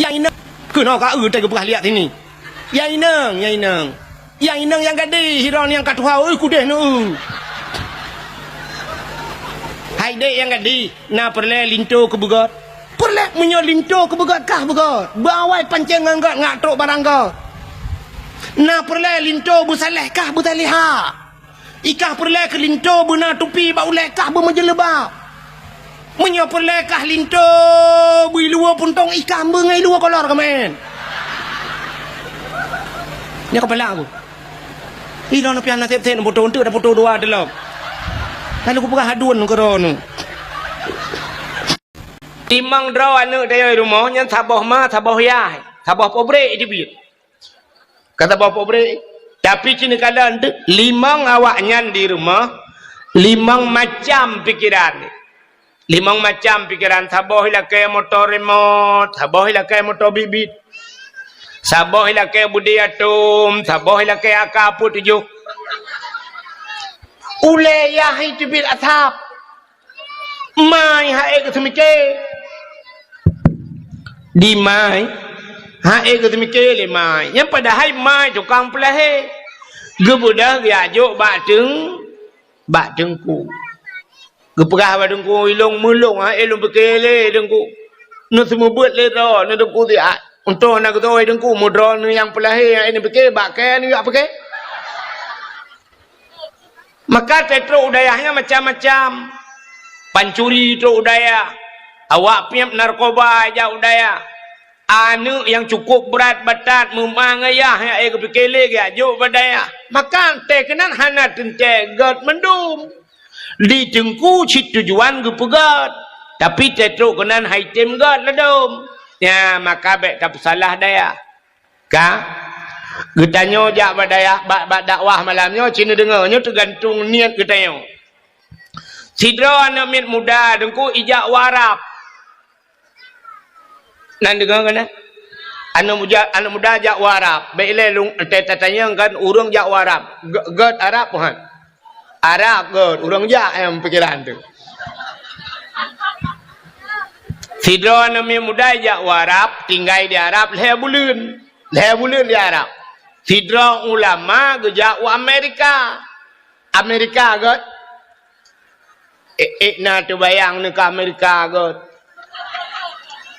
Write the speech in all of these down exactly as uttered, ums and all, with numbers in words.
Nyang inong, keunoe ka eu teuh geupeugah liak sini. Nyang inong, nyang inong. Nyang inong nyang gadih, sidroe nyang ka tuha, ui, kudeh neu. Hai dek nyang gadih, na peureulèe linto keu beugöt? Peureulèe, meunyoe linto keu beugöt kah beugöt. Beuawai pancéng ngon göt ngat trok barang göt. Na peureulèe linto beusaléh kah beusaléha? Ikah peureulèe keu linto beuna tupi bak ulèe kah beumeujeuleuba. Meunyoe peureulèe kah linto beuiluwa puntông ikah beungai luwa kolor keumaén. Nyoe kepala aku. Ih, lôn pian naseb seb neupoto, eunteuk neupoto dua teulom. Lalu kupeugah hadun keudroe nyoe. Limong droe aneuk tanyoe rumoh nyan saboh ma, saboh yah, saboh pabrék teubiet. Ka saboh pabrék. Tapi ci neukalon teuh, limong awaknyan di rumoh, limong macam pikeran. Limong macam pikeran, saboh ilakèe moto remot, saboh ilakèe moto bit-bit. Saboh ilakèe beudé atom, saboh ilakèe AK peuet tujoh. Ulèe yah teubiet asab. Mai han ék geuseumiké. Di mai, han ék geuseumiké lé mai. Nyan padahai mai tukang peulahé. Geubeudôh geujak jok bak teung-, bak teungku. Geupeugah bak teungku, "Ilôn meulôn, han ék lôn piké lé teungku. Neuseumeubeuet lé droe, neuteungku siat. Untông hana geutôi teungku, meudroe neuh nyang peulahé, han ék neupiké, bak kèe neujak piké." Maka teutrok u dayah nyan macam-macam. Pancuri trok u dayah. Awak piep narkoba jak u dayah. Aneuk nyang cukup brat batat meuma ngon yah nyang ék geupiké lé geujak jok bak dayah. Maka teuh keunan hana teuntèe gèt mandum. Di teungku cit tujuan geupeugèt. Tapi teutrok keunan han item gèt ladôm. Nyan maka bèk tapeusalah dayah. Ka? Geutanyoe jak bak dayah, bak, bak dakwah malam nyoe, ci neudeungö, nyoe teugantung niet geutanyoe. Sidroe aneuk miet muda teungku ijak u Arab. Na neudeungö keunan? Aneuk muda, aneuk muda jak u Arab. Bèk ilèe lôn, ta-, tatanyong kan ureueng jak u Arab. Gèt, gèt Arab, Tuhan. Arab gèt, ureueng jak nyang pikeran teuh. Sidroe aneuk miet muda jak u Arab, tinggai di Arab lhèe buleuen. Lhèe buleuen di Arab. Sidroe ulama geujak u Amerika. Amerika gèt. Ék, ék na teubayang neuh keu Amerika gèt.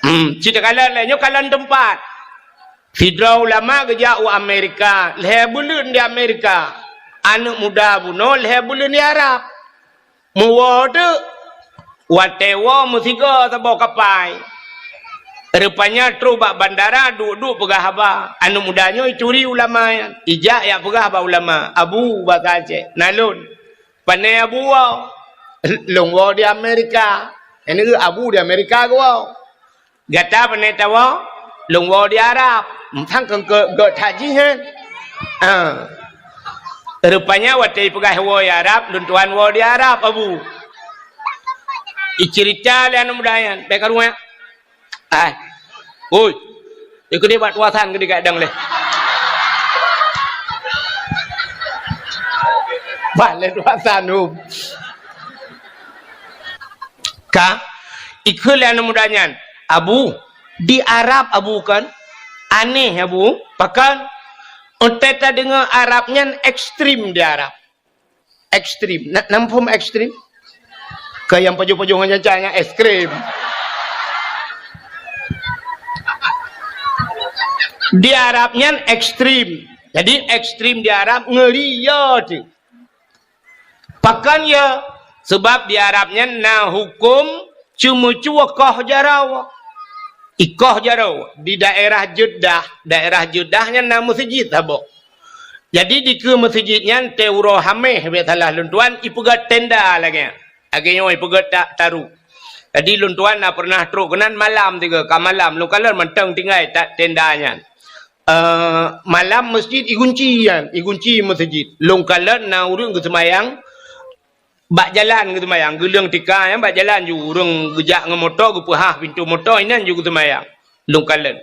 Hmm, ci takalon lé, nyoe kalon teumpat. Sidroe ulama geujak u Amerika, lhèe buleuen di Amerika. Aneuk muda bunoe lhèe buleuen di Arab. Meuwoe teuk, watèe woe meusigoe saboh kapai. Rupanya trok bak bandara, duek-duek peugah haba. Aneuk muda nyoe ituri ulama nyan. Ijak jak peugah bak ulama, "Abu," basa Aceh, "na lôn." "Pané Abu woe?" "Lôn woe di Amerika." "Nyan Abu di Amerika geuwoe." "Gata pané tawoe?" "Lôn woe di Arab." "Sang keu, keu, keu that jih, hé?" "Ah." Rupanya watèe ipeugah woe di Arab, lôn tuan woe di Arab, Abu. Iceurita lé aneuk muda nyan, bèk karueng. Ai. Oi. Ikeu di bak tuasan keu di kadang lé. Bak lé tuasan, hum. Ka, ikheun lé aneuk muda nyan, "Abu, di Arab Abu kan? Aneh Abu, pakon? Watèe tadeungö Arab nyan ekstrem di Arab." Ekstrem. Na, na muphom ekstrem? Keu nyang pajoh-pajoh ngon nyan, nyan ekstrem. Di Arab nyan ekstrem. Jadi ekstrem di Arab ngeuri yo teuh. Pakon yo? Seubab di Arab nyan na huköm ceumeucue koh jaroe. Ikoh jaroe di daerah Jeddah, daerah Jeddah nyan na meuseujid saboh. Jadi dikeue meuseujid nyan teuh uroe Hamèh, bèk salah lôn tuan, ipeugöt tenda lagèe nyan. Lagèe nyoe ipeugöt ta-, taru. Jadi lôn tuan na pernah trok keunan malam tiga, ka malam lôn kalon mantong tinggai ta-, tenda nyan. Eh, malam meuseujid igunci nyan, igunci meuseujid. Lôn kalon na ureueng geuseumayang bak jalan geuseumayang, geuleueng tika nyan bak jalan ju, ureueng geujak ngon moto, geupeuhah pintoe moto, inan ju geuseumayang. Lôn kalon.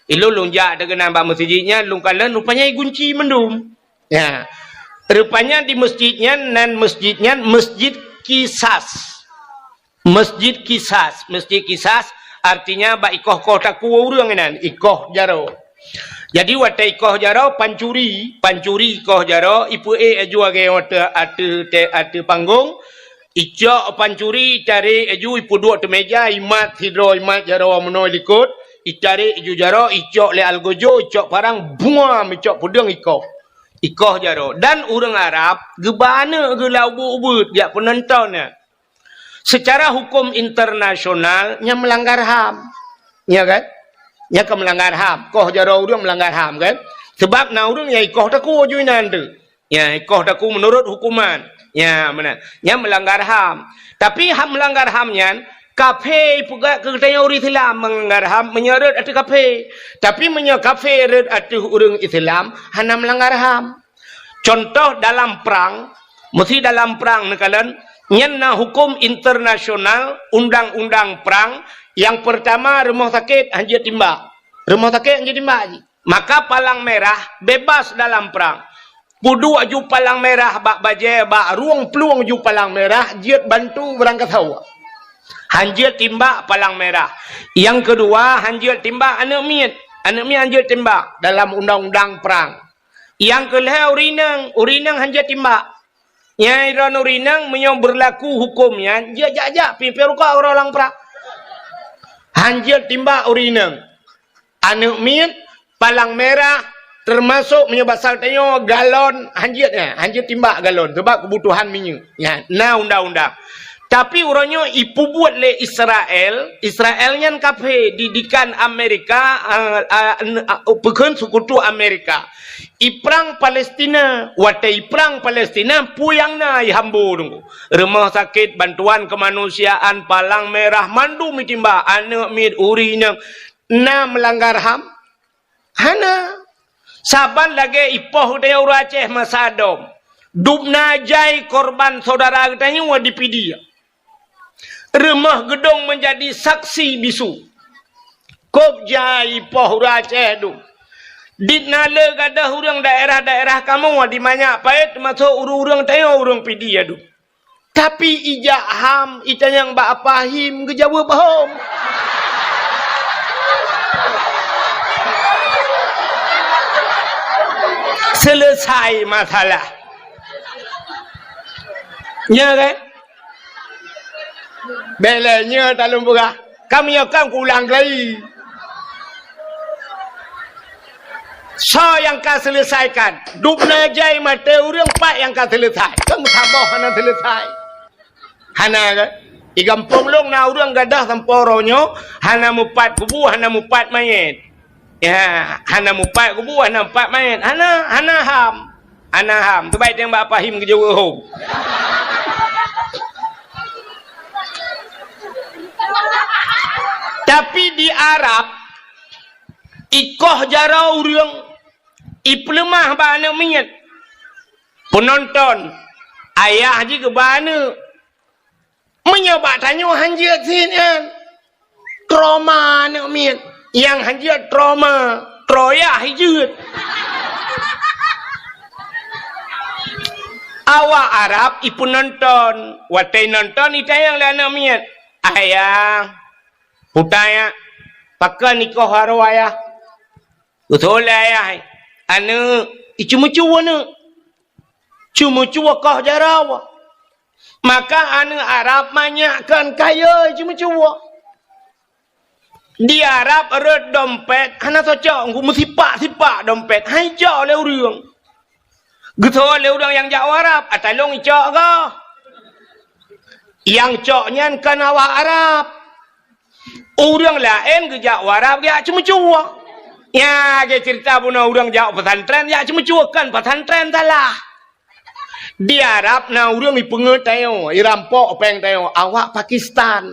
Ilôn lôn jak teuh keunan bak meuseujid nyan, lôn kalon rupanya igunci mandum. Ya. Rupanya di meuseujid nyan, nan meuseujid nyan Meuseujid Kisas. Meuseujid Kisas, Meuseujid Kisas Artinya, bak ikoh-koh takue ureuëng inan, ikoh jaroe. Jadi, watée ikoh jaroe, pancuri, pancuri ikoh jaroe, ipeuék aju agée watée ateueh, ateueh panggong, icok pancuri, itarek aju, ipeuduek ateueh meja, imat sidroe, imat jaroe meunoe likot, itarek aju jaroe, icok lé algojo, icok parang, buam, icok peudeueng ikoh. Ikoh jaroe. Dan ureuëng Arab geuba aneuëk geuh lam ubeuet-ubeuet, jak peunonton nyan. Secara hukum internasional, nyan meulanggar ham. Ya kan? Nyan ka meulanggar ham. Koh jaroe ureuëng meulanggar ham kan? Sebab na ureuëng nyang ikoh takue aju inan tu. Ya, ikoh takue meunurot hukuman. Ya, meunan. Nyan meulanggar ham. Tapi hak meulanggar ham nyan, kafé ipeugah keu geutanyoe ureuëng Islam meulanggar ham meunyoe rhot ateueh kafé. Tapi meunyoe kafé rhot ateueh ureuëng Islam, hana meulanggar ham. Contoh dalam prang, meusi dalam prang neukalon, nyan na hukum internasional, undang-undang prang, nyang peurtama rumoh sakét hanjeuet timbak. Rumoh sakét hanjeuet timbak jih. Maka palang merah bebas dalam prang. Peuduek aju palang merah bak bajée, bak rueng plueng aju palang merah, jeuet bantu beurangkasoe. Hanjeuet timbak palang merah. Nyang keudua, hanjeuet timbak aneuëk miet. Aneuëk miet hanjeuet timbak dalam undang-undang prang. Nyang keu lhée ureuëng inong, ureuëng inong hanjeuet timbak. Nyang droeneuh ureuëng inong meunyoe beurlaku huköm nyan, jeuet jak-jak pih peuruka uroe lam prang. Hanjeuet timbak ureuëng inong. Aneuëk miet, palang merah, teumasok meunyoe basa tanyoe galon, hanjeuet nyan, hanjeuet timbak galon, sabab keubutuhan minyeuk. Nyan, na undang-undang. Tapi uroe nyoe ipeubuet lé Israel, Israel nyan kafé, didikan Amerika, a, a, n-, a, peukheun seukutu Amerika. Iprang Palestina, watée iprang Palestina, peue nyang na ihambo teungku. Rumoh sakét, bantuan keumanusiaan, palang merah, mandum itimbak, aneuëk miet, ureuëng inong, na meulanggar ham? Hana. Saban lagée ipoh geutanyoe ureuëng Aceh masa dom. Dubna jai korban syedara geutanyoe dipidia. Rumoh geudong meunjadi saksi bisu. Kôb jai ipoh ureuëng Aceh dum. Dit na le gadôh ureuëng daerah-daerah kamoe di Manyak Payet, teumasok ureuëng-ureuëng tanyoe ureuëng Pidie dum. Tapi ijak ham itanyong bak Apa Him geujaweueb hom. Selesai masalah. Nya kan? Bela nya talon peugah. Kami akan kuulang lagi. Soe nyang ka selesaikan? Dubna jai maté ureuëng pat nyang ka selesai. Kan meusaboh hana selesai. Hana kan? Di gampông lôn na ureuëng gadôh sampoe uroe nyoe, hana mupat kubu, hana mupat manyét. Ya, hana mupat kubu, hana mupat manyét. Hana, hana ham. Hana ham. Teubai teueng bak Apa Him geujaweueb hom. Tapi di Arab, ikoh jaroe ureuëng, ipeuleumah bak aneuëk miet. Peunonton, ayah jih geuba aneuëk. Meunyoe bak tanyoe hanjeuet sit nyan, trauma aneuëk miet. Nyang hanjeuet trauma, troyah jeuet. Awak Arab ipeunonton, watée nonton itanyong lé aneuëk miet, "Ayah, puta ya, pakon ikoh jaroe ayah?" Beutôi lé ayah, aneuëk, iceumeucue aneuëk. Ceumeucue koh jaroe. Maka aneuëk Arab manyak kon kayée ceumeucue. Di Arab rot dompet hana tacok, meusipak-sipak dompet, hai cok lé ureuëng. Geutho lé ureuëng nyang jak u Arab, ata lôn icok goh. Nyang cok nyan kon awak Arab. Ureuëng laén geujak u Arab geujak ceumeucue. Ya, lagée ceurita bunoe ureuëng jak u pesantren, jak ceumeucue, kon pesantren salah. Di Arab na ureuëng ipeungeut tanyoe, irampok péng tanyoe, awak Pakistan,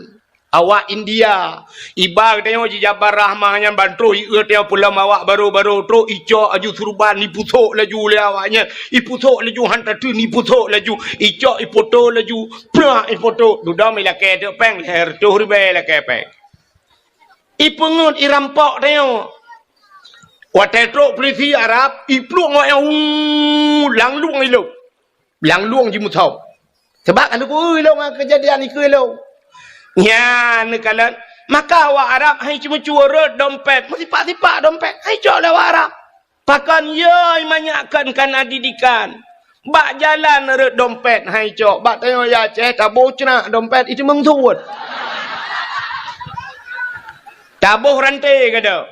awak India. Iba geutanyoe jijabar rahmah nyan ban troh ieu tanyoe peulom awak barô-barô trok icok aju surban, ipusok laju lé awak nyan, ipusok laju han tateun, ipusok laju, icok ipoto laju, prak ipoto, dudoe ilakée teuk péng, lhée reutôh ribée ilakée péng. Ipeungeut irampok tanyoe. Watée trok peulisi Arab, iplueng awak nyan, uu, lam lueng ilong. Lam lueng jimusom. Sabab ka lheueh ilong ngon keujadian ikeue ilong. Nyan neukalon, Maka awak Arab hai ceumeucue rhot dompet, meusipak-sipak dompet, hai cok lé awak Arab. Pakon yö manyak kön kana didikan. Bak jalan rhot dompet hai cok, bak tanyoe ya Aceh taboh ceunak dompet itu meungsuet. Taboh ranté gada.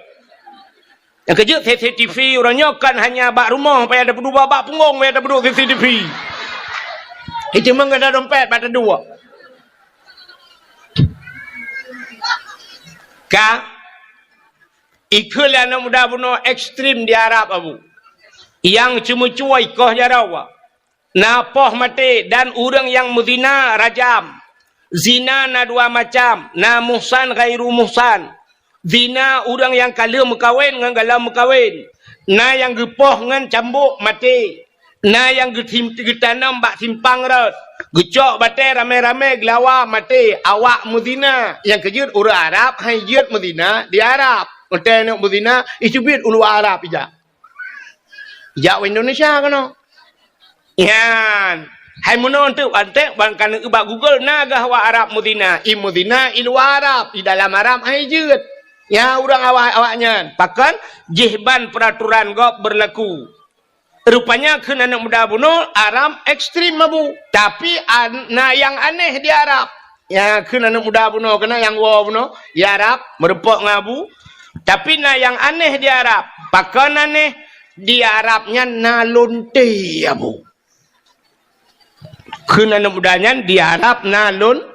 Nyang keujeuet C C T V uroe nyoe kan hanya bak rumoh payah tapeuduek, bak punggong payah tapeuduek C C T V. Itu meung gada dompet bak taduek. Ka ikheun lé aneuk muda bunoe ekstrem di Arab, Abu. Nyang ceumeucue ikoh jaroe. Na poh maté dan ureuëng nyang meuzina rajam. Zina na dua macam, na muhsan ghairu muhsan. Zina ureuëng nyang ka lheueh meukawen ngon galom meukawen. Na nyang geupoh ngon cambuk maté. Na nyang geutim-, geutanom bak simpang rot. Geucok batée ramé-ramé geulawa maté. Awak meuzina. Nyang keujeuet ureuëng Arab hai jeuet meuzina di Arab. Watée neuk meuzina, icubit u luwa Arab ijak. Jak u Indonesia keunoe. Nyan. Hai meunoe teuk antek ban ka neueu bak Google na gah awak Arab meuzina. I meuzina i luwa Arab, i dalam Arab hai jeuet. Nyan ureuëng awak, awak nyan. Pakon jih ban peraturan gob berlaku. Rupanya kheun aneuk muda bunoe Arab ekstrem mabu. Tapi an-, na nyang aneh di Arab. Nyang kheun aneuk muda bunoe keunan nyang woe bunoe, ya Arab, meureumpok ngon Abu. Tapi na nyang aneh di Arab. Pakon aneh? Di Arab nyan na lonte, Abu. Kheun aneuk muda nyan di Arab na lon-,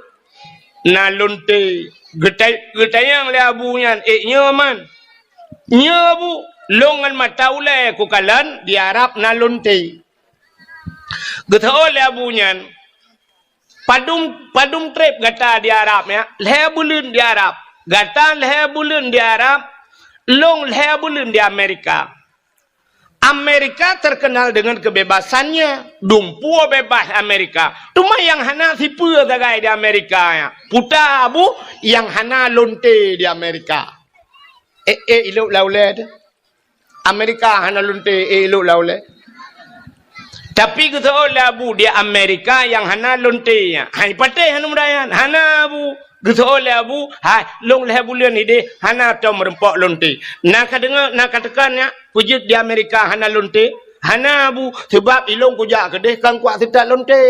na lonte. Geutai-, geutanyong lé Abu nyan, "Eh, nyoe man?" "Nyoe, Abu, lôn ngon mata ulée kukalon di Arab na lonte." Geuseuôt lé Abu nyan, Padum, padum treb gata di Arab, ya? Lhée buleuen di Arab. Gata lhée buleuen di Arab, lôn lhée buleuen di Amerika. Amerika terkenal dengan kebebasannya. Dumpeue bebas Amerika. Teuma nyang hana sipeue sagai di Amerika, ya. Puta Abu nyang hana lonte di Amerika. Eh, eh, ilok laulée tu. Amerika hana lonte, eh, ilok laulée. Tapi geuseuôt lé Abu di Amerika nyang hana lonte nyan. Hai patéh aneuk muda nyan. Hana, Abu. Geuseuôt lé Abu, hai, lôn lhée buleuen ideh hana tom meureumpok lonte. Na ka deungoe, na ka teuka nyak, peue jeuet di Amerika hana lonte? Hana, Abu, sabab ilôn kujak keudeh kon kuat seutat lonte.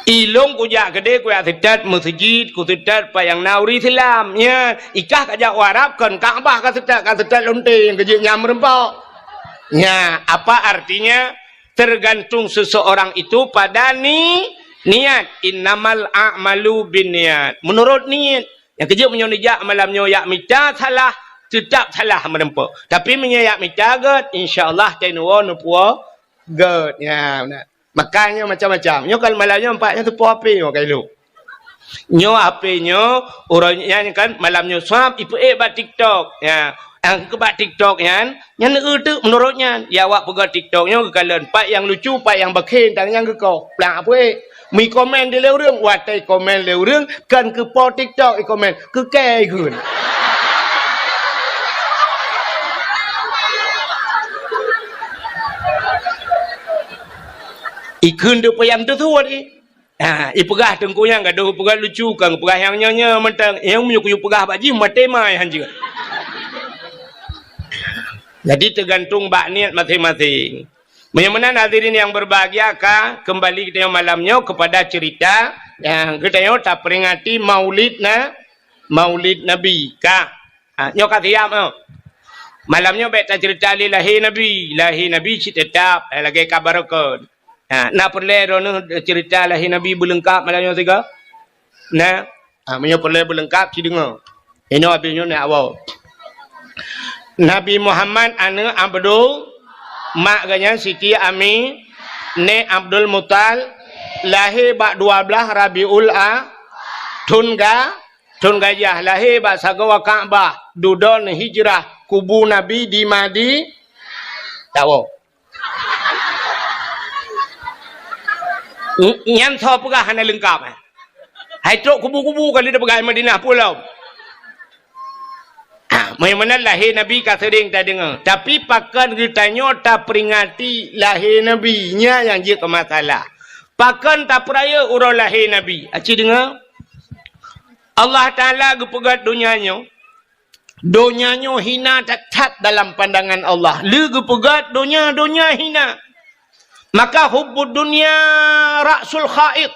Ilôn kujak keudeh kujak seutat meuseujid, kuseutat pat nyang na ureuëng Islam. Nyan, ikah kajak u Arab kon Ka'bah kaseutat, kaseutat lonte nyang keujeuet nyan meureumpok. Nyan, apa artinya? Tergantung seseorang itu pada ni-, niat. Innamal a'malu binniyat. Menurut niat. Nyang keujeuet meunyoe neujak malam nyoe jak mita salah, teutap salah meureumpok. Tapi meunyoe jak mita gét, insya Allah tai neuwoe neupuwoe gét. Ya, beuna. Makanya macam-macam. Nyoe kan malam nyoe nampak nyoe teupoh H P nyoe ka ilok. Nyoe H P nyoe, uroe nyan kan malam nyoe swab ipeuék bak TikTok. Ya, nyang keu bak TikTok nyan, nyan eu teuk meunurot nyan. Ya awak peugah TikTok nyoe geukalon pat nyang lucu, pat nyang bakhen, tang nyang geukoh. Plang peuék. Mi komen di lé ureuëng, watée komen lé ureuëng, kan keu po TikTok i komen, keu kée ikheun. Ikheun deuk payang teusuet i. Ha, ipeugah teungku nyang gadoh peugah lucu, kan peugah nyang nyoe-nyoe mantong. Nyang meunyoe kuyue peugah bak jih maté mai hanjeuet. Jadi teugantung bak niet maséng-maséng. Meunyoe meunan hadirin yang berbahagia ka kembali geutanyoe malam nyoe kepada cerita nyang geutanyoe taperingati Maulid na, Maulid Nabi ka. Ha, nyoe ka siap nyoe. Malam nyoe bék tacerita lé lahé Nabi. Lahé Nabi cit teutap, eh, lagée ka barokon. Ha, na peureulée droeneuh cerita lahé Nabi beuleungkab malam nyoe sigoe? Na. Ha, meunyoe peureulée beuleungkab ci deungoe. Inoe abéh nyoe na awak. Nabi Muhammad aneuëk Abdul, mak geuh nyan Siti Ami, nèk Abdul Muthalib, lahé bak dua blaih Rabiul A, thon ga-, Thon gajah lahé bak sagoe Ka'bah, dudoe hijrah, kubu Nabi di Madi-, tawoe. N-, nyan soe peugah hana leungkab, eh? Hai trok kubu-kubu kali tapeugah Madinah pulo. Ha, meunyoe meunan lahé Nabi ka seuring tadeungoe, tapi pakon geutanyoe taperingati lahé Nabi, nyan nyang jeuet keu masalah. Pakon tapeurayeuk uroe lahé Nabi? Aci deungoe. Allah Taala geupeugét donya nyoe, donya nyoe hina that-that dalam pandangan Allah. Lé geupeugét donya, donya hina. Maka hubbud dunya ra'sul khati'ah.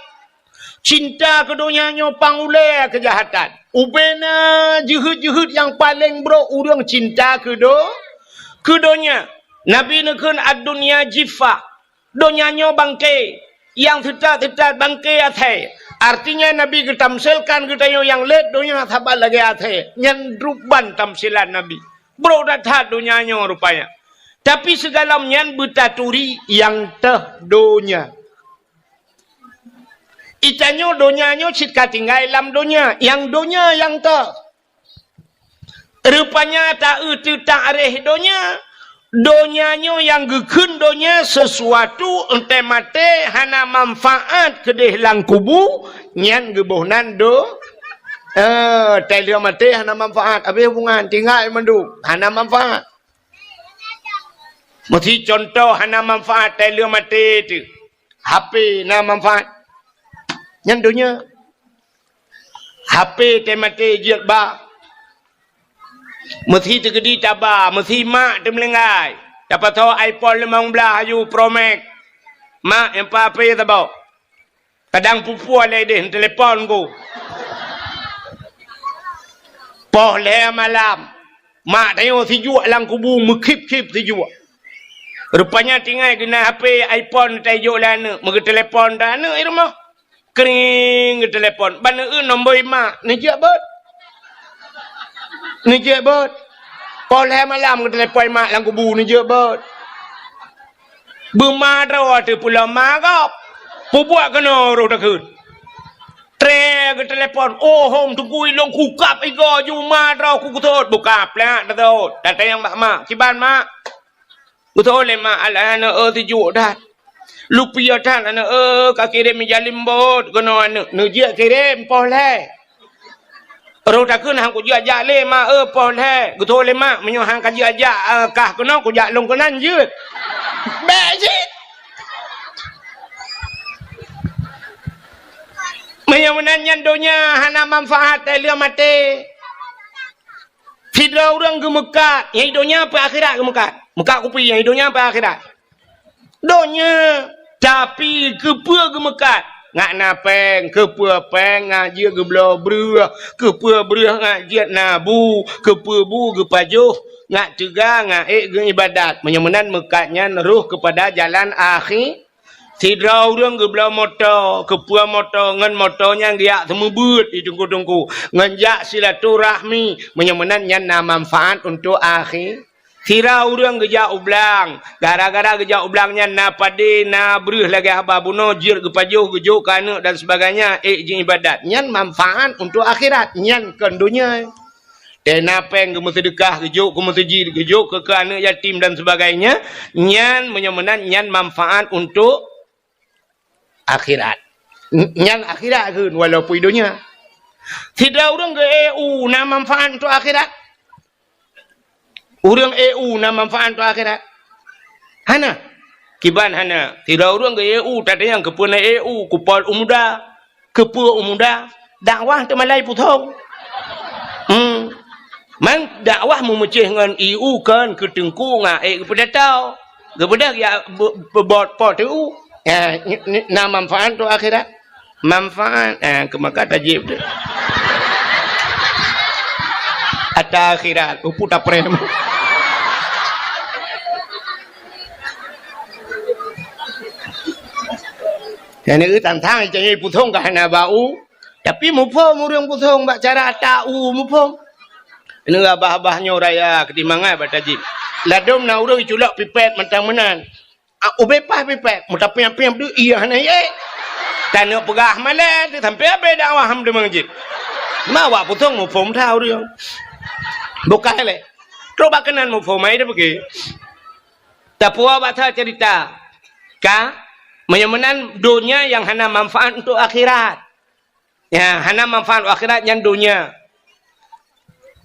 Cinta keu donya nyoe pang ulée keujahatan. Ubena jeuhet-jeuhet nyang paleng brok ureuëng cinta keu do-, keu donya. Nabi neukheun, "Ad-dunya jiffah." Donya nyoe bangke, nyang teutat-teutat bangke asèe. Artinya, Nabi geutamsilkan geutanyoe nyang lét donya saban lagée asèe. Nyan ruban tamsilan Nabi. Brok that-that donya nyoe rupanya. Tapi sigohlom nyan beutaturi nyang teuh donya. Geutanyoe donya nyoe cit ka tinggai lam donya, nyang donya nyang teuh. Rupanya ta-eu teutak reh donya, donya nyoe nyang geukheun donya sesuatu, enteuk maté hana manfaat keudeh lam kubu, nyan geuboh nan do-, eh, tai lheueh maté hana manfaat, habéh hubungan, tinggai mandum, hana manfaat. Meusi contoh hana manfaat tai lheueh maté teuh. H P na manfaat. Nyan donya. H P teumaté jeuet ba. Meusi teukeudi taba, meusi mak teumeulinggai. Tapasoe iPhone limong blaih aju Pro Max. Mak, nyang pa H P saboh. Kadang pupue lé deh, telepon ku. Poh lhée malam. Mak tanyoe sijuek lam kubu meukhip-khip sijuek. Rupanya tinggai geunan H P iPhone tajok lé aneuëk, meugeuteulepon dah aneuëk di rumoh. Kring geuteulepon, ban eu nombor mak, neujak bot. Neujak bot. Poh lhée malam geuteulepon mak lam kubu, neujak bot. Beuma droe teuh pulo ma gob. Pubuet keunoe roh takheun. Tré geuteulepon, "Oh, hom teungku ilong kukab igo juma droe ku kutot." Buka plak tatot. Datang bak mak. "Kiban mak?" Kutot lé mak, "Alah aneuëk, eh, sijuek that. Lupiah that aneuëk, eh, ka kirém ija limbot keunoe aneuëk." Neujak kirém poh lhée. Roh takheun han kujak-jak lé mak, eh, poh lhée. Geutôh lé mak, meunyoe han kajak-jak, eh, kah keunoe kujak lôn keunan jeuet. Bék cit. Meunyoe meunan nyan donya hana manfaat, eh, lheueh maté. Sidroe ureuëng geumeukat, nyang donya peu akhirat geumeukat. Meukat kupi, nyang donya peu akhirat. Donya, tapi keupeue geumeukat? Ngat na péng, keupeue péng ngat jeuet geubloe breueh, keupeue breueh ngat jeuet na bu, keupeue bu geupajoh, ngat teuga, ngat ék geuibadat. Meunyoe meunan meukat nyan roh keupada jalan akhi-, sidroe ureuëng geubloe moto, keupeue moto, ngon moto nyan geujak seumeubeuet di teungku-teungku, ngon jak silaturahmi, meunyoe meunan nyan na manfaat untuk akhi-, Sira ureuëng geujak u blang, gara-gara geujak u blang nyan na padé, na breueh lagée haba bunoe, jeuet geupajoh, geujok keu aneuëk dan sebagainya, ék jiibadat. Nyan manfaat untuk akhirat, nyan kon donya. Teuh na péng geumeuseudeukah, geujok keu meuseujid, geujok keu, keu aneuëk yatim dan sebagainya, nyan meunyoe meunan nyan manfaat untuk akhirat. N-, nyan akhirat kheun walaupun donya. Sidroe ureuëng geu-E U na manfaat untuk akhirat? Ureuëng E U na manfaat untuk akhirat? Hana. Kiban hana. Sidroe ureuëng geu-E U, tatanyong keupeue na E U, kupol u muda. Keupeue u muda? Dakwah teumalai puthong. Hmm. Man dakwah meumeucéh ngon E U kon keu teungku ngat ék geupeudatau. Geubeudôh ya be-, be-, bot po teu. Ya, ni, ni, na manfaat tu akhirat. Manfaat, eh, keu maka tajib tu. Ata akhirat, upu taprem. Jadi, tantang cari puthong ka hana bau. Tapi muphom ureuëng puthong bak cara ata u muphom. Ini abah-abah nyoe raya keutimbangan bak tajib. Ladom na ureuëng culok pipet mantang meunan. Ah, ubé paih pipet, meutapiang-piang deuh, iya hana yé. Taneuk peugah malée, teuh sampai abée dakwah ham deungon jih. Ma awak puthong muphom that ureuëng. Bukai lé. Trok bak keunan muphom, ai dah pergi. Tapuwoe bak that cerita. Ka, meunyoe meunan donya nyang hana manfaat untuk akhirat. Ya, hana manfaat akhirat nyan donya.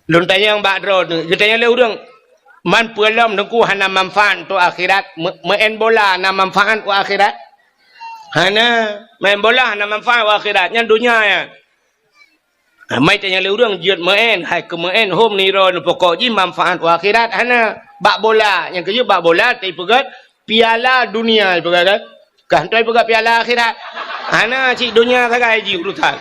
Lôn tanyong bak droe tu, geutanyong lé ureuëng, "Man peue lom Teungku hana manfaat untuk akhirat? Me-, meu'en bola na manfaat untuk akhirat?" Hana. Main bola hana manfaat u akhirat. Nyan donya nyan. Ha, mai tanyong lé ureuëng jeuet meu'en, hai keu meu'en hom nirô neupokok jih manfaat u akhirat hana. Bak bola, nyang keujeuet bak bola teupeugah piala dunia ipeugah kan. Kah hana ipeugah piala akhirat. Hana, cit donya sagai jih urusan.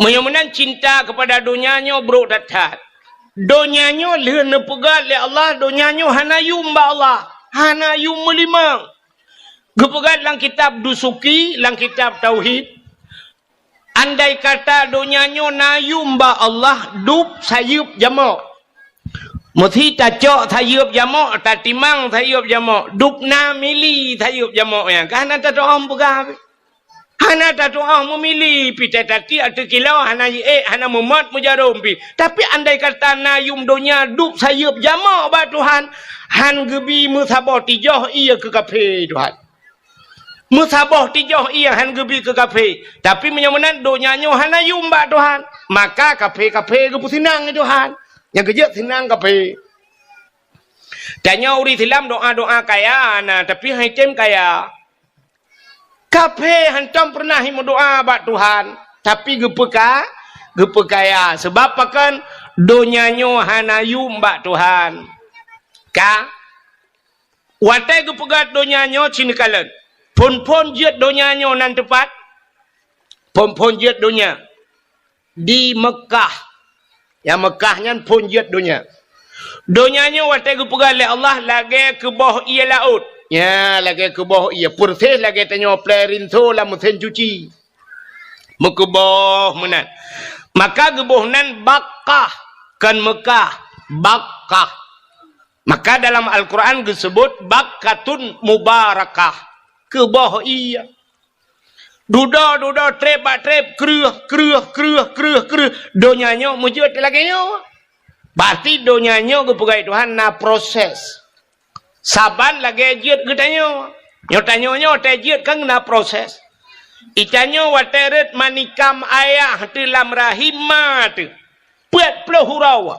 Meunyoe meunan cinta keupada donya nyoe brok that-that. Donya nyoe lheueh neupeugah lé Allah, donya nyoe hana yum bak Allah, hana yum meulimong. Geupeugah lam kitab Dusuki, lam kitab Tauhid, andai kata donya nyoe na yum bak Allah, dub sayeuep jamok. Meusi tacok sayeuep jamok, tatimang sayeuep jamok, dub na mili sayeuep jamok nyan. Ka hana tatu'oh peugah. Hana tatu'oh meumili, pi tatakiek ateueh kilô, hana jiék, hana mumat meujarom pi. Tapi andai kata na yum donya dub sayeuep jamok bak Tuhan, han geubi meusaboh tijoh ié keu kafé Tuhan. Meusaboh tijoh ié han geubi keu kafé. Tapi meunyoe meunan donya nyoe hana yum bak Tuhan, maka kafé-kafé geupeusinang lé Tuhan. Nyang keujeuet sinang kafé. Tanyoe ureuëng Islam doa-doa kaya na, tapi han item kaya. Kafé hantom peureunah meudoa bak Tuhan, tapi geupeuka-, geupeukaya. Sabab pakon? Donya nyoe hana yum bak Tuhan. Ka? Watée geupeugah donya nyoe cit neukalon. Phon-phon jeuet donya nyoe nan teupat? Phon-phon jeuet donya. Di Meukah. Nyang Meukah nyan phon jeuet donya. Donya nyoe watée geupeugah lé Allah lagée keuboh ié laôt. Nya, lagée keuboh ié. Peureséh lagée tanyoe plé rinso lam meusén cuci. Meukeuboh meunan. Maka geuboh nan Bakkah, kon Meukah. Bakkah. Maka dalam Al-Quran geuseubut Bakkatun Mubarakah. Keuboh ié. Dudoe, dudoe, treb bak treb, kreueh, kreueh, kreueh, kreueh, kreueh. Donya nyoe meujeuet lagée nyoe. Berarti donya nyoe geupeugah Tuhan na proses. Saban lagée jeuet geutanyoe. Nyoe tanyoe nyoe watée jeuet kan na proses. Itanyoe watée rhot manikam ayah teuh lam rahim ma teuh. Peuet ploh uroe.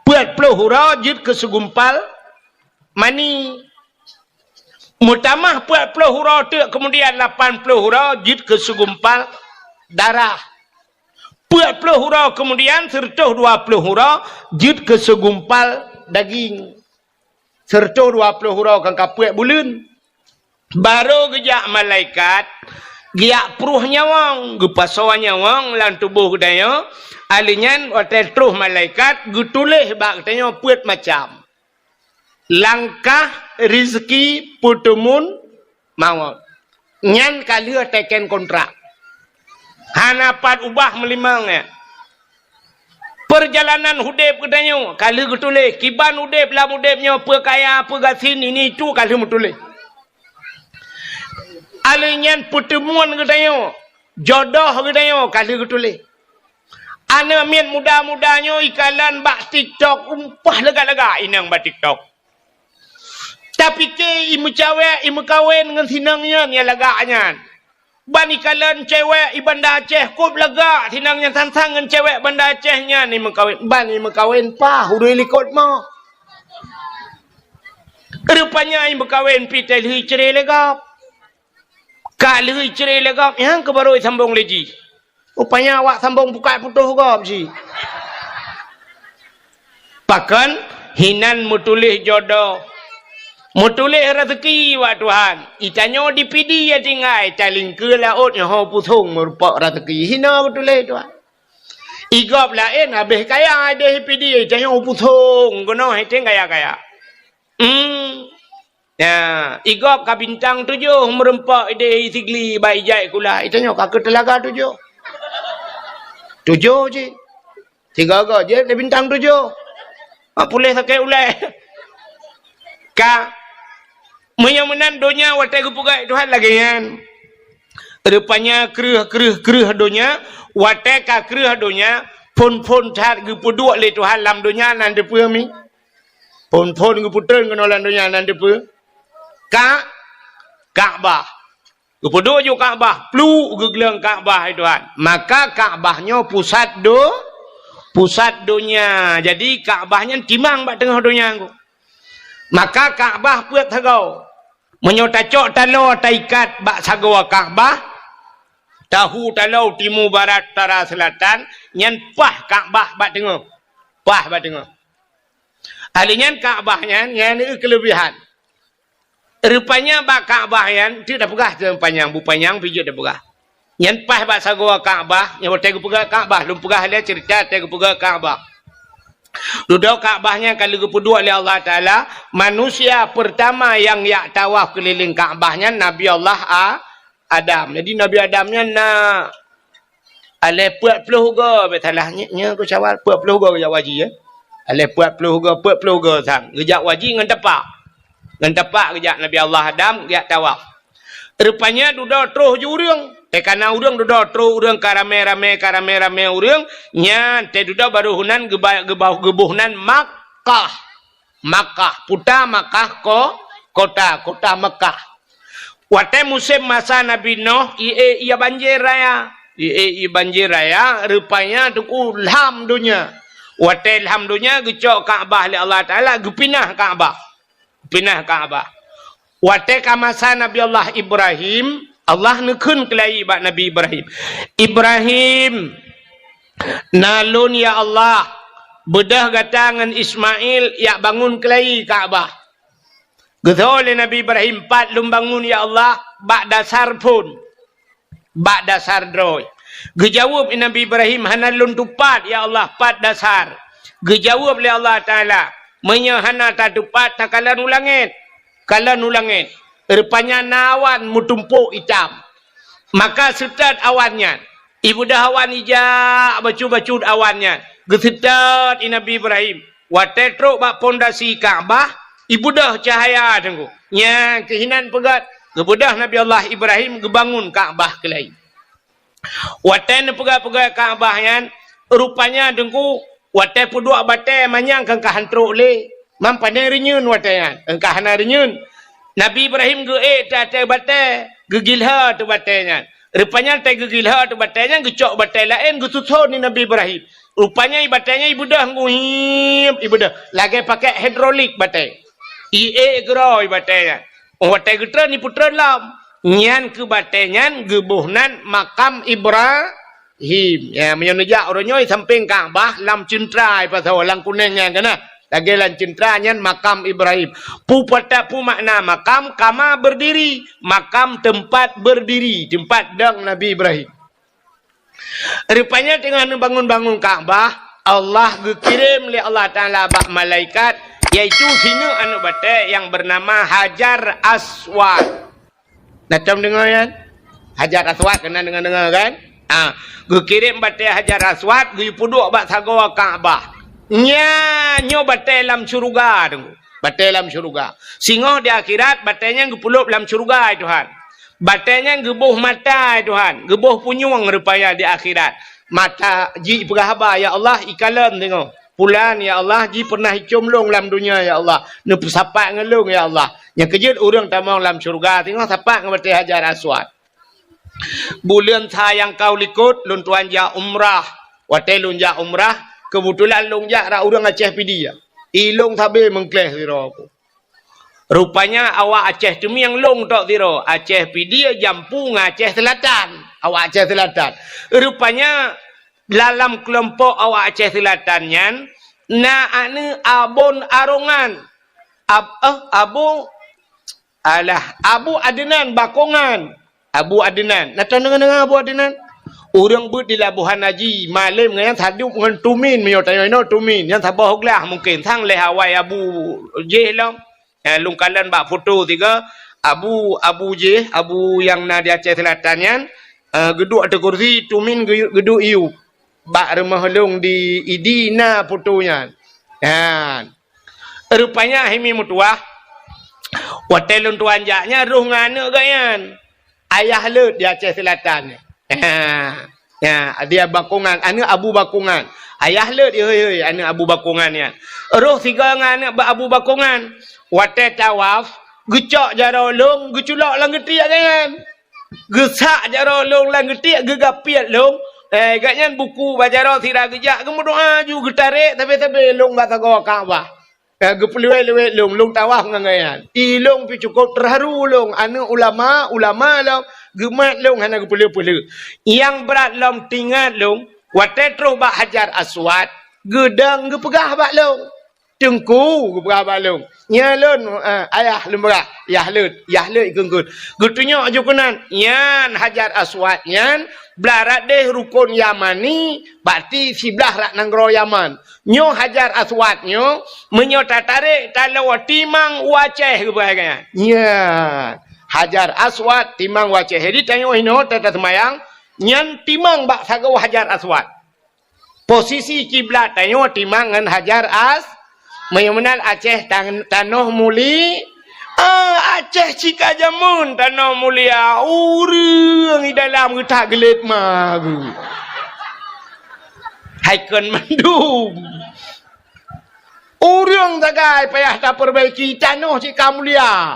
Peuet ploh uroe jeuet keu segumpal mani. Meutamah peuet ploh uroe teuk, keumudian lapan ploh uroe jeuet keu segumpal darah. Peuet ploh uroe keumudian, seureutôh dua ploh uroe jeuet keu segumpal daging. Seureutôh dua ploh uroe kan ka peuet buleuen. Barô geujak malaikat, geujak pruh nyawöng, geupasoe nyawöng lam tuboh geutanyoe, alheuh nyan watée troh malaikat geutuléh bak geutanyoe peuet macam. Langkah, rizki, peuteumun, mawöt. Nyan ka lheueh teken kontrak. Hana pat ubah meulimong nyan. Peurjalanan udeb geutanyoe ka lheueh geutuléh. Kiban udeb lam udeb nyoe, peue kaya, peue gasien, ini itu ka lheueh meutuléh. Alheuh nyan peuteumun geutanyoe, jodoh geutanyoe ka lheueh geutuléh. Aneuk miet muda-muda nyoe ikalon bak TikTok, umpah lagak-lagak inong bak TikTok. Tapike imeucawek, imeukawen ngon sinong nyan nyang lagak nyan. Ban ikalon cewek i Banda Aceh kôb lagak sinong nyan sang-sang ngon cewek Banda Aceh nyan imeukawen. Ban imeukawen paih ureuëng likot mo. Rupanya imeukawen pih teuh lheueh icre lé gob. Ka lheueh icre lé gob, nyang keuh barô isambong lé jih. Rupanya awak sambong bukai putôh gob jih. Pakon? Hinan meutuléh jodoh. Meutuléh raseuki bak Tuhan. Itanyoe di Pidie tinggai, talingkeue laôt nyoe ho pusong meurupok raseuki. Hina meutuléh Tuhan. Igob laén habéh kaya ideh Pidie, itanyoe pusong keunoe hete kaya-kaya. Hmm. Ya, igob ka bintang tujoh meureumpok ideh Sigli bak ijai kula. Itanyoe ka keu teulaga tujoh. Tujoh cit. Sigoe-goe jeuet lé bintang tujoh. Mak puléh sakét ulée. Ka. Meunyoe meunan donya watée geupeugah Tuhan lagée nyan. Rupanya kreueh, kreueh, kreueh donya, watée ka kreueh donya, phon-phon that geupeuduek lé Tuhan lam donya nan teupeue mi. Phon-phon geupeutreun keunoe lam donya nan teupeue. Ka-, Ka'bah. Geupeuduek ju Ka'bah, pluek geugleueng Ka'bah, hai Tuhan. Maka Ka'bah nyoe pusat do-, pusat donya. Jadi Ka'bah nyan timang bak teungoh donya nyoe. Maka Ka'bah peuet sagoe. Meunyoe tacok taloe taikat bak sagoe Ka'bah, tahu taloe timu, barat, utara, seulatan, nyan paih Ka'bah bak teungoh. Paih bak teungoh. Ahli nyan Ka'bah nyan, nyan keuleubiehan. Rupanya bak Ka'bah nyan, teuk tapeugah teuh panyang, bu panyang pih jeuet tapeugah. Nyan paih bak sagoe Ka'bah, nyan watée geupeugah Ka'bah, lôn peugah lé ceurita watée geupeugah Ka'bah. Dudoe Ka'bah nyan ka lheueh geupeuduek lé Allah Taala, manusia peurtama nyang jak tawaf keulileng Ka'bah nyan Nabi Allah A-, Adam. Jadi Nabi Adam nyan na aleh peuet ploh goe, bèk salah, nyoe, nyoe keu syawal, peuet ploh goe geujak haji, ya. Aleh peuet ploh goe, peuet ploh goe sang. Geujak haji ngon tapak. Ngon tapak geujak Nabi Allah Adam geujak tawaf. Rupanya dudoe troh ju ureuëng. Teuka na ureuëng dudoe troh ureuëng ka ramé-ramé, ka ramé-ramé ureuëng, nyan teududoe barô heunan geuba-, geuba-, geuboh nan Makkah. Makkah, puta Makkah ko-, kota, kota Makkah. Watée musém masa Nabi Nuh, ié, ié banjir raya. Ié, ié banjir raya, rupanya teungku lham donya. Watée lham donya, geucok Ka'bah lé Allah Taala, geupinah Ka'bah. Pinah Ka'bah. Watée ka masa Nabi Allah Ibrahim, Allah neukheun keulayi bak Nabi Ibrahim, "Ibrahim, na lôn, ya Allah, beudôh gata ngon Ismail jak bangun keulayi Ka'bah." Geutho lé Nabi Ibrahim, "Pat lôn bangun, ya Allah, bak dasar phon." Bak dasar droe. Geujaweueb Nabi Ibrahim, "Hana lôn tupat, ya Allah, pat dasar." Geujaweueb lé Allah Taala, "Meunyoe hana tatupat, takalon u langét." Kalon u langét. Rupanya na awan meutumpôk itam. Maka seutôt awan nyan. Ibeudôh awan ijak bacut-bacut awan nyan. Geuseutôt Nabi Ibrahim. Watée trok bak pondasi Ka'bah, ibeudôh cahya teungku. Nyang keuhinan peugét, geubeudôh Nabi Allah Ibrahim geubangun Ka'bah keulayi. Watée neupeugét-peugét Ka'bah nyan, rupanya teungku, watée peuduek batée manyang keu ka han trok lé. Mam pane reunyeun watée nyan, keu ka hana reunyeun. Nabi Ibrahim geuék teuh ateueh batée, geugilhô teuh batée nyan. Rupanya watée geugilhô teuh batée nyan, geucok batée laén geususon di Nabi Ibrahim. Rupanya i batée nyan ibeudôh ngui, ibeudôh. Lagée pakai hidrolik batée. Ié keudroe i batée nyan. Oh, watée geutreun, ipeutreun lom. Nyan keuh batée nyan geuboh nan makam Ibrahim. Ya, meunyoe neujak uroe nyoe sampéng Ka'bah lam ceuntra ipasoe lam kunéng nyan keunan. Lagée lam ceuntra nyan makam Ibrahim. Pu pata-, pu makna makam, kama berdiri. Makam tempat berdiri, tempat dong Nabi Ibrahim. Rupanya teungoh neubangun-bangun Ka'bah, Allah geukirém lé Allah Taala bak malaikat, yaitu sineuk aneuëk batée nyang beunama Hajar Aswad. Na tom deungoe nyan? Hajar Aswad, keunan deungoe-deungoe kan? Ah, geukirém batée Hajar Aswad, geupeuduek bak sagoe Ka'bah. Nyan nyoe batée lam syeuruga teungku. Batée lam syeuruga. Singoh di akhirat, batée nyan geupeulop lam syeuruga, hai Tuhan. Batée nyan geuboh mata, hai Tuhan. Geuboh punyueng rupanya di akhirat. Mata jih peugah haba, "Ya Allah, ikalon singoh. Pulan, ya Allah, jih pernah icom lôn lam dunia, ya Allah. Neupeusapat ngon lôn, ya Allah." Nyang keujeuet ureuëng tamong lam syeuruga, singoh sapat ngon batée Hajar Aswad. Buleuen sa nyang ka u likot, lôn tuan jak umrah. Watée lôn jak umrah, keubeutulan lôn jak rot ureuëng Aceh Pidie. I lôn sabe meungkléh sidroe. Rupanya awak Aceh Teumieng lôn tok sidroe, Aceh Pidie, Jampu ngon Aceh Seulatan. Awak Aceh Seulatan. Rupanya dalam keulompok awak Aceh Seulatan nyan, na aneuëk Abon Arongan. Ab-, eh, Abu, alah, Abu Adnan Bakongan. Abu Adnan. Na tom deungoe-deungoe Abu Adnan? Ureuëng beuet di Labuhan Haji, malém ngon nyan sadup ngon Tumin, meunyoe tanyoe inoe Tumin. Nyan saboh glah mungken, sang lheueh awai Abu jih lom. Eh, lôn kalon bak foto tiga, Abu, Abu jih, Abu nyang na di Aceh Seulatan nyan, eh, geuduek ateueh kursi, Tumin geu-, geuduek iyup. Bak rumoh lôn di Idi na foto nyan. Nyan. Rupanya hai mi meutuwah, watée lôn tuan jak nyan roh ngon aneuëk geuh nyan. Ayah leuet di Aceh Seulatan. Ha, ya, dia Bakongan, aneuëk Abu Bakongan. Ayah leuet, hei, hei, aneuëk Abu Bakongan nyan. Roh sigoe ngon aneuëk Abu Bakongan. Watée tawaf, geucok jaroe lôn, geuculok lam geutiek geuh nyan. Geusak jaroe lôn lam geutiek, geugapiet lôn. Eh, geuh nyan buku bak jaroe sira geujak, geumeudoá ju geutarek sabe-sabe lôn bak sagoe Ka'bah. Eh, geupeuleuwet-leuwet lôn, lôn tawaf ngon gobnyan. I lôn pih cukôp teuharu lôn, aneuk ulama, ulama lôn, geumat lôn hana geupeuleueh-peuleueh. Nyang brat lom teuingat lôn, watée troh bak Hajar Aswad, geudong geupeugah bak lôn. Teungku, geupeugah bak lôn. Nyan lôn, eh, ayah lôn peugah, yah leuet, yah leuet geunggeut. Geutunyok ju keunan, nyan Hajar Aswad nyan, blah rot deh rukon Yamani, berarti siblah rot nanggroe Yaman. Nyoe Hajar Aswad nyoe, meunyoe tatarek taloe timang u Aceh geupeugah nyan. Nyan, Hajar Aswad timang u Aceh. Jadi tanyoe inoe ta-, taseumayang, nyan timang bak sagoe Hajar Aswad. Posisi kiblat tanyoe timang ngon Hajar As-, meunyoe meunan Aceh tan-, tanoh muli-, ah, Aceh cit ka jameun tanoh mulia, ureuëng di dalam geutak geulet ma geuh. Hai kon mandum. Ureuëng sagai payah tapeubaiki tanoh cit ka mulia.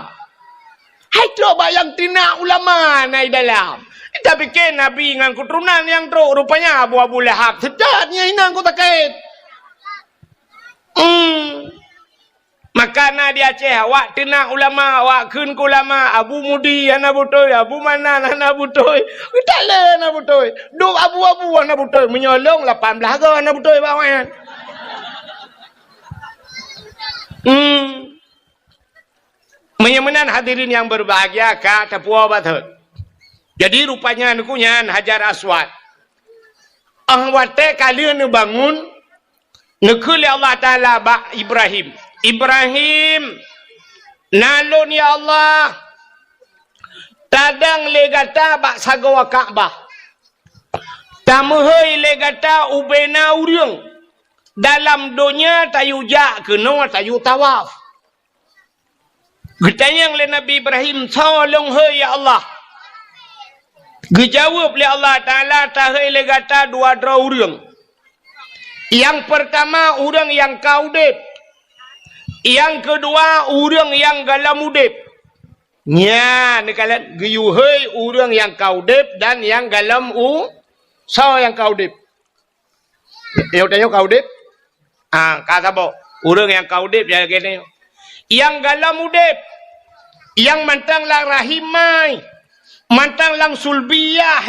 Hai trok bak nyang teunak ulama na i dalam. Tapike nabi ngon keuturonan nyang trok, rupanya Abu, Abu Lahab. Seutôt nyan inong ku sakét. Hmm. Maka na di Aceh, awak teunak ulama, awak kheun keu ulama, Abu Mudi hana beutôi, Abu Manan hana beutôi. Geutalé hana beutôi. Dub Abu-Abu hana beutôi. Meunyoe lôn lapan blaih goe hana beutôi bak awaknyan. Hmm. Meunyoe meunan hadirin nyang berbahagia ka tapuwoe batot. Jadi rupanya neuku nyan Hajar Aswad. Ah watée ka lheueh neubangun, neukheun lé Allah Taala bak Ibrahim, "Ibrahim, na lôn ya Allah, tadong lé gata bak sagoe Ka'bah. Tameuhôi lé gata ubena ureuëng. Dalam donya tayue jak keunoe tayue tawaf." Geutanyong lé Nabi Ibrahim, "Soe lôn hôi ya Allah?" Geujaweueb lé Allah Taala, "Tahôi lé gata dua droe ureuëng. Nyang peurtama ureuëng nyang ka udeb. Nyang keudua ureuëng nyang gohlom udeb." Nyan neukalon geuyue hôi ureuëng nyang ka udeb dan nyang gohlom u-, soe nyang ka udeb? Nyoe tanyoe ka udeb? Ah, ka saboh. Ureuëng nyang ka udeb nyang lagée nyoe. Nyang gohlom udeb, nyang mantong lam rahim mai, mantong lam sulbiyah,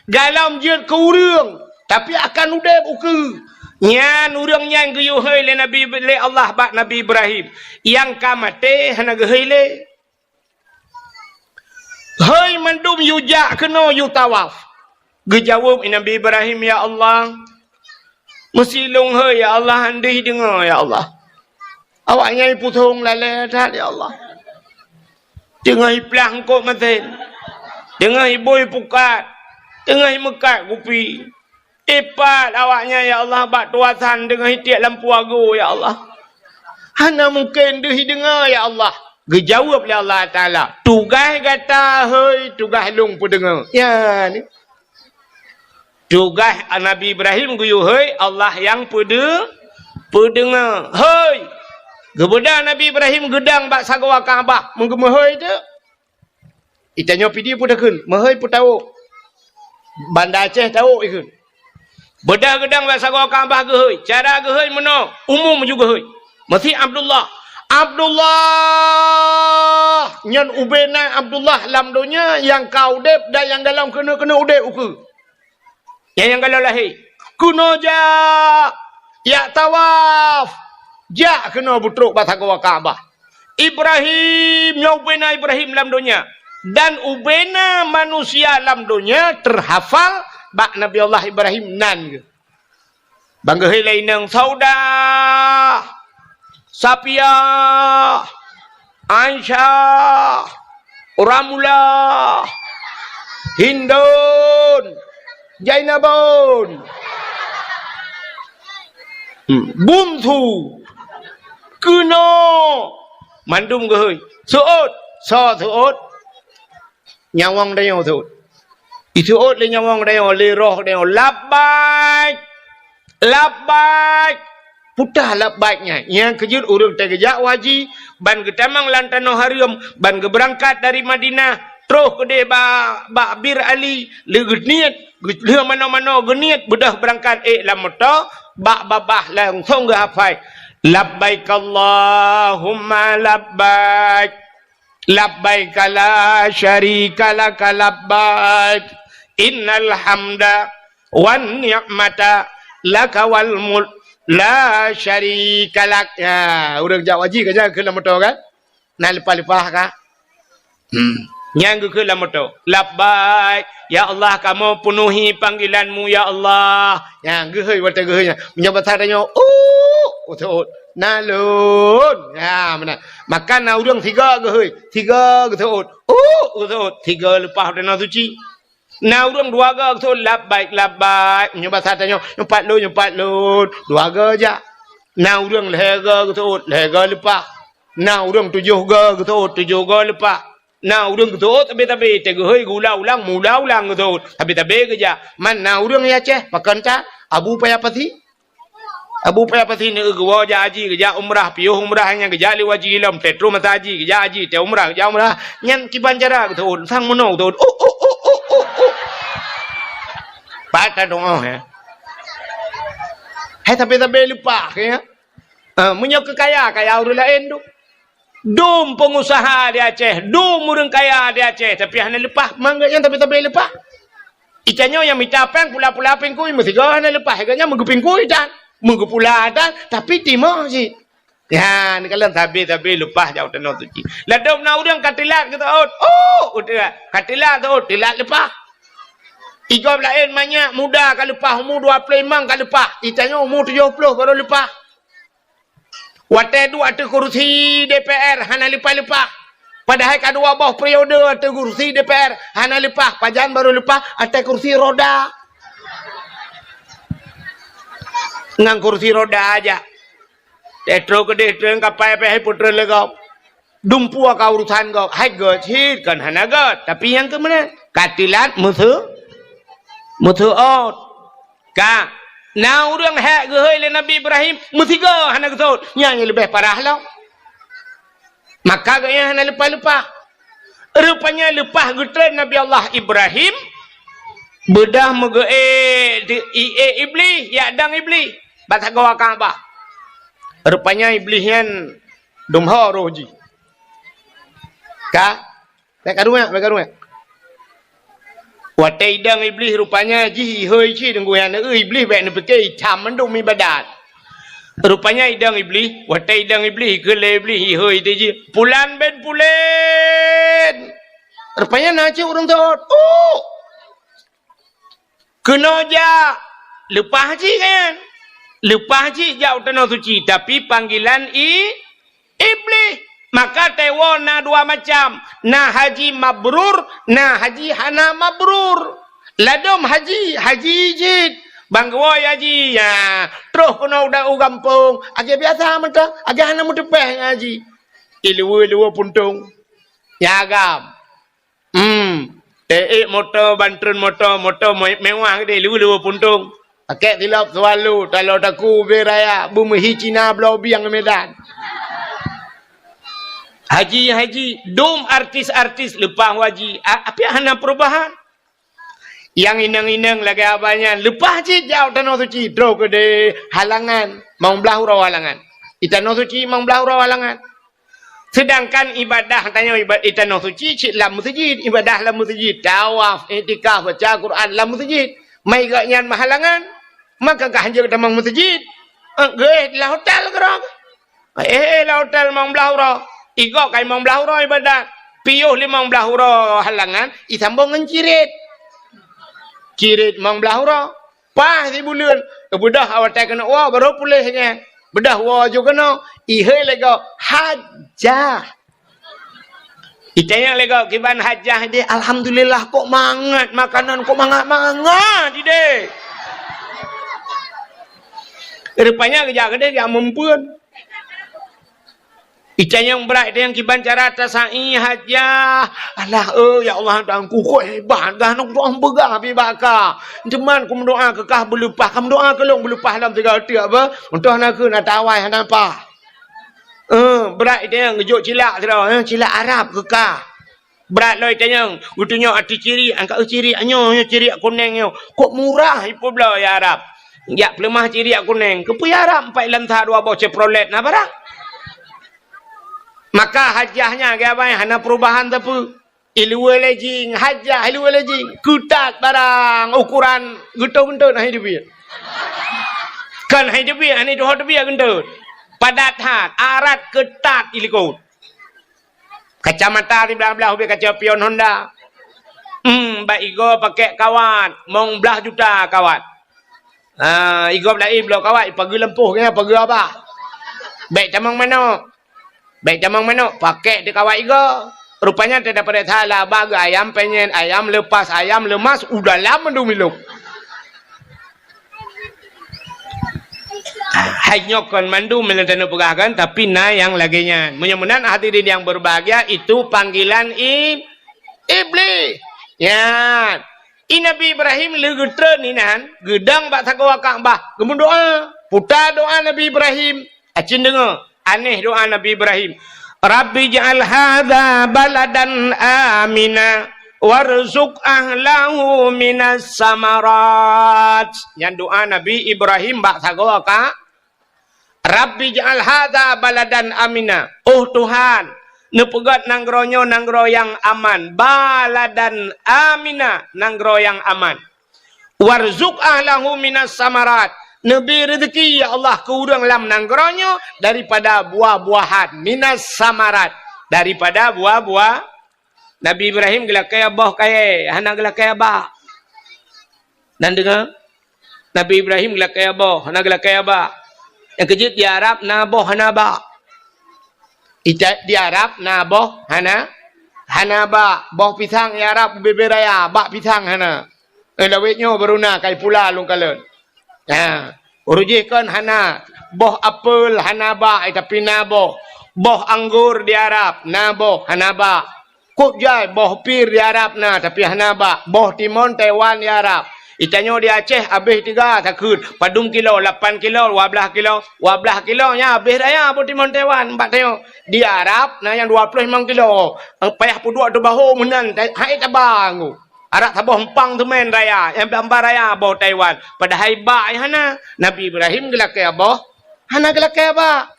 gohlom jeuet keu ureuëng, tapi akan udeb ukeue. Nyan ureuëng nyan geuyue hôi lé Nabi, lé Allah bak Nabi Ibrahim. Nyang ka maté hana geuhôi lé. Hôi mandum yue jak keunoe yue tawaf. Geujaweueb Nabi Ibrahim, "Ya Allah, meusi lôn hôi ya Allah, han deuh deungoe ya Allah. Awaknyan puthong lalée that ya Allah. Teungoh iplah eungkot masen, teungoh ibôi pukat, teungoh imeukat kupi." Ipat awaknyan, ya Allah, bak tuasan deungon itiek lampu agoe, ya Allah. Hana mungken deuh ideungoe, ya Allah. Geujaweueb lé Allah Taala, "Tugaih gata hôi, tugaih lôn peudeungoe." Ya, ni. Tugaih Nabi Ibrahim geuyue hôi, Allah nyang peude-, peudeungoe. Hôi! Geubeudôh Nabi Ibrahim geudong bak sagoe Ka'bah, meugeumeuhôi teuk. Itanyoe Pidie peue takheun, meuhôi peue tawök. Banda Aceh tawök ikheun. Beudôh geudong bak sagoe Ka'bah geuhôi. Cara geuhôi meunoe, umum ju geuhôi. Meusi Abdullah. Abdullah! Nyan ubena Abdullah lam donya nyang ka udeb dan nyang gohlom keuneuk-keuneuk udeb ukeue. Nyang, nyang gohlom lahé. Keunoe jak, jak tawaf. Jak keunoe beutrok bak sagoe Ka'bah. Ibrahim, nyoe ubena Ibrahim lam donya. Dan ubena manusia lam donya teuhafal bak Nabi Allah Ibrahim nan geuh. Ban geuhôi lé inong Saudah, Sapiah, Aisyah, Ramlah, Hindun, Jainabun, hmm, Bungsu, keunoe, mandum geuhôi. Seuôt, soe seuôt? Nyawöng tanyoe seuôt. Iseuôt lé nyawöng tanyoe, lé roh tanyoe, "Labbaik! Labbaik!" Peue teuh labbaik nyan? Nyang keujeuet ureuëng teuh geujak u haji, ban geutamong lam tanoh hareuem, ban geubeurangkat dari Madinah, troh keudeh ba-, bak Bir Ali, lé geuniet, geu-, lheueh manoe-manoe geuniet, beudôh beurangkat ék lam moto, bak babah langsong geuhafai. Labbaik Allahumma labbaik. Labbaik la syarika laka labbaik. Innal hamda wan ni'mata laka wal mulk la syarika lak. Ya, ureueng jak haji ka jak keu lam moto kan? Na leupah-leupah ka? Hmm. Nyan geukheun lam moto, "Labbaik, ya Allah, kamoe peunuhi panggilan-Mu, ya Allah." Nyan geuhôi watée geuhôi nyan. Meunyoe basa tanyoe, "Uh," geuseuôt, "Na lôn." Ya, meunan. Maka na ureueng sigoe geuhôi, sigoe geuseuôt, "Uh," geuseuôt, sigoe leupah watée na suci. Na ureueng dua goe geuseuôt, "Labbaik, labbaik." Meunyoe basa tanyoe, "Nyoe pat lôn, nyoe pat lôn." Dua goe jak. Na ureueng lhée goe geuseuôt, lhée goe leupah. Na ureueng tujoh goe geuseuôt, tujoh goe leupah. Na ureueng geuseuôt sabe-sabe, teuh geuhôi geuulang-ulang, meuulang-ulang geuseuôt, sabe-sabe geujak. Man na ureueng di Aceh, pakon that, Abu Paya Pasi. Abu Paya Pasi neu geuwoe jak haji, geujak umrah, piôh umrah nyan geujak lé haji lom, teuh troh masa haji, geujak haji, teuh umrah, geujak umrah. Nyan kiban cara geuseuôt, sang meunoe geuseuôt. Oh, oh, oh, oh, oh, oh. Pat ka doa, ya. Hai sabe-sabe leupah, ya. Ah, meunyoe keu kaya, kaya ureueng laén tu. Dum peungusaha di Aceh, dum ureueng kaya di Aceh, tapi hana leupah, mangat nyan tapi-tapi leupah. Itanyoe nyang mita péng pula-pula pingkui meusigoe hana leupah, gobnyan meugeupingkui tan, meugeupula tan, tapi timoh cit. Ya, neukalon sabe-sabe leupah jak u Tanoh Suci. Ladôm na ureueng ka teulat geuseuôt, oh, udeuh, ka teulat seuôt, teulat leupah. Igob laén manyak muda ka leupah, umu dua ploh limong ka leupah, itanyoe umu tujoh ploh barô leupah. Watée duek ateueh kursi D P R hana leupah-leupah. Padahai ka dua boh periode ateueh kursi D P R hana leupah, pajan barô leupah ateueh kursi roda. Ngon kursi roda aja. Teuh troh keudeh treun kapai pih hai putreun lé gob. Dumpeue ka urusan gob, hai gét cit kon hana gét, tapi nyang keu meunan ka teulat meuseu-, meuseuôt. Ka na ureueng hék geuhôi lé Nabi Ibrahim, meusigoe hana geuseuôt, nyan nyang leubeh parah lom. Maka gobnyan hana leupah-leupah. Rupanya leupah geutreun Nabi Allah Ibrahim, beudôh meugeuék di, iék Iblih, jak dong Iblih bak sagoe Ka'bah. Rupanya Iblih nyan dum ho roh jih. Ka Bék karuek, bék karuek. Watée idong Iblih rupanya jih ihôi cit deungon nyan, Iblih bék neupike itam mandum ibadat. Rupanya idong Iblih, watée idong Iblih, keu lé Iblih ihôi teuh jih, "Pulan bin Pulan!" Rupanya na cit ureueng seuôt. "Uh!" Keunoe jak, leupah cit nyan. Leupah cit jak u Tanoh Suci, tapi panggilan i-, Iblih. Maka teuwoe na dua macam, na haji mabrur, na haji hana mabrur. Ladôm haji, haji cit. Ban geuwoe haji, ya, troh keunoe u da-, u gampông, lagée biasa mantong, lagée hana meuteupéh ngon haji. Iluweue-luweue puntông. Ya agam. Hmm. Teuék moto, ban treun moto, moto me-, mewah geude, luweue-luweue puntông. Pakèk silop Swallow, taloe takue ubé raya, beumeuhi Cina bloe bieng Medan. Haji, haji, dum artis-artis leupah haji, a-, tapi hana perubahan. Nyang inong-inong lagèe abah nyan, leupah cit jak u Tanoh Suci, troh keudeh halangan, limong blaih uroe halangan. Di Tanoh Suci limong blaih uroe halangan. Seudangkan ibadah tanyoe iba-, di Tanoh Suci cit lam meuseujid, ibadah lam meuseujid, tawaf, iktikaf, baca Quran lam meuseujid. Mai gobnyan meuhalangan, maka ka hanjeuet tamong meuseujid. Eh, geuéh lam hotel keudroe. Eh, eh, lam hotel limong blaih uroe. Igob ka limong blaih uroe ibadah. Piôh limong blaih uroe halangan, isambông ngon cirit. Cirit limong blaih uroe. Paih sibuleuen, beudôh watèe keuneuk woe, barô puléh nyan. Beudôh woe ju keunoe, ihôi lé gob, hajah. Itanyong lé gob, "Kiban hajah idéh?" "Alhamdulillah, kok mangat makanan, kok mangat-mangat idéh." Rupanya geujak keudeh jak meumpeuen. Itanyong brat, itanyong kiban cara tasa'i hajah. "Alah, eh, ya Allah, Tuhanku, kok hebat, dah nong doa peugah pi baka. Teuma kumeudoa keu kah beuleupah, kumeudoa keu lôn beuleupah lom sigoe teuk beuh. Untôh na keuh na tawai hana pah." Eh, brat itanyong geujok cilak sidroe, eh, cilak Arab keu kah. Brat lom itanyong, geutunyok ateueh cirik, angkat cirik nyoe, nyoe cirik kunéng nyoe. Kok murah ipeubloe ya Arab. Jak peuleumah ciriak kuneng. Keupeue Arab empat lam sa dua boh Chevrolet na barang? Maka hajah nyan, geubai, hana perubahan sapeue. Iluwa lejing, hajah iluwa lejing. Keutat barang ukuran geutot-geutot hai teubiet. Kan hai teubiet, hai tuho teubiet geutot. Padat that, arat keutat ilikot. Kacamata siblah-blah ubit kaca pion Honda. Hmm, bak igoe pakai kawat, mong blah juta kawat. Ha, igoe laén bloe kawat, ipageue lampôh keuh, ipageue abah. Bèk tamong manok. Bèk tamong manok, pakai teuh kawat igoe. Rupanya teuh dapat salah, abah geu ayam penyet, ayam lepas, ayam lemas, u dalam mandum ilop. Hai nyoe kon mandum meunyoe taneuk peugah kan, tapi na nyang lagèe nyan. Meunyoe meunan hadirin yang berbahagia, itu panggilan i-, Iblih. Nyan. I Nabi Ibrahim lheueh geutreun inan, geudong bak sagoe Ka'bah, geumeudoa. Puta doa Nabi Ibrahim. Acin deungö, aneh doa Nabi Ibrahim. "Rabbi ij'al hadza baladan amina warzuq ahlahu minas samarat." Nyan doa Nabi Ibrahim bak sagoe Ka-, "Rabbi ij'al hadza baladan amina." Oh Tuhan, neupeugöt nanggroe nyoe nanggroe nyang aman. Baladan amina, nanggroe nyang aman. "Warzuq ahlahu minas samarat." Neubri reuzeki, ya Allah, keu ureuëng lam nanggroe nyoe daripada buah-buahan. Minas samarat, daripada buah-buah. Nabi Ibrahim geulakèe boh kayèe, hana geulakèe bak. Nan deungö? Nabi Ibrahim geulakèe boh, hana geulakèe bak. Nyang keujeuet di Arab na boh hana bak. Ita-, di Arab na boh hana, hana bak. Boh pisang di Arab ubé-bé raya, bak pisang hana. Eh, lawét nyoe baru na kai pula lôn kalon. Ha, ureuëng jih kon hana. Boh apel hana bak, eh, tapi na boh. Boh anggur di Arab na boh hana bak. Kok jai boh pir di Arab na, tapi hana bak. Boh timon Taiwan di Arab. Itanyoe di Aceh abéh tiga takheun. Padum kilo, lapan kilo, dua blah kilo. Dua blah kilo nyan abéh raya boh timon Taiwan. Bak tanyoe di Arab na nyang dua ploh limong kilo. Payah peuduek teubaho meunan, hai taba nggu. Arak saboh empang teumèn raya, nyang bamba raya boh Taiwan. Padahai bak nyang hana. Nabi Ibrahim geulakèe boh, hana geulakèe bak.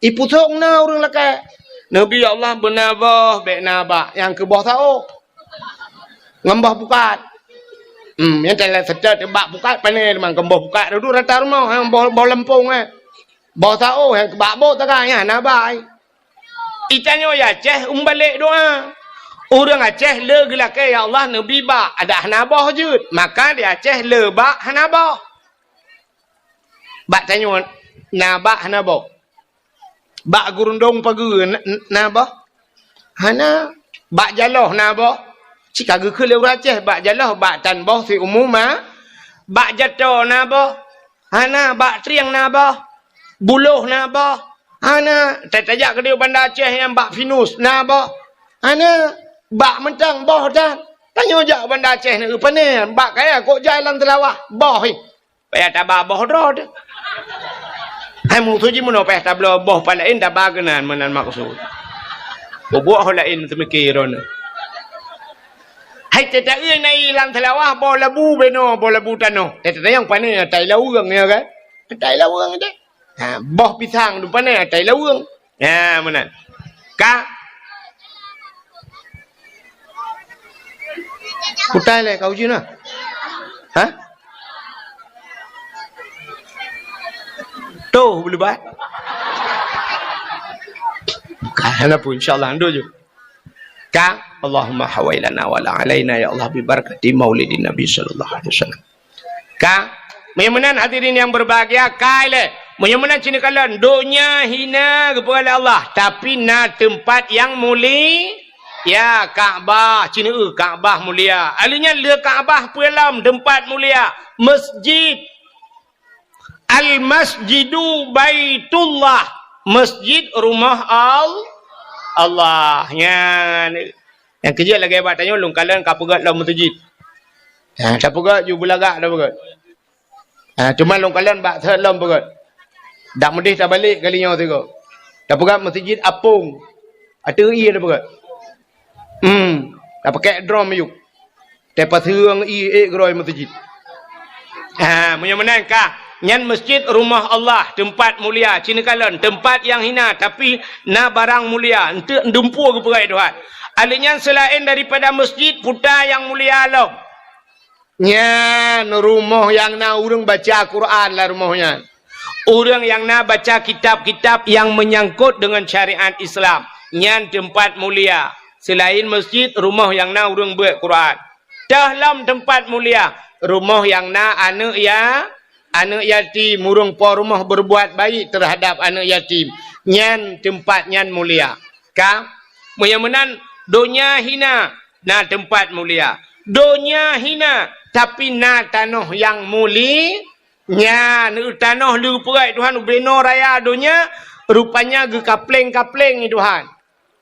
Ipusong na ureuëng lakèe. Nabi Allah beuna boh, bèk na bak, nyang keu boh saôh. Ngon boh pukat. Hmm, nyang teulat seutôt bak pukat pané teuma, ngon boh pukat dudu rata rumoh, nyang boh, boh leumpông, eh. Boh saôh nyang keu bak bôk taga nyan na bak. Itanyoe di Aceh umbalek doa. Ureuëng Aceh le geulakèe, "Ya Allah, neubri bak," adak hana boh jeuet. Maka di Aceh le bak hana boh. Bak tanyoe na bak hana boh. Bak gurundong pageue na, na boh? Hana. Bak jaloh na boh? Cit ka geukheun lé ureuëng Aceh, bak jaloh, bak tan boh siumu ma. Bak jato na boh? Hana. Bak trieng na boh? Buloh na boh? Hana. Ta-, tajak keudéh Banda Aceh nyang bak Pinus na boh? Hana. Bak mantong boh tan. Tanyoe jak Banda Aceh na, pane? Bak kaya kok jai lam teulawah. Boh, eh. Payah taba boh droe teuh. Hai musoh jih meunoe payah tabloe boh pat laén taba keunan meunan maksud. Bubuet ho laén teumike droeneuh. Hai teuta-eu na i lam teulawah boh labu benoe, boh labu tanoh. Teuta nyang pane atai laweueng, ya kan? Atai laweueng deh. Ha, boh pisang tu pane atai laweueng. Ya, meunan. Ka? Kutai lé kau jih na. Ha? Tuh, beulebat. Ka, hana pun, insya Allah, nduk ju. Ka, Allahumma hawailana wala alaina, ya Allah, bi barakati maulidin Nabi sallallahu alaihi wasallam. Ka? Meunyoe meunan hadirin yang berbahagia, kai lé. Meunyoe meunan cit neukalon, donya hina geupeugah lé Allah, tapi na teumpat nyang muli-, ya, Ka'bah, cit neueu Ka'bah mulia. Aleuh nyan le Ka'bah peue lom teumpat mulia, masjid. Al-Masjidu Baitullah, masjid rumah Al-, Allah. Nyan. Nyang keujeuet lagèe bak tanyoe lôn kalon ka peugöt lom meuseujid. Ha, tapeugöt ju beulagak tapeugöt. Ha, teuma lôn kalon bak thot lom peugöt. Dak meudeh tabalek kali nyoe sigoe. Tapeugöt meuseujid apong. Ateueh ie tapeugöt. Hmm, tapakèk drom miyueb. Tapaseueng ie ék geurôi meuseujid. Ha, Meunyoe meunan ka, nyan masjid rumoh Allah, teumpat mulia. Ci neukalon, teumpat nyang hina, tapi na barang mulia, eunteuk dumpeue geupeugah Tuhan. Alheuh nyan seulaén daripada masjid, peue nyang mulia lom. Nyan rumoh nyang na ureuëng baca Quran lam rumoh nyan. Ureuëng nyang na baca kitab-kitab nyang meunyangkot deungon syariat Islam. Nyan teumpat mulia. Seulaén masjid, rumoh nyang na ureuëng beuet Quran. Teuh lom teumpat mulia, rumoh nyang na aneuëk ya-, aneuëk yatim, ureuëng po rumoh berbuat baik terhadap aneuëk yatim. Nyan teumpat nyan mulia. Ka? Meunyoe meunan, donya hina, na teumpat mulia. Donya hina, tapi na tanoh nyang muli-, nyan, tanoh leupeureuet Tuhan ubenoe raya donya, rupanya geukapleng-kapleng Tuhan.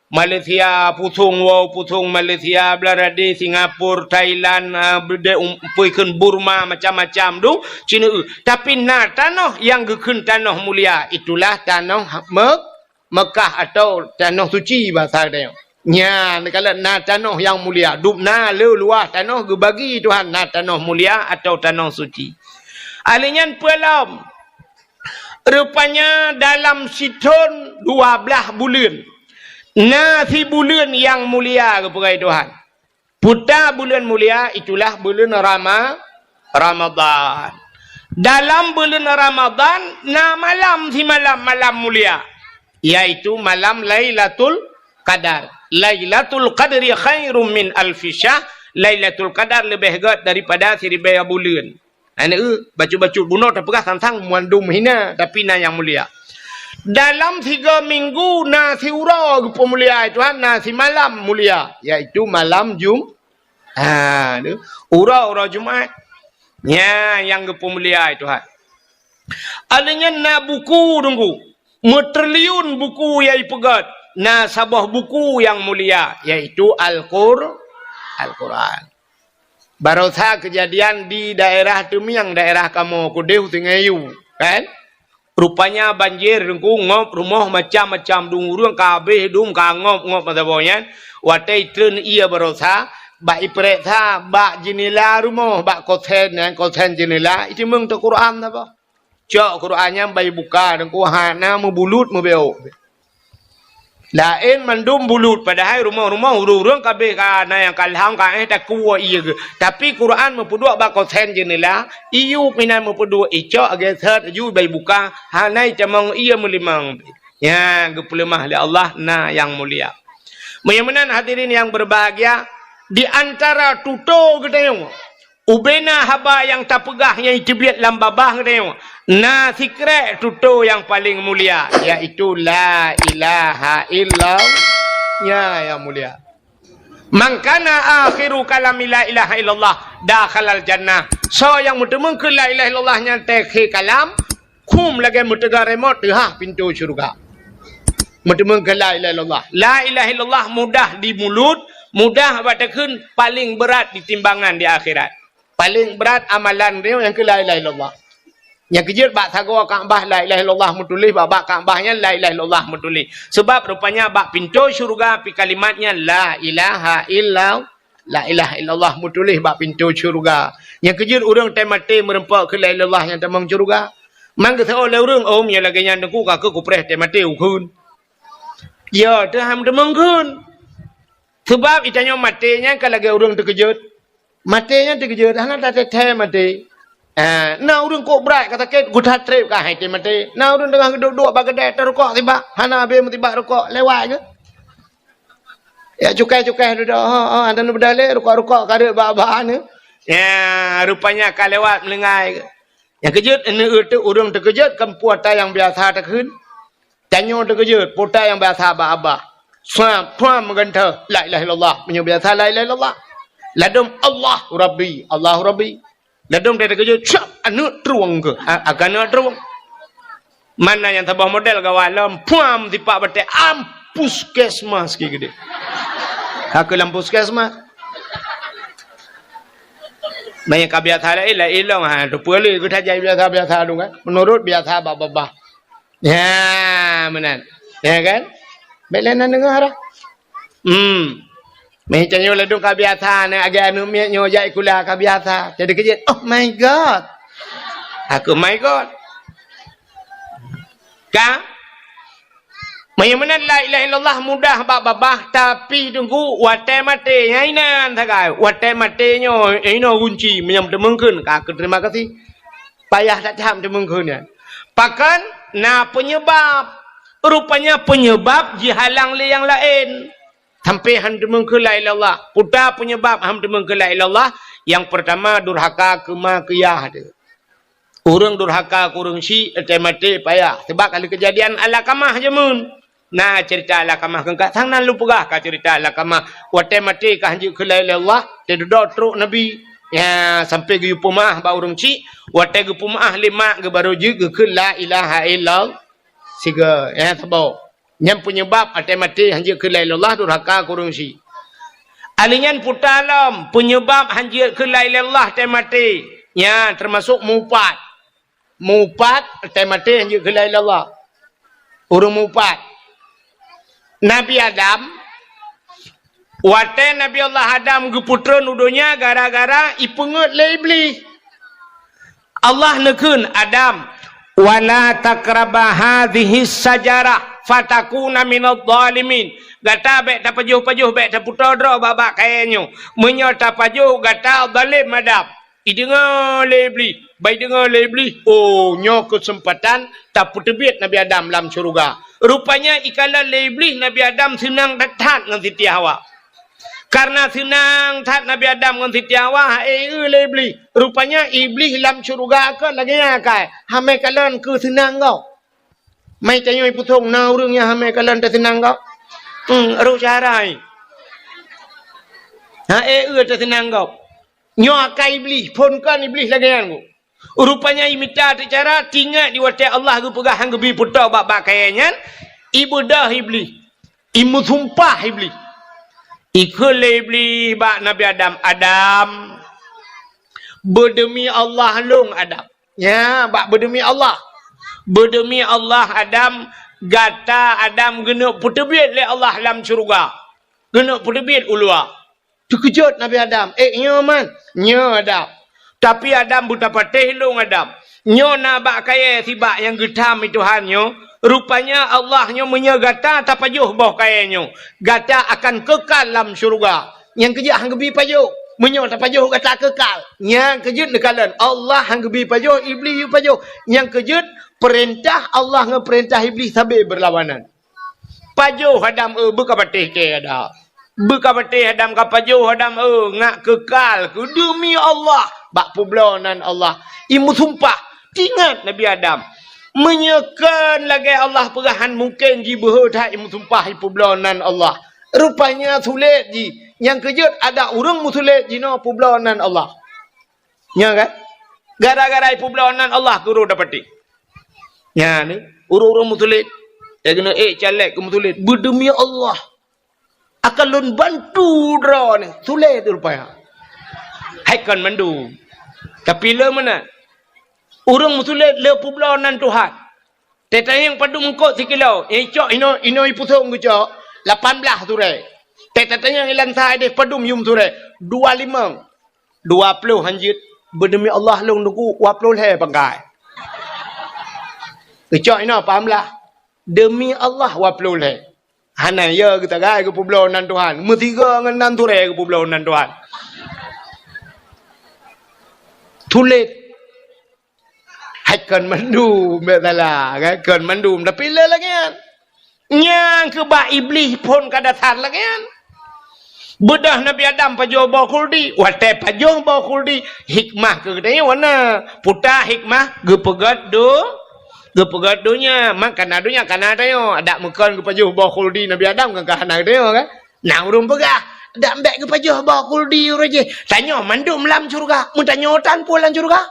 Malaysia, pusong wow, pusong Malaysia, Bangladesh, Singapura, Thailand, ah, beudé um-, peue kheun Burma, macam-macam dum, ci neueu. Tapi na tanoh nyang geukheun tanoh mulia, itulah tanoh Me-, Mekah atau tanoh suci bahasa geutanyoe. Nyan, kalau na tanoh nyang mulia, dum na le luwah tanoh geubagi Tuhan, na tanoh mulia atau tanoh suci. Alheuh nyan peue lom? Rupanya dalam sithon dua blaih buleuen, na sibuleuen nyang mulia geupeugah Tuhan. Peue buleuen mulia, itulah buleuen Rama-, Ramadhan. Dalam buleuen Ramadhan na malam simalam, malam mulia, yaitu malam Lailatul Qadar. Lailatul Qadri khairum min alfi syahr. Lailatul Qadar leubeh gét daripada siribèe buleuen. Aneuk, bacut-bacut bunoe tapeugah sang-sang mandum hina, tapi na nyang mulia. Dalam tiga minggu na siuroe geupeumulia Tuhan, na simalam mulia, yaitu malam Jum-, ha, tu, uroe-uroe Jumat. Nyan nyang geupeumulia Tuhan. Alheuh nyan na buku Teungku, meutriliun buku nyang ipeugét, na saboh buku nyang mulia, yaitu Al-Qur-, Al-Quran. Barosa keujadian di daerah Teumiang, daerah kamoe keudeh Sungai Yu, kan? Rupanya banjir Teungku, ngop rumoh macam-macam, dum ureuëng ka habéh dum ka ngop-ngop masa boh nyan. Watée itreun ié barosa, bak ipeuriksa bak jeunela rumoh, bak kosen nyan, kosen jeunela, iteumeung teuh Quran saboh. Cok Quran nyan bak ibuka Teungku, hana meubulut meubeuk. Laén mandum bulut, padahai rumoh-rumoh ureuëng-ureuëng ka habéh ka na nyang ka lham ka éh takue ié geuh. Tapi Quran meupeuduek bak kosen jeunela, iyup inan meupeuduek, icok geuseuet laju bak ibuka, hana itamong ié meulimong. Nyan geupeuleumah lé Allah na nyang mulia. Meunyoe meunan hadirin nyang berbahagia, di antara tutoe geutanyoe, ubena haba nyang tapeugah nyang iteubiet lam babah geutanyoe, na sikrek tutoe nyang paleng mulia, yaitu la ilaha illallah. Nyan nyang mulia. Man kana akhiru kalami la ilaha illallah dakhalal jannah. Soe nyang meuteumeung keu la ilaha illallah nyan teukhe kalam, khum lagée meuteuga remote teuhah pintoe syeuruga. Meuteumeung keu la ilaha illallah. La ilaha illallah mudah di mulut, mudah bak takheun, paleng beurat di timbangan di akhirat. Paleng beurat amalan nyoe nyang keu la ilaha illallah. Nyang keujeuet bak sagoe Ka'bah la ilaha illallah meutuléh, bak, bak Ka'bah nyan la ilaha illallah meutuléh. Sebab rupanya bak pintoe syeuruga pi kalimat nyan la ilaha illallah. La ilaha illallah meutuléh bak pintoe syeuruga. Nyang keujeuet ureuëng teumaté meureumpok keu la ilaha illallah nyang tamong syeuruga. Man geuseuôt lé ureuëng, "Oh, meunyoe lagée nyan Teungku, ka keuh kupreh teumaté ukheun." Ya, teuh han tamong kheun. Sebab itanyoe maté nyan ka lagée ureuëng teukeujot. Maté nyan teukeujot, hana tateuthée maté. Ah, na ureuëng kok brat ka sakét, geutat treb ka hai teumaté. Na ureuëng teungoh geuduek-duek bak keudée, tarukok sibak, hana habéh meusibak rukok, lewat geuh. Ya, cukai-cukai dudoe, oh, oh, hana neubeudalé, rukok-rukok ka reuet bak-bak nyoe. Ya, rupanya ka lewat meulinggai. Nyang keujot, neu-eu teuk ureuëng teukeujot, kan peue ata nyang biasa takheun. Tanyoe teukeujot, peue ata nyang biasa bak babah. Suam, suam meugantoh, la ilaha illallah. Meunyoe biasa la ilaha illallah. Ladom, Allahu Rabbi, Allahu Rabbi. Ladom teukeujot, cap, aneuëk trueng keuh. A-, akan aneuëk trueng. Mana nyang saboh model gawat lom, puam, tipak batée, am, puskesmas ki geude. Ka keuh lam puskesmas. Meunyoe ka biasa laén, laén lom, ha, teupeue lé geutanyoe biasa-biasa dong, kan? Meunurot biasa bak babah. Ya, meunan. Ya kan? Bék lé na deungoe dah. Hmm. Meuh tanyoe ladom ka biasa, na agak aneuëk miet nyoe jak sikula ka biasa. Jadi keujot, "Oh my God." Aku mai kot. Ka? Meunyoe meunan la ilaha illallah mudah bak babah, tapi teungku watée maté, nyan inan sagai. Watée maté nyoe, inoe gunci meunyoe teumeungkeun, ka keu terima kasih. Payah that-that teumeungkeun nyan. Pakon na peunyeubab. Rupanya peunyeubab jihalang lé nyang laén. Sampai han teumeung keu la ilaha illallah. Peue ta peunyeubab han teumeung keu la ilaha illallah? Nyang peurtama durhaka keu ma keu yah teuh. Ureuëng durhaka keu ureuëng syik, watée maté payah. Sabab ka lheueh keujadian Alqamah jameun. Na ceurita Alqamah keu ka sang nan lôn peugah ka ceurita Alqamah. Watée maté ka han jeuet keu la ilaha illallah, teududoe trok Nabi. Ya, sampai geuyue peumeu'ah bak ureuëng syik. Watée geupeumeu'ah lé mak geuh barô jeuet geukheun la ilaha illallah. Sigoe, ya, saboh. Nyan peunyeubab watée maté han jeuet keu la ilaha illallah durhaka keu ureuëng syik. Alheuh nyan peue ta lom peunyeubab han jeuet keu la ilaha illallah watée maté. Nyan teumasok mupat. Mupat watée maté han jeuet keu la ilaha illallah. Ureuëng mupat. Nabi Adam, watée Nabi Allah Adam geupeutreun u donya gara-gara ipeungeuet lé Iblih. Allah neukheun, "Adam, wala taqraba hadhihi syajarah fatakuna minadh dhalimin." Gata bék tapajoh-pajoh, bék tapeutoe droe bak-bak kayée nyoe. Meunyoe tapajoh, gata zalem Adam. Ideungoe lé Iblih, bah ideungoe lé Iblih, oh, nyoe keuseumpatan tapeuteubiet Nabi Adam lam syeuruga. Rupanya ikalon lé Iblih Nabi Adam seunang that-that ngon Siti Hawa. Kareuna seunang that Nabi Adam ngon Siti Hawa, ha'e eu lé Iblih. Rupanya Iblih lam syeuruga kon lagée nyan akai, hamé kalon keu seunang gob. Mai tanyoe ipusong na ureuëng nyang hamé kalon teuseunang gob? Hmm, roh cara ai. Ha'e eu teuseunang gob. Nyoe akai Iblih, phon kon Iblih lagée nyan gob. Rupanya imita teucara, tingat di watée Allah geupeugah han geubi peutoe bak-bak kayée nyan, ibeudôh Iblih, imeusumpah Iblih. Ikheun lé Iblih bak Nabi Adam, "Adam, beudeumi Allah lôn Adam." Ya, bak beudeumi Allah. "Beudeumi Allah Adam, gata Adam geuneuk peuteubiet lé Allah lam syeuruga. Geuneuk peuteubiet u luwa." Teukeujot Nabi Adam, "Eh, nyoe man?" "Nyoe Adam." "Tapi Adam beutapatéh lôn Adam. Nyoe na bak kayée sibak nyang geutham i Tuhan nyoe. Rupanya Allah nyoe meunyoe gata tapajoh boh kayée nyoe, gata akan keukal lam syeuruga. Nyang keujeuet han geubi pajoh. Meunyoe tapajoh gata keukal." Nyang keujeuet neukalon Allah han geubi pajoh, Iblih yue pajoh. Nyang keujeuet peurintah Allah ngon peurintah Iblih sabe beurlawanan. Pajoh Adam, eu, beukapatéh kée Adam. Beukapatéh Adam, kapajoh Adam, eu, ngat keukal keu deumi Allah bak peubloe nan Allah. Imeusumpah, tingat Nabi Adam. Meunyoe kon lagée Allah peugah han mungken jibeuhe that imeusumpah ipeubloe nan Allah. Rupanya sulet jih. Nyang keujeuet ada ureuëng meusulet jinoe peubloe nan Allah. Nyan kan? Gara-gara ipeubloe nan Allah keu ureuëng dapatéh. Nyan ni, ureuëng-ureuëng meusulet. Nyang keuneuk ék caleg keu meusulet. Beudeumi Allah. Akan lôn bantu droeneuh. Sulet rupanya. Hai kon mandum. Tapi le meunan. Ureuëng meusulet le peubloe nan Tuhan. Teuh tanyong padum eungkot sikilo. Nyang icok inoe, inoe ipusong geucok. Lapan blaih surée. Teuh tatanyong ilan sa ideh padum yum surée. Dua limong. Dua ploh han jeuet. Beudeumi Allah lôn teungku, dua ploh lhée pangkai. Geucok inoe paham lah. Deumi Allah dua ploh lhée. Hana yo geusagai geupeubloe nan Tuhan. Meusigoe ngon nan surée geupeubloe nan Tuhan. Sulet. Hai kon mandum, bék salah, kan? Kon mandum, tapi le lagée nyan. Nyang keu bak Iblih phon ka dasar lagée nyan. Beudôh Nabi Adam pajoh boh khuldi. Watée pajoh boh khuldi, hikmah keu geutanyoe na. Peue ta hikmah? Geupeugét do-, geupeugét donya. Man kana donya, kana tanyoe. Adak meukon geupajoh boh khuldi Nabi Adam, kan ka hana geutanyoe, kan? Na ureuëng peugah, "Dak bék geupajoh boh khuldi ureuëng jih. Tanyoe mandum lam syeuruga." Meutanyoe tan peue lam syeuruga?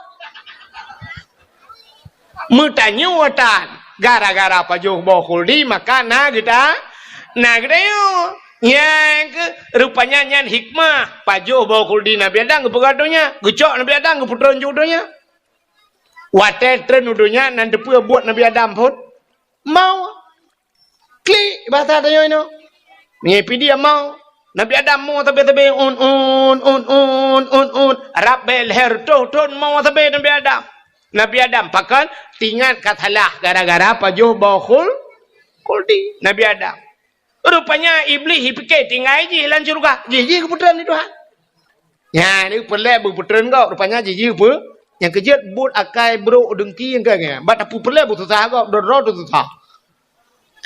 Meutanyoe tan. Gara-gara pajoh boh khuldi, maka na geuta-, na geutanyoe. Nyang keu, rupanya nyan hikmah. Pajoh boh khuldi Nabi Adam geupeugah donya. Geucok Nabi Adam geupeutrön u donya. Watée treun u donya, nan teupeue buet Nabi Adam phon? Maut. Klik, bahasa tanyoe inoe. Meunyoe pih dia maut. Nabi Adam maut sabe-sabe, un, un, un. Rab bék lhée reutôh thon maut sabe Nabi Adam. Nabi Adam, pakon? Tingat ka salah gara-gara pajoh boh khul-, khuldi. Nabi Adam. Rupanya Iblih jipike tinggai jih lam syeuruga. Jih, jih geupeutreun lé Tuhan. Nyan, ni peureulée beupeutreun gob. Rupanya jih, jih geupe-, nyang keujeuet buet akai brok deungki nyang keu nyan. Bak tapeureulée beususah gob, droe-droe teususah.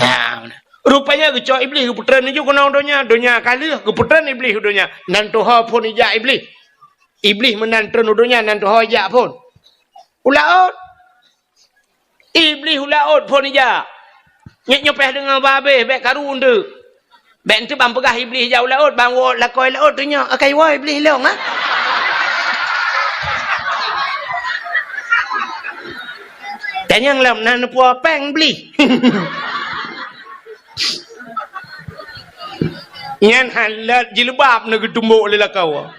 Ha, rupanya geucok Iblih geupeutreun laju keunoe donya. Donya ka lheueh, geupeutreun Iblih u donya. Nan tuho phon ijak Iblih. Iblih meunan treun u donya, nan tuho ijak phon. U laôt. Iblih u laôt phon ijak. Nyoe, nyoe payah deungoe babeh, bék karu eunteuk. Bék eunteuk ban peugah Iblih ijak u laôt, ban woe lakoe laôt teunyoe, akai woe Iblih lông, ha? Tanyong lom na neupuwoe péng Iblih. Nyan hana jilbab na geutumbok lé lakoe.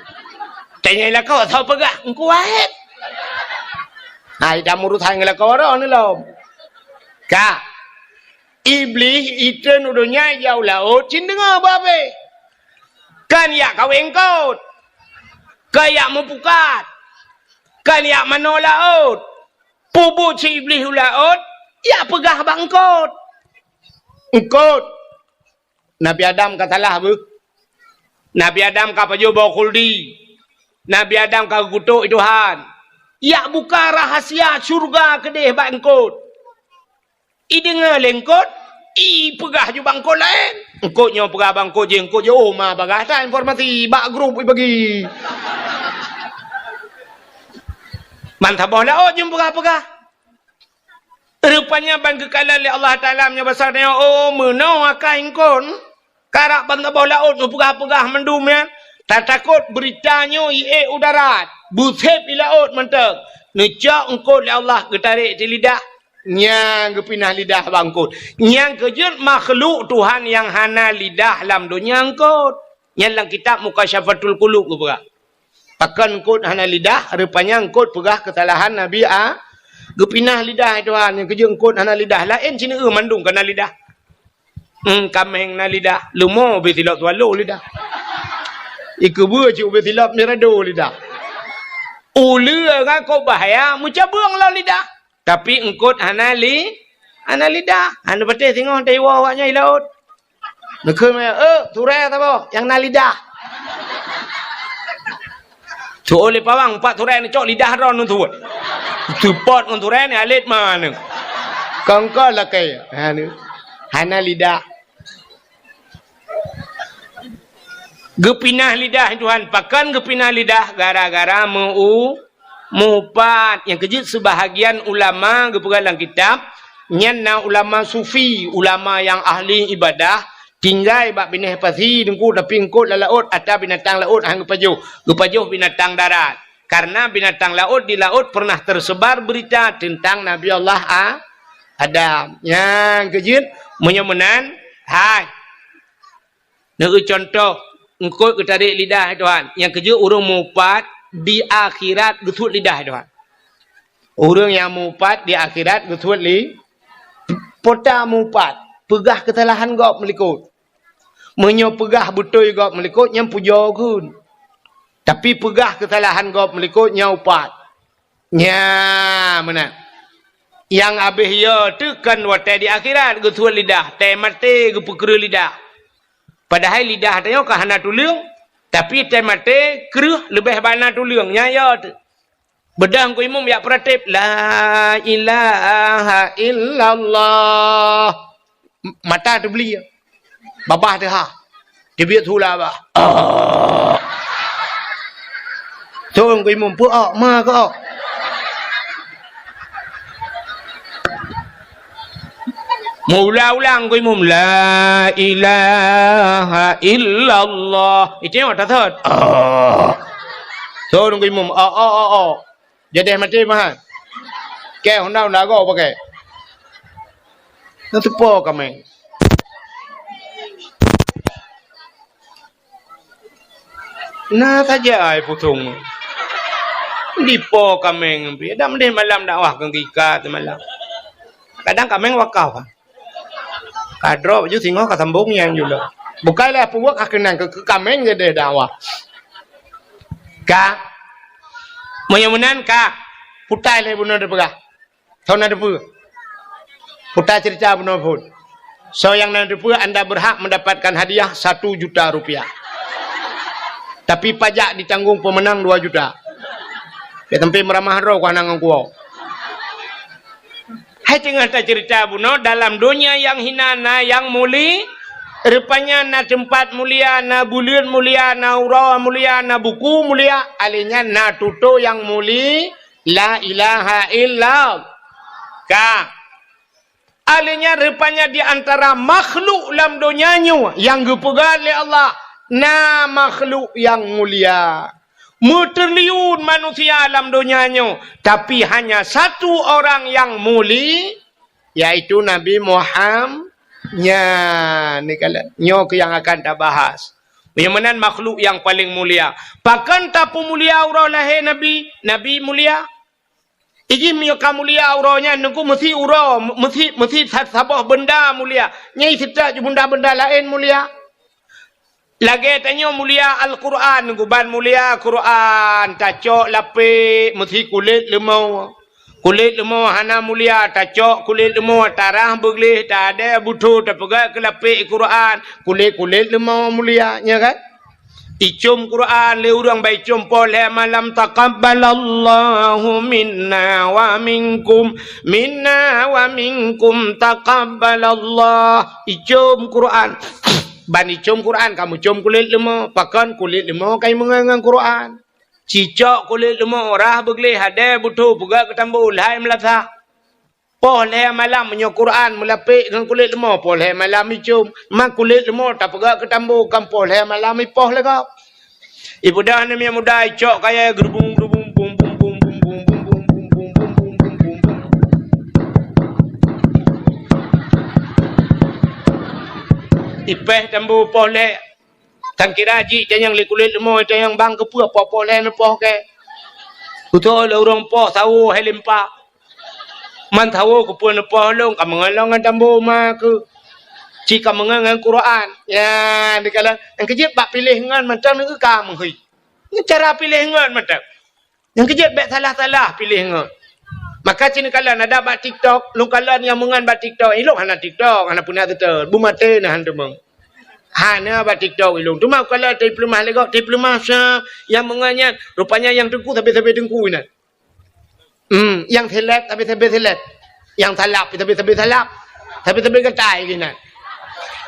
Tanyong lakoe, soe peugah? Teungku Waheb. Hai, dak meurusan ngon lakoe droeneuh lom. Ka. Iblih itreun u donya ijak u laôt cit deungoe babeh. Kan ijak kawé eungkôt. Kan ijak meupukat. Kan ijak manoe laôt. Peubuet si Iblih u laôt, ijak peugah bak eungkôt. Eungkôt. Nabi Adam ka salah beuh. Nabi Adam ka pajoh boh khuldi. Nabi Adam ka geukutok Tuhan. Ijak buka rahsia syeuruga keudeh bak eungkôt. Ideungoe lé eungkôt, ipeugah ju bak eungkôt laén. Eungkôt nyoe peugah bak eungkôt jih, eungkôt jih, oh, ma bagah that informasi bak grup ibagi. Ban saboh laôt jeuem peugah-peugah. Rupanya ban geukalon lé Allah Taala meunyoe basa nyoe, oh, meunoe akai eungkôt. Karab ban saboh laôt neupeugah-peugah mandum nyan, tatakot beurita nyoe iék u darat, beuseb i laôt mantong. Neucok eungkôt lé Allah geutarek di lidah, nyang geupinah lidah bak eungkôt. Nyang keujeuet makhluk Tuhan nyang hana lidah lam donya eungkôt. Nyan lam kitab Mukasyafatul Qulub geupeugah. Pakon eungkôt hana lidah, rupanya eungkôt peugah keusalahan Nabi A-, geupinah lidah Tuhan, nyang keujeuet eungkôt hana lidah. Laén sineuk mandum kana lidah. Hmm, kaméng na lidah, leumo ubé silop swallow lidah. Ikeubeue cit ubé silop mirado lidah. Uleue ngon kok bahya meucabeueng lom lidah. Tapi eungkôt hana li-, hana lidah. Hana patéh singoh teuiwoe awaknyan i laôt. Neukheun meunan, "Eh, turée saboh nyang na lidah." Tu'oh lé pawang, pat turée neucok lidah droe neutuwot. Seupôt ngon turée ni alet maneng. Kongkol lakée. Ha, ni. Hana lidah. Geupinah lidah Tuhan. Pakon geupinah lidah? Gara-gara meu-, meuupat. Nyang keujeuet seubahagian ulama geupeugah lam kitab, nyan na ulama sufi, ulama nyang ahli ibadah, tinggai bak binéh pasi, Teungku, tapi eungkôt lam laôt, ata binatang laôt han geupajoh, geupajoh binatang darat. Karena binatang laôt di laôt pernah tersebar berita tentang Nabi Allah A-, Adam. Nyang keujeuet, meunyoe meunan, hai. Neueu contoh, eungkôt geutarek lidah Tuhan. Nyang keujeuet ureuëng meuupat di akhirat geusuet lidah Tuhan. Ureuëng nyang meuupat di akhirat geusuet li-, pota meuupat, peugah keusalahan gob meulikot. Meunyoe peugah beutôi gob meulikot, nyan pujoe kheun. Tapi peugah keusalahan gob meulikot, nyan upat. Nya, meunan. Nyang abéh yo teuh kon watée di akhirat geusuet lidah, tée maté geupeukreueh lidah. Padahai lidah tanyoe ka hana tuleueng, tapi tée maté kreueh leubeh bana tuleueng. Nya yo teuh. Beudôh Teungku Imum jak peuratéb, "La ilaha illallah." M-, mata teubli. Babah teuha. Teubiet su lam babah. Thon Teungku Imum, peu-ok, ma keu-ok. Meuulang-ulang Teungku Imum, "La ilaha illallah." Itu nyang mata thot. Thon Teungku Imum, "Ok, ok, ok, ok." Jadeh maté meuhan. Kée honda-honda goe pakai. Neuteupo kaméng. Na saja ai pusong. Dipo kaméng pih. Dak meudeh malam dakwah keu gika seumalam. Kadang kaméng wakaf. Ka droe baju singoh ka sambong nyang jula. Bukai lé peubuet ka keunong keu, keu kaméng jadeh dakwah. Ka. Meunyoe meunan ka. Putai lé bunoe teupeugah. Soe na teupeue? Putai cerita bunoe phon. Soe nyang na teupeue, anda berhak mendapatkan hadiah satu juta rupiah. Tapi pajak ditanggung pemenang dua juta. Bèk sampai meuramah droe ku hana ngon kuwoe. Hai teungoh tacerita bunoe dalam donya nyang hina na nyang muli-, rupanya na teumpat mulia, na buleuen mulia, na uroe mulia, na buku mulia, alèh nyan na tutoe nyang muli-, La ilaha illallah. Ka. Alèh nyan rupanya di antara makhluk lam donya nyoe nyang geupeugah lé Allah, na makhluk nyang mulia. Meutriliun manusia lam donya nyoe, tapi hanya satu orang nyang muli-, yaitu Nabi Muhammad. Nyan, ni kala-, nyoe keuh nyang akan tabahas. Nyang meunan makhluk nyang paleng mulia. Pakon tapeumulia uroe lahé Nabi? Nabi mulia. Iji meunyoe ka mulia uroe nyan, Teungku, meusi uroe, meusi, meusi sa-, saboh beunda mulia. Nyan seutôt ju beunda-beunda laén mulia. Lagèe tanyoe mulia Al-Qur'an, Teungku, ban mulia Qur'an, tacok lapék meusi kulét leumo. Kulét leumo hana mulia, tacok kulét leumo, tarah beugleh, tadèe butho, tapeugah keu lapék Qur'an, kulét-kulét leumo mulia, nya kan? Icôm Qur'an lé ureueng, ban icôm poh lhèe malam, "Taqabbalallahu minna wa minkum, minna wa minkum taqabbalallah." Icôm Qur'an. Ban icôm Qur'an, ka meucôm kulét leumo. Pakon kulét leumo ka imeungon ngon Qur'an. Cicok kulét leumo, rah beugleh, hadèe butho, peugah keu tambo, lhai meulasah. Poh lhèe malam meunyoe Qur'an meulapék ngon kulét leumo, poh lhèe malam icôm. Ma kulét leumo tapeugah keu tambo, kan poh lhèe malam ipoh lé gob. Ibeudôh aneuk miet muda icok kayèe geurubung-geurubung, bum, bum, bum. Ipéh tambo poh lhèe. Tan kira jih tanyong lé kulét leumo, tanyong bang keupeue poh-poh lhèe neupoh kèe. Kutô lé ureueng poh sawo hai limpa. Man sawo keupeue neupoh lôn, ka meungon lôn ngon tambo ma keuh. Cit ka meungon ngon Qur'an. Ya, dikalon nyang keujeuet bak piléh ngon mantong neu ka meuhôi. Ngon cara piléh ngon mantong. Nyang keujeuet bèk salah-salah piléh ngon. Maka cit neukalon ada bak TikTok, lôn kalon nyang meungon bak TikTok. Ilôn hana TikTok, hana peue na seutôt. Beumaté na han teumeung. Hana bak TikTok ilôn. Teuma kalon teupeuleumah lé gob, teupeuleumah sa nyang meungon nyan. Rupanya nyang teungku sabe-sabe teungku inan. Hmm, nyang seleb sabe-sabe seleb. Nyang salab sabe-sabe salab. Sabe-sabe gatai inan.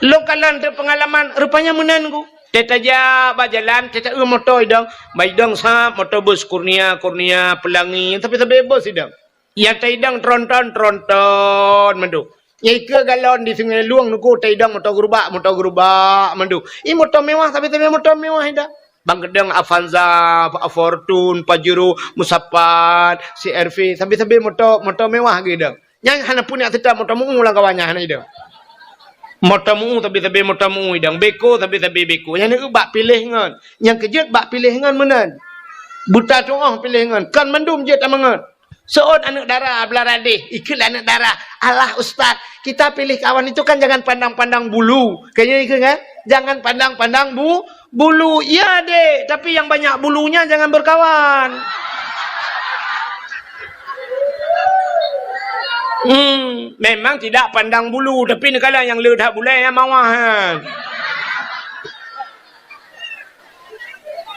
Lôn kalon teuk peungalaman, rupanya meunan ku. Teutajak bak jalan, teuta-eu moto idong. Bak idong sab, moto bus Kurnia, Kurnia, Pelangi, sabe-sabe bus idong. Nyang taidong tronton, tronton mandum. Nyang ikeue galon di Sungai Lueng Teungku, taidong moto gerubak, moto gerubak mandum. I moto mewah, sabe-sabe moto mewah idong. Bang keudong Avanza, Fortuner, Pajero, Musapat, C R V, sabe-sabe moto, moto mewah geudong. Nyang hana peuneuk seutôt moto meu-u lam kawan nyan hana idong. Moto meu-u sabe-sabe moto meu-u idong, beko sabe-sabe beko. Nyang neu bak piléh ngon. Nyang keujeuet bak piléh ngon meunan. Buta tuoh piléh ngon. Kon mandum jeuet tameungon. Seuôt aneuk dara beulara deh, ikheun lé aneuk dara, "Alah ustaz, kita pilih kawan itu kan jangan pandang-pandang bulu." Kayaknya ikheun kan? Jangan pandang-pandang bu-, bulu, iya dek, tapi yang banyak bulunya jangan berkawan. Hmm, memang tidak pandang bulu, tapi neukalon nyang le that bulèe nyang mawah nyan.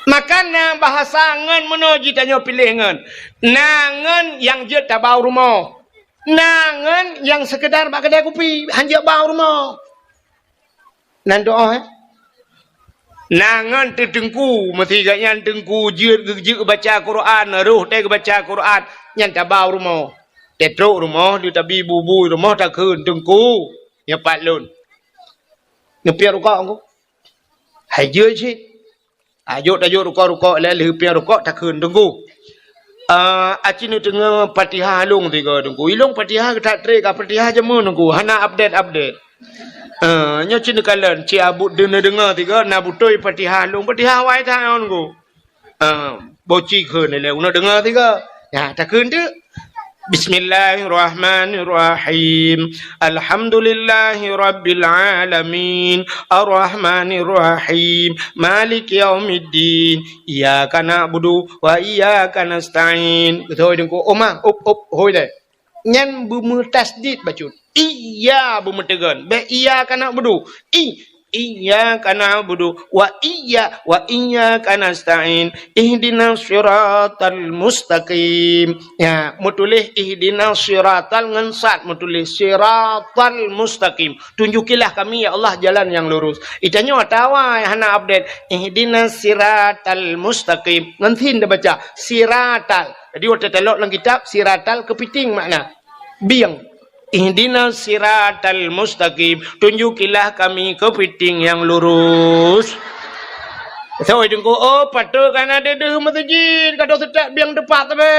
Maka na bahasa ngon meunoe jitanyoe piléh ngon. Na ngon nyang jeuet tabau rumoh. Na ngon nyang sekedar bak kedai kupi, han jeuet bau rumoh. Nan doa, eh? Na ngon teuteungku, meusigat nyan teungku jeuet geu-, jeuet geubaca Quran, roh teuh geubaca Quran, nyan tabau rumoh. Teutrok rumoh, di tabi bubui rumoh takheun, "Teungku, nyoe pat lôn." Neupiep rukok ku. Hai jeuet cit. Tajok, tajok rukok-rukok, lheuh piep rukok takheun, "Teungku, ah, aci neudeungoe Fatihah lôn sigoe, Teungku. Ilôn Fatihah that trép ka, Fatihah jameun, Teungku, hana update-update. Ah, nyoe ci neukalon, ci abut deungoe-deungoe sigoe na beutôi Fatihah lôn, Fatihah awai that nyoe, Teungku." Ah, boh ci kheun lé, uneuk deungoe sigoe. Nyan takheun teuk. Bismillahirrahmanirrahim. Alhamdulillahirabbil alamin. Arrahmanirrahim. Maliki yaumiddin. Iyyaka na'budu wa iyyaka nasta'in. Beutôi Teungku. Oma, up, up, hôi deh. Nyan beumeutasydid bacut. Iya beumeuteugon. Bék iyyaka na'budu. I, iyyaka na'budu wa iyya, wa iyyaka nasta'in. Ihdinas siratal mustaqim. Ya, meutuléh ihdinas siratal ngon sad meutuléh siratal mustaqim. Tunjukilah kami, ya Allah, jalan yang lurus. Itanyoe atawa hana update. Ihdinas siratal mustaqim. Ngon sin tabaca. Siratal. Jadi, watée talok lam kitab, siratal keupiting makna. Bieng. Ihdinas siratal mustaqim. Tunjukilah kami keupiting yang lurus. Soe Teungku, oh, patôt kana deuh-deuh meuseujid, ka deuh seutôt bieng teupat sabe.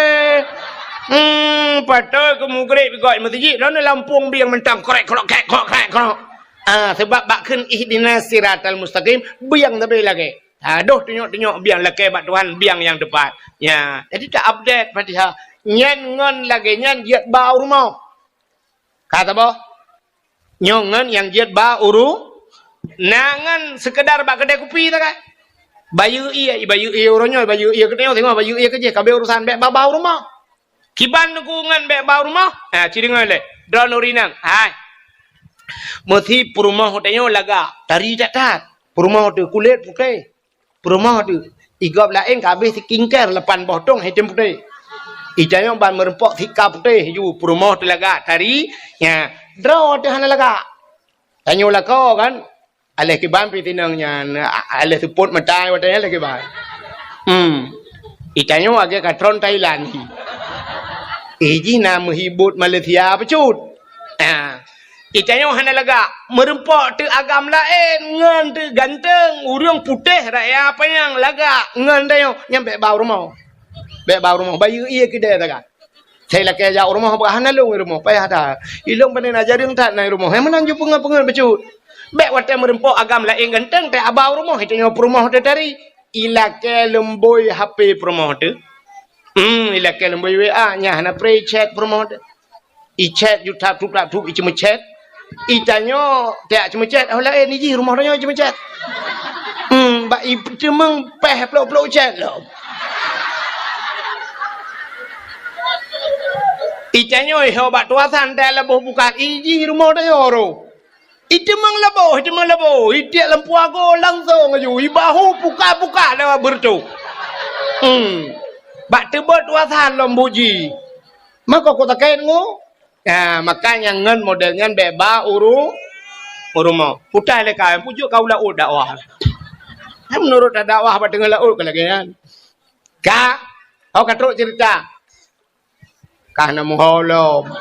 Hmm, patôt keu mugreb gok meuseujid, lôn lampung bieng mantong krek krok krek krok krek krok. Ah, sebab bak kheun ihdinas siratal mustaqim, bieng sabe lagée. Ha, deuh tunyok-tunyok biang lakée bak Tuhan, biang nyang teupat. Ya, jadi ta-update Fatihah. Nyan ngon lagée nyan jeuet ba u rumoh. Ka saboh? Nyoe ngon nyang jeuet ba u ru-, na ngon seukeudar bak keudée kupi sagai. Bayeue ié, bayeue ié uroe nyoe, bayeue ié keunoe, singoh bayeue ié keujih, ka abéh urosan bék ba, ba u rumoh. Kiban Teungku ngon bék ba u rumoh? Ha, ci deungoe lé. Droeneuh ureueng inong. Hai. Meusi peurumoh tanyoe lagak, tari that-that. Peurumoh teuh kulét putéh. Peurumoh teuh. Igob laén ka abéh skincare lapan boh tong hitam putéh. Itanyoe ban meureumpok sika putéh ju peurumoh teuh lagak, tari. Nya, droe teuh hana lagak. Tanyoe lakoe kan. Aléh kiban pih tinong nyan, a-, aléh seupôt mata watée nyan aléh kiban. Hmm. Itanyoe lagée katron Thailand. Eh, jih na meuhibot Malaysia bacut. Ha. Itanyoe hana lagak, meureumpok teuh agam laén, ngon teuh ganteng, ureueng putéh raya panyang lagak, ngon tanyoe, nyan bék ba u rumoh. Bék ba u rumoh, bayeue ié keudée sagai. Sai lakée jak u rumoh, bah hana lôn i rumoh, payah that. Ilôn pane na jareueng that na i rumoh. Hai meunan ju peungeut-peungeut bacut. Bék watée meureumpok agam laén ganteng teuh aba u rumoh, itanyoe peurumoh teuh tari. Ilakée leumbôi H P peurumoh teuh. Hmm, ilakée leumbôi W A, nyan hana pré chat peurumoh teuh. I chat ju tap tup tap tup i ceumeuchat. Itanyoe tiak ceumeuchat, oh laén i jih rumoh tanyoe ceumeuchat. Hmm, bak i teumeung péh plok-plok chat lom. Itanyoe ho bak tuasan teuh laboh bukan i jih rumoh tanyoe ro. I teumeung laboh, i teumeung laboh, i tiek lampu ago langsong aju, i bahu puka-puka lewat beureutoh. Hmm. Bak teubot tuasan lom buji. Maka ku takét ngu. Ha, maka nyang ngon model nyan bék ba uru-, u rumoh. Putai lé ka, pujok ka u laôt dakwah. Hai meunurot dakwah bak teungoh laôt ka lagée nyan. Ka, oh ka trok cerita. Ka na muho lom.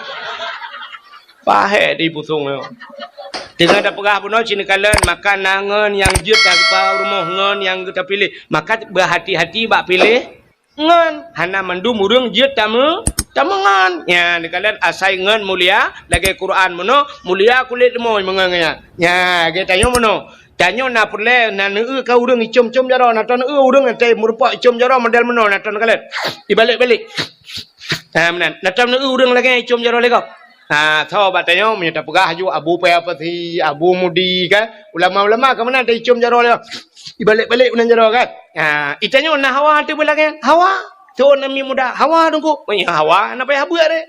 Pahé di pusong nyoe. Teungoh tapeugah bunoe cit neukalon, maka na ngon nyang jeuet tapeurumoh ngon nyang geuta piléh. Maka beuhati-hati bak piléh ngon. Hana mandum ureueng jeuet tameu-, tameungon. Nya, neukalon asai ngon mulia, lagée Quran bunoe, mulia kulét leumoi meungon nyan. Nya, lagée tanyoe bunoe. Tanyoe na peureulée, na neueu ka ureueng icom-com jaroe, na taneueu ureueng nyang meureumpok icom jaroe model bunoe, na taneukalon. Ibalek-balek. Ha, meunan. Na taneueu ureueng lagée icom jaroe lé gob. Ha, tho bak tanyoe meunyoe tapeugah aju Abu Paya Pasi, Abu Mudi kan. Ulama-ulama ka meunan ta icom jaroe lé. Ibalek-balek meunan jaroe kan. Ha, itanyoe na hawa teuh beulagée. Hawa. Tho nami muda. Hawa Teungku. Oh, ya, hawa na payah beuet deh.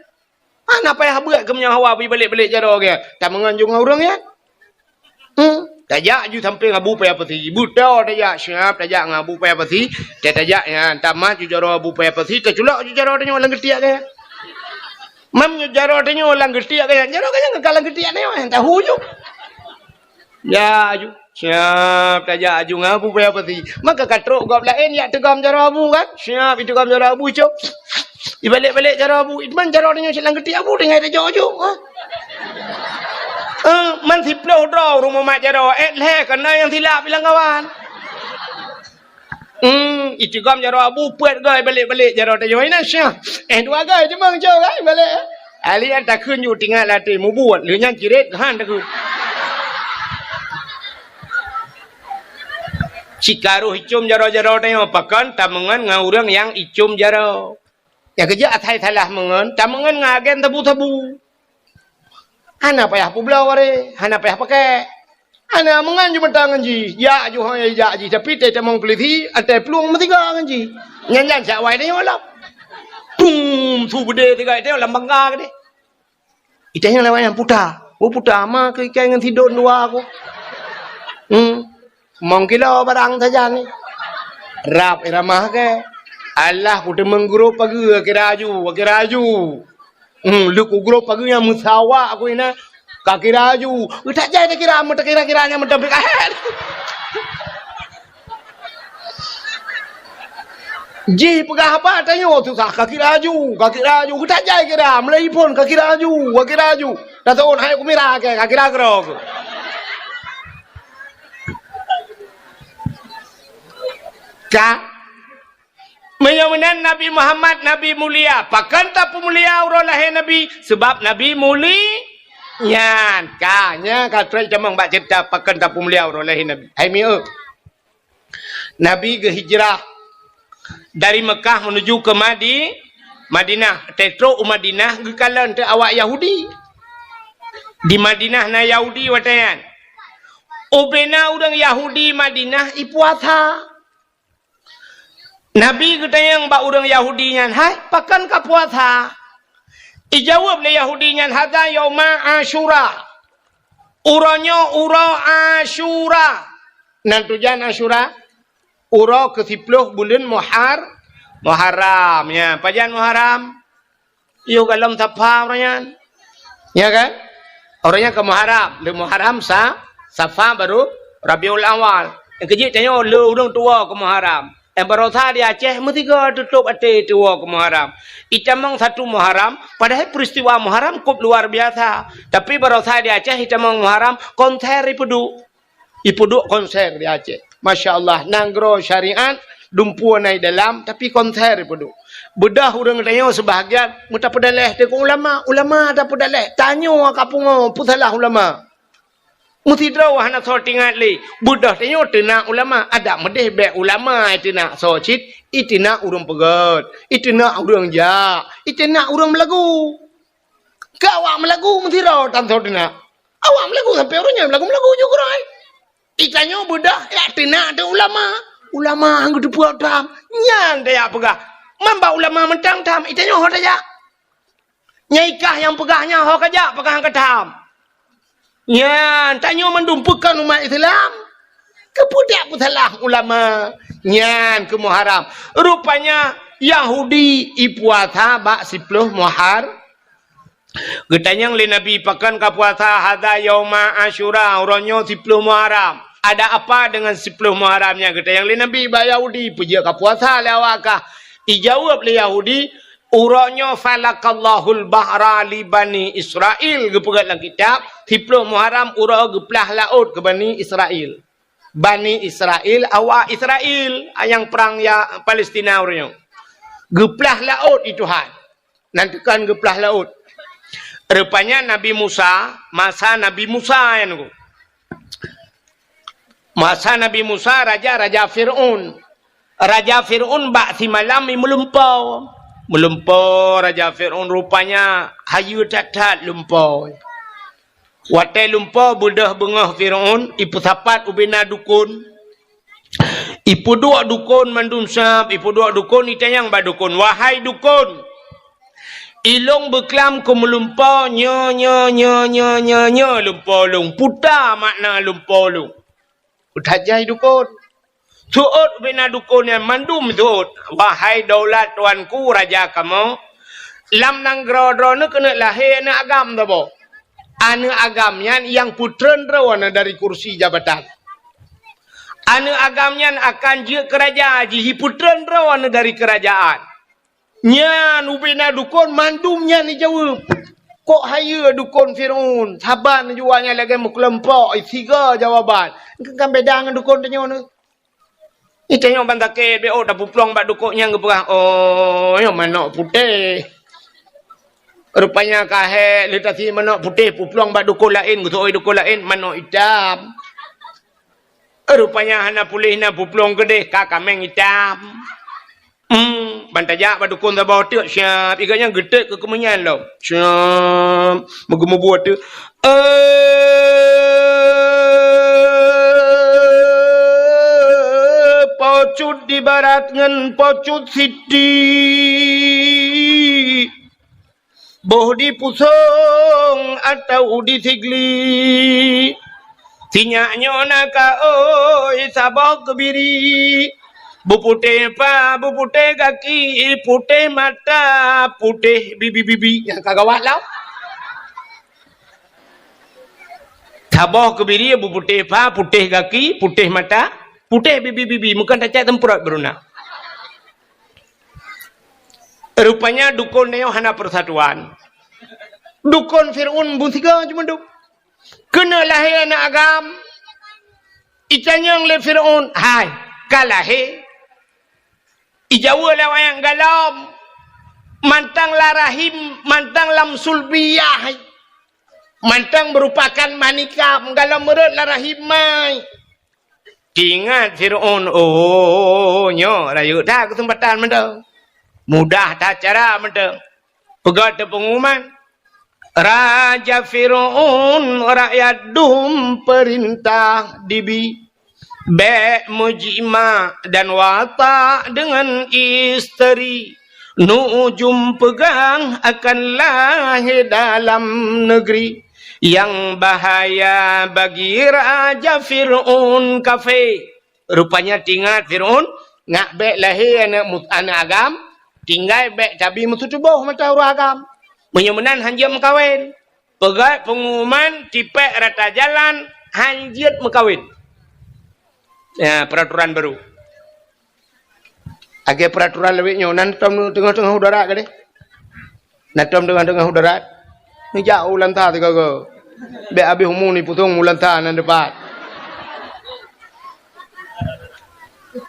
Hana payah beuet keu meunyoe hawa bri balek-balek jaroe geuh. Tameungon ju ngon ureueng nyan. Hmm. Tajak ju sampéng Abu Paya Pasi. Beutôi tajak siap tajak ngon Abu Paya Pasi. Tajak nyan tamat ju jaroe Abu Paya Pasi, taculok ju jaroe tanyoe lam geutiek geuh. Mam nyoe jaroe tanyoe lam geutiek geuh, jaroe geuh nyan ka lam geutiek tanyoe, tahu ju. Ya, aju. Siap tajak aju ngon Abu Paya Pasi. Maka ka trok gob laén jak teugom jaroe Abu kan? Siap iteugom jaroe Abu, cok. Ibalek-balek jaroe Abu. Iman jaroe tanyoe silang geutiek Abu tinggai tajok aju. Ha? Eh, man siploh droe rumoh mat jaroe. Eh, lhée kana nyang silap ilang kawan. Hmm, iteugom jaroe Abu peuet goe balek-balek jaroe tanyoe. Ina syah. Eh, dua goe cuma cok kan balek. Ali an takheun ju tingat latih mubuet. Lheueh nyan ciret han takheun. Cikaroh icom jaroe-jaroe tanyoe pakon tameungon ngon ureueng nyang icom jaroe. Nyang keujeuet asai salah meungon, tameungon ngon agen sabu-sabu. Hana payah peubloe waréh, hana payah pakèk. Hana meungon jumeuta ngon jih, jak ju hôi jak jih, tapi teutamong peulisi, até plueng meusiga ngon jih. Nyan-nyan siat awai tanyoe lom. Pum, su beudé siga tanyoe lam bangga keudéh. Itanyong lewat nyang puta. Oh, puta ma keu ikai ngon sidon dua aku. Hmm. Mong kilo barang sajan ni. Rab iramah ke. Alah, kuteumeung grob pageue, kira aju, kira aju. Hmm, leuku grob pageue nyang meusawa aku ina. Ka kira aju. Utak jai takira, meutakira-kira nyang meutabik ahet. Jih peugah haba tanyoe susah, ka kira aju, ka kira aju. Utak jai kira, mulai phon ka kira aju, ka kira aju. Dah taun hai kumira ke, ka kira keudroe. Ka? Meunyoe meunan Nabi Muhammad Nabi mulia, pakon tapeumulia uroe lahé Nabi? Seubab Nabi muli-, nyan ka, nyan ka trok tamong bak ceurita pakon tapeumulia uroe lahé Nabi. Hai mieu. Nabi geuhijrah dari Mekah menuju ke Madi-, Madinah. Tetrok u Madinah geukalon teu awak Yahudi. Di Madinah na Yahudi watée nyan. Ubena ureuëng Yahudi Madinah ipuasa. Nabi geutanyong bak ureuëng Yahudi nyan, "Hai, pakon ka puasa?" Ijaweueb lé Yahudi nyan, "Hadza yauma Asyura." Uroe nyoe uroe Asyura. Nan tujan Asyura, uroe keusiploh buleuen Muhar-, Muharram. Ya, pajan Muharram? Yoh golom Safa uroe nyan. Ya kan? Uroe nyan ka Muharram. Le Muharram sa-, Safa baru Rabiul Awal. Nyang keujeuet tanyoe le ureuëng tuwoe keu Muharram. Eh, barosa di Aceh meusigoe tutôp até tuwoe keu Muharram. Itamong satu Muharram, padahai peristiwa Muharram kôp luar biasa. Tapi barosa di Aceh itamong Muharram, konser ipeuduek. Ipeuduek konser di Aceh. Masya Allah, nanggroe syariat, dumpeue na i dalam, tapi konser ipeuduek. Beudôh ureuëng tanyoe seubahagian, meutapeudaleh teuk ulama, ulama tapeudaleh, tanyoe ka pungoe, peusalah ulama. Meusidroe hana soe teuingat lé, beudôh tanyoe teunak ulama, adak meudeh bék ulama iteunak soe cit, iteunak ureuëng peugét, iteunak ureuëng jak, iteunak ureuëng meulagu. Keu awak meulagu meusidroe tan soe teunak. Awak meulagu sampoe uroe nyoe meulagu-meulagu ju keurôi. Itanyoe beudôh jak teunak teuh ulama. Ulama han geuteupeue tham. Nyan tajak peugah. Man bak ulama mantong tham, itanyoe ho tajak. Nyang ikah nyang peugah nyan ho kajak peugah han ka tham. Nyan, tanyoe mandum peue kon umat Islam. Keupeue dak peusalah ulama? Nyan keu Muharram. Rupanya Yahudi ipuasa bak siploh Muhar-, Geutanyong lé Nabi, "Pakon ka puasa?" "Hadza yauma Asyura, uroe nyoe siploh Muharram." "Ada apa dengan siploh Muharram nyan?" Geutanyong lé Nabi bak Yahudi, "Peue jeuet ka puasa lé awak kah?" Ijaweueb lé Yahudi, "Uroe nyoe falakallahul bahra li Bani Israil." Geupeugah lam kitab, siploh Muharram uroe geuplah laôt keu Bani Israil. Bani Israil, awak Israil, nyang prang ya Palestina uroe nyoe. Geuplah laôt i Tuhan. Nan teukan geuplah laôt. Rupanya Nabi Musa, masa Nabi Musa nyan ku. Masa Nabi Musa, raja, raja Fir'aun. Raja Fir'aun bak simalam i meulumpo. Meulumpo raja Fir'aun rupanya hayeue that-that lumpo. Watée lumpo beudôh beungoh Fir'aun, ipeusapat ubena dukon. Ipeuduek dukon mandum sab, ipeuduek dukon, itanyong bak dukon, "Wahai dukon, ilong beuklam keu meulumpo nyoe, nyoe, nyoe, lumpo lôn. Peue makna lumpo lôn?" Peue that jai dukon. Seuôt ubena dukon nyan mandum seuôt, "Wahai daulat tuanku raja kamoe, lam nanggroe droeneuh keuneuk lahé aneuëk agam saboh. Aneuëk agam nyan nyang peutreun droeneuh dari kursi jabatan. Aneuëk agam nyan akan jeuet keu raja, jipeutreun droeneuh dari keurajaan." Nyan ubena dukon mandum nyan ijaweueb. Kok hayeue dukon Fir'aun, saban jua nyan lagée meukeuleumpok, siga jawaban. Kan beda ngon dukon tanyoe nyoe. Itanyoe ban sakét, bék ôk tapeuplong bak dukon nyang geupeugah, "Oh, nyoe manok putéh." Rupanya ka hék, lheueh tasi manok putéh peuplong bak dukon laén, geuseuôt dukon laén, manok itam. Rupanya hana puléh na peuplong keudeh, ka kaméng itam. Hmm, ban tajak bak dukon saboh teuk, siap. Ikat nyan geutek keu keumeunyan lom. Siap. Meugeumeubuet teuk. Eh, Po Cut di barat ngon Po Cut Siti. Boh di Pusong atawa di Sigli. Sinyak nyoe na ka oi saboh keubiri. Beuputéh pha, beuputéh gaki, putéh mata, putéh bibi-bibi. Nyang ka gawat lom. Saboh keubiri beuputéh pha, putéh gaki, putéh mata, putéh bibi-bibi. Meukeun tacak teumprot beuruna. Rupanya dukon nyoe hana persatuan. Dukon Fir'aun beusigoe cuma duek. Keuneuk lahé aneuk agam, itanyong lé Fir'aun, "Hai, ka lahé?" Ijaweueb lé awaknyan, "Galom, mantong lam rahim, mantong lam sulbiyah, mantong meurupakan manikam, galom meurot lam rahim mai." Teuingat Fir'aun, "Oh, nyoe rayeuk that keuseumpatan mantong. Mudah that cara mantong." Peugah teupeungumuman, "Raja Fir'aun, rakyat dum peurintah dibi. Bék meujimak dan watak deungon isteri. Nuujum peugah akan lahé dalam neugri. Nyang bahaya bagi Raja Fir'aun kafé." Rupanya teuingat Fir'aun, ngak bék lahé aneuk mu-, aneuk agam, tinggai bék tabi meututoboh mata ureuëng agam. Meunyoe meunan hanjeuet meukawen. Peugah peungumuman tipék rata jalan hanjeuet meukawen. Ya, peraturan baru. Lagée peraturan lawét nyoe, nan tom teungoh-teungoh udara gadeh. Nan tom teungoh-teungoh udara. Neujak u Lanta sigoe-goe. Bék habéh umu ni pusong u Lanta nan dipat.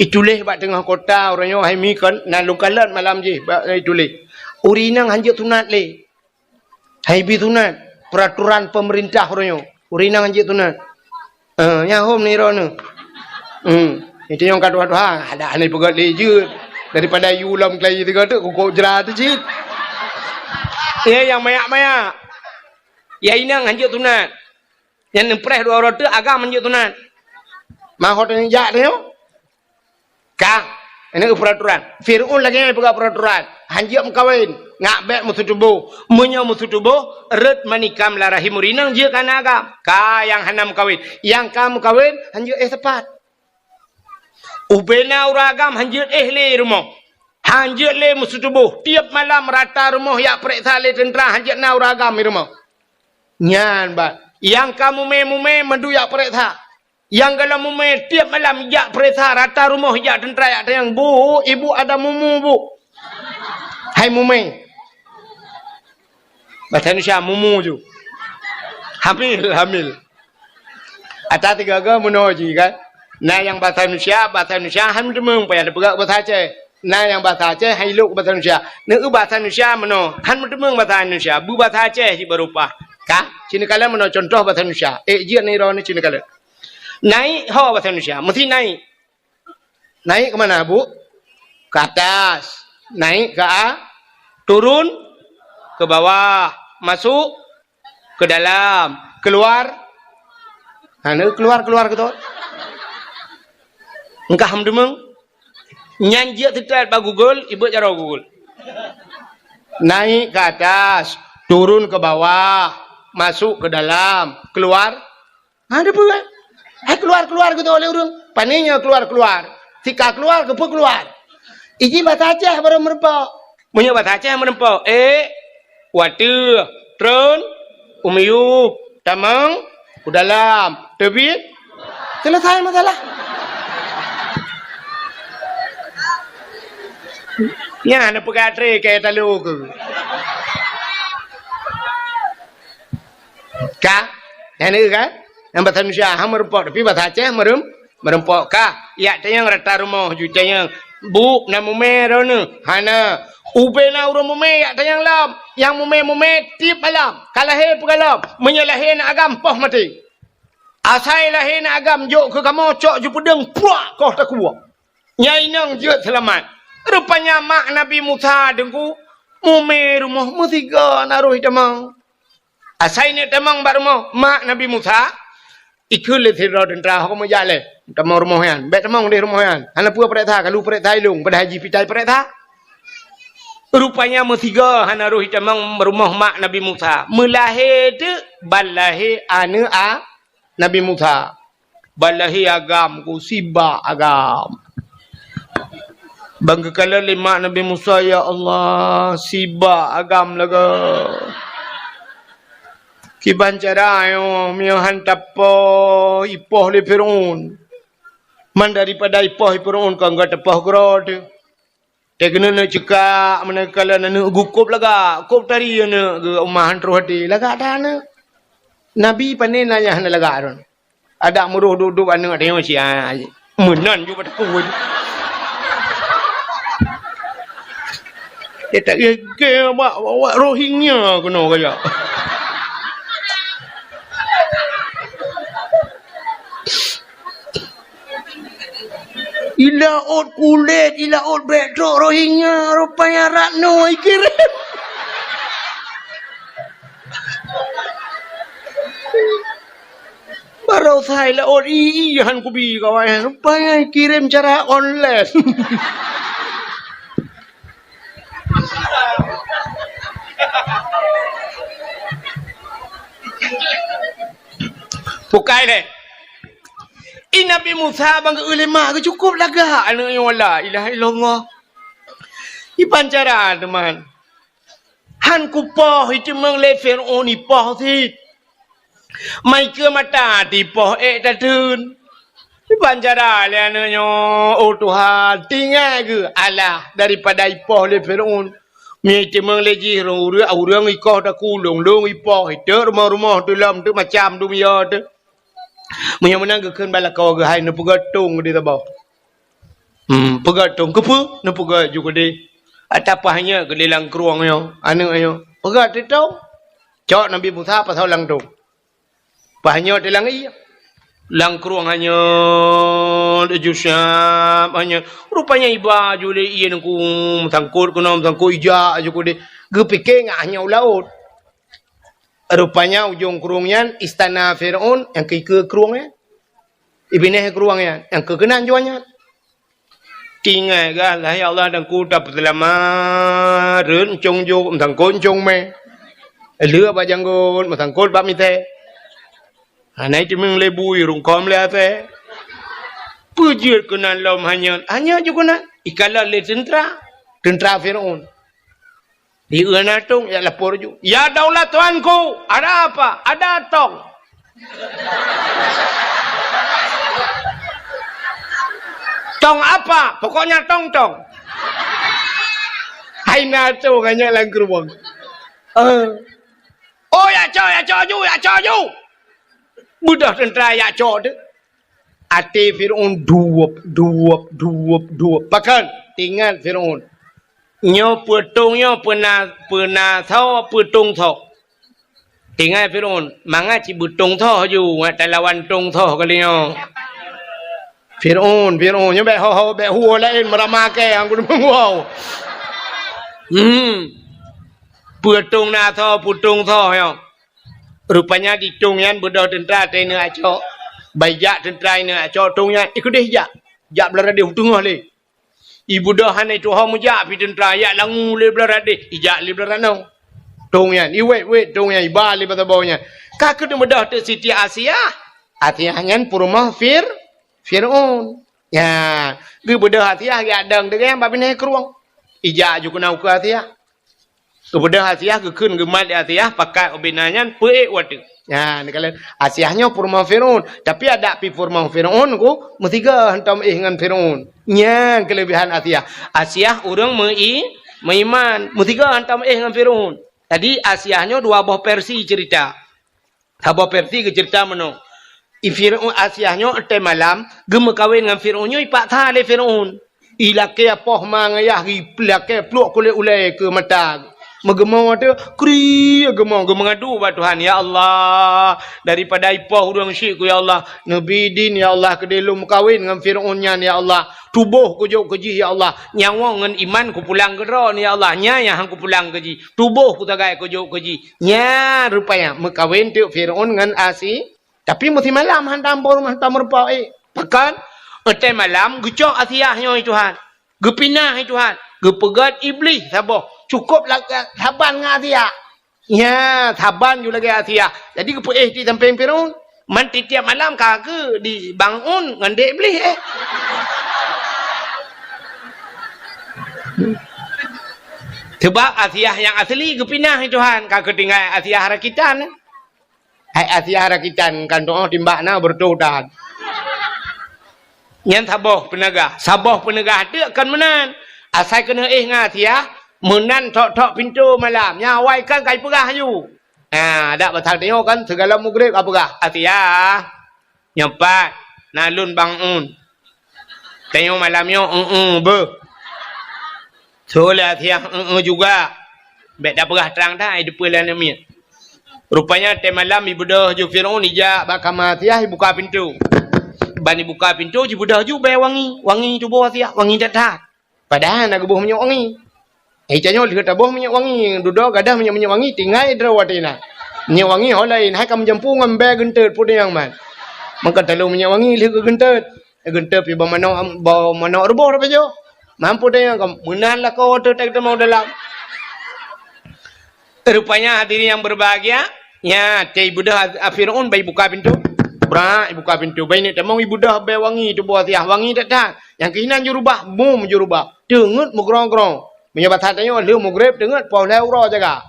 Ituléh bak teungoh kota uroe nyoe hai mi kon, na lôn kalon malam jih bak ituléh. Ureuëng inong hanjeuet sunat lé. Hai bi sunat, peraturan pemerintah uroe nyoe. Ureuëng inong hanjeuet sunat. Eh, nyan hom ni droeneuh. Hmm. Itu nyang ka tuha-tuha, ada hana peugah lé jeuet. Daripada yue lom keulayi tiga tu, kukok jera tu cit. Ya, nyang mayak-mayak. Ya, inong hanjeuet sunat. Nyang neupreh dua uroe teuk agam hanjeuet sunat. Mahot nyang jak tu. Ka, ini peraturan. Fir'aun lagée nyan peugah peraturan. Hanjeuet meukawen, ngak bék meututoboh. Meunyoe meututoboh, rot manikam lam rahim ureuëng inong jeuet keu aneuk agam. Ka nyang hana meukawen. Nyang ka meukawen, hanjeuet éh sapat. Ubena ureuëng agam hanjeuet éh lé rumoh. Hanjeuet lé meututoboh. Tiep malam rata rumoh jak peureksa lé teuntra hanjeuet na ureuëng agam di rumoh. Nyan bah. Nyang ka mumé-mumé mandum jak peureksa. Nyang galom mumé tiep malam jak peureksa rata rumoh jak teuntra jak tanyong, "Bu, ibu ada mumu, Bu." Hai mumé. Bahasa Indonesia mumu ju. Hamil, hamil. Ata tiga-tiga meunoe jih kan. Na nyang bahasa Indonesia, bahasa Indonesia han meuteumong payah dipeugah bahasa Aceh. Na nyang bahasa Aceh han ilok bahasa Indonesia. Neu bahasa Indonesia meunoe, han meuteumong bahasa Indonesia, beubahasa Aceh jih baru paih. Ka, sinoe kalon meunoe contoh bahasa Indonesia. Eh, jeuet ni droeneuh sinoe kalon. Naik ho bahasa Indonesia, mesti naik. Naik ke mana, Bu? Ke atas. Naik ke a-, turun ke bawah. Masuk ke dalam, keluar. Ha, na keluar-keluar gitu. Engkah meudeungoe. Nyan jeuet teutat bak Google, ibeuet jaroe Google. Naik ke atas, turun ke bawah, masuk ke dalam, keluar. Ha, ada apa kan? Hai keluar-keluar gitu oleh ureuëng. Pane nyoe keluar-keluar. Sika keluar, keupeue keluar? Iji bahasa Aceh baru meureumpok. Meunyoe bahasa Aceh meureumpok, ék, watée, tron, u miyueb, tamong, u dalam, teubiet, selesai masalah. Nyan na peugah tré keu talo keu. Ka? Nyan ka? Nyang bahasa Indonesia han meureumpok, tapi bahasa Aceh meureumpok. Meureumpok ka, jak tanyong rata rumoh ju tanyong, "Bu, na mumé droeneuh?" "Hana." "Ubena ureuëng mumé jak tanyong lom. Nyang mumé-mumé tiep malam. Ka lahé peugah lom. Meunyoe lahé aneuk agam, poh maté. Asai lahé aneuk agam jok keu kamoe cok ju peudeueng, puak koh takue. Nyang inong jeuet seulamat. Rupanya mak Nabi Musa deungku mumé rumoh meusigoe na roh itamong. Asai neuk tamong bak rumoh mak Nabi Musa, ikheun lé sidroe teuntra, "Ho kamoe jak lé tamong rumoh nyan. Bèk tamong deh rumoh nyan. Hana peue pareksa, ka lheueh pareksa ilong, padahai jih pitai pareksa." Rupanya meusigoe hana roh itamong rumoh mak Nabi Musa. Meulahé teuk ban lahé aneuk a Nabi Musa. Ban lahé agam ku, sibak agam. Ban geukalon lé mak Nabi Musa, "Ya Allah, sibak agam lagèe." Kiban cara nyoe, meunyoe han tapoh ipoh lé Firaun. Man daripada ipoh Firaun, kon geuteupah keudroe teuh. Teuh keuneuk neuk ceukak, meunan kalon aneuk geuh kôb lagak, kôb tari aneuk geuh, uma han troh até, lagak that aneuk. Nabi pané na nyang hana lagak droe. Adak meuroh duek-duek aneuk tanyoe siat. Meunan ju bak takue. Dia tak gege bak, bak, bak Rohingya keunoe kajak. Ilaôt kulét, ilaôt bèk trok Rohingya, rupanya Ratno ikirém. Baroesa ilaôt i, i han kubi kawan, rupanya ikirém cara online. Bukai lé. I Nabi Musa ban geu-eu lé mak geuh cukôp lagak aneuk nyoe, la ilaha illallah. Iban cara teuma. Han kupoh iteumeung lé Firaun ipoh cit. Mai keu mata tipoh ék tateun. Iban cara lé aneuk nyoe, oh Tuhan, tinggai geuh alah daripada ipoh lé Firaun. Meunyoe iteumeung lé jih ureueng, ureueng ikoh takulong, lôn ipoh, iteuk rumoh-rumoh teuh lom teuh macam dum yo teuh. Meunyoe meunan geukheun bak lakoe geuh, hai neupeugöt tông keudeh saboh. Hmm, peugöt tông. Keupeue neupeugöt ju keudeh? Ata paih nyoe keudeh lam krueng nyoe, aneuk nyoe. Peugöt teuh tông. Cok Nabi Musa pasoe lam tông. Paih nyoe teuh lam ié. Lam krueng hanyot, ju siap hanyot. Rupanya iba ju lé ié ngon meusangkot keunoe, meusangkot ijak ju keudeh. Geupike ngat hanyot u laôt. Rupanya ujong krueng nyan istana Firaun nyang keu ikeue krueng nyan. Ibinéh krueng nyan nyang keu keunan jua nyan. Tinggai gah lah, ya Allah, dan ku tapeuseulamat, rhot euncong jok, meusangkot euncong mè. Lheueh bak janggot, meusangkot bak mitée. Hana iteumeung lé bui, rungkôm lé asée. Peue jeuet keunan lom hanyot, hanyot ju keunan. Ikalon lé teuntra, teuntra Firaun. Di na tông, ya lapor ju. "Ya daulat tuanku, ada apa?" "Ada tong." "Tong apa?" "Pokoknya tong-tong." Hai na tông hanyot lam krueng. Eh. "Oh, ya cok, ya cok ju, ya cok ju." Beudôh teuntra ya cok teuh. Até Firaun duwop, duwop, duwop, duwop. Pakon? Teuingat Firaun. Nyoe peue tông nyoe peuna, peuna soe, peue tông soe. Teuingat Firaun, mangat cit beutông soe ju, ngat talawan tông soe kali nyoe. Firaun, Firaun, nyoe bèk ho-ho, bèk huwoe laén meurama kèe, angku deungon wow. Hmm. Peue tông na soe, peue tông soe nyoe. Rupanya di tông nyan beudôh teuntra teuingat cok. Bai jak teuntra ingat cok tông nyan, ikeudeh jak. Jak Beuladeh u teungoh lé. Ibeudôh hana ituho meujak pih teuntra, ijak langue lé Beuladeh, ijak lé Beuladeh. Tông nyan, iwét-wét tông nyan, iba lé basa boh nyan. Ka keuneuk beudôh teuk Siti Asiah. Asiah nyan peurumoh Fir-, Firaun. Nyan, geubeudôh Asiah geujak dong deungon bak binéh krueng. Ijak ju keunan ukeue Asiah. Geubeudôh Asiah, geukheun geumat lé Asiah, pakat ubena nyan peuék watèe. Nyan, neukalon Asiah nyoe peurumoh Firaun, tapi adak pih peurumoh Firaun ku meusigoe hantom éh ngon Firaun. Nyan keuleubehan Asiah. Asiah ureueng meu-i-, meuiman, meusigoe hantom éh ngon Firaun. Jadi Asiah nyoe dua boh versi cerita. Saboh versi geuceurita meunoe. I Firaun, Asiah nyoe watèe malam geumeukawen ngon Firaun nyoe ipaksa lé Firaun. Ilakèe poh ma ngon yah, ilakèe pluek kulét ulèe keu mata. Meugeumoe teuk, kri geumoe, geumeungadu bak Tuhan, "Ya Allah, daripada ipoh ureuëng syik ku, ya Allah, neubi idin, ya Allah, keudeh lôn meukawen ngon Fir'aun nyan, ya Allah. Tuboh kujok keu jih, ya Allah. Nyawöng ngon iman kupulang keu droe, ya Allah. Nyan nyang han kupulang keu jih. Tuboh kusagai kujok keu jih." Nyan rupanya meukawen teuk Fir'aun ngon Asi-, Tapi meusimalam hantom bak rumoh, hantom rumpok, eh. Pakon? Watée malam geucok Asiah nyoe, Tuhan. Geupinah, eh, Tuhan. Geupeugét Iblih saboh. Cukôp la-, saban ngon Asiah. Nya, saban ju lagée Asiah. Jadi geupeuéh di sampéng Firaun. Man tiep-tiep malam ka keu dibangun ngon dek Iblih, eh. Sebab Asiah nyang asli geupinah, eh, Tuhan. Ka keu tinggai Asiah rakitan, eh. Hai Asiah rakitan kan tu'oh timbak na beureutoh that. Nyan saboh peuneugah. Saboh peuneugah teuk kon meunan. Asai keuneuk éh ngon Asiah, meunan thok-thok pintoe malam. Nyan awai kan ka jipeugah aju. Ha, dak pasal tanyoe kan sigohlom mugreb ka peugah, "Asiah, nyoe pat na lôn bangun." Tanyoe malam nyoe, eu-eu beuh. Soe lé Asiah, eu-eu juga. Bék tapeugah trang that, ai deupeu lé aneuk miet. Rupanya, watée malam ibeudôh ju Firaun ijak bak kama Asiah, ibuka pintoe. Ban ibuka pintoe, jibeudôh ju bée wangi. Wangi tuboh Asiah, wangi that-that. Padahai na geuboh minyeuk wangi. Eh, tanyoe lheueh taboh minyeuk wangi, dudoe gadôh minyeuk-minyeuk wangi, tinggai droe watée na. Minyeuk wangi ho laén, hai ka meujampu ngon bée geunteut peue nyang man. Maka talôn minyeuk wangi lheueh geugeunteut. Geunteut pih bak manok, bak manok ruboh tapajoh. Mampu tanyoe ka meunan lakoe teuh tamong dalam. Rupanya hadirin yang berbahagia, nya, teuh ibeudôh a-, a Firaun bai buka pintoe. Brak, ibuka pintoe. Bai neuk tamong ibeudôh bée wangi tuboh Asiah, wangi that-that. Nyang keuh inan jurubah, bum jurubah. Teungeut meugrong-grong. Meunyoe basa tanyoe lheueh mugreb teungeut poh lhée uroe jaga.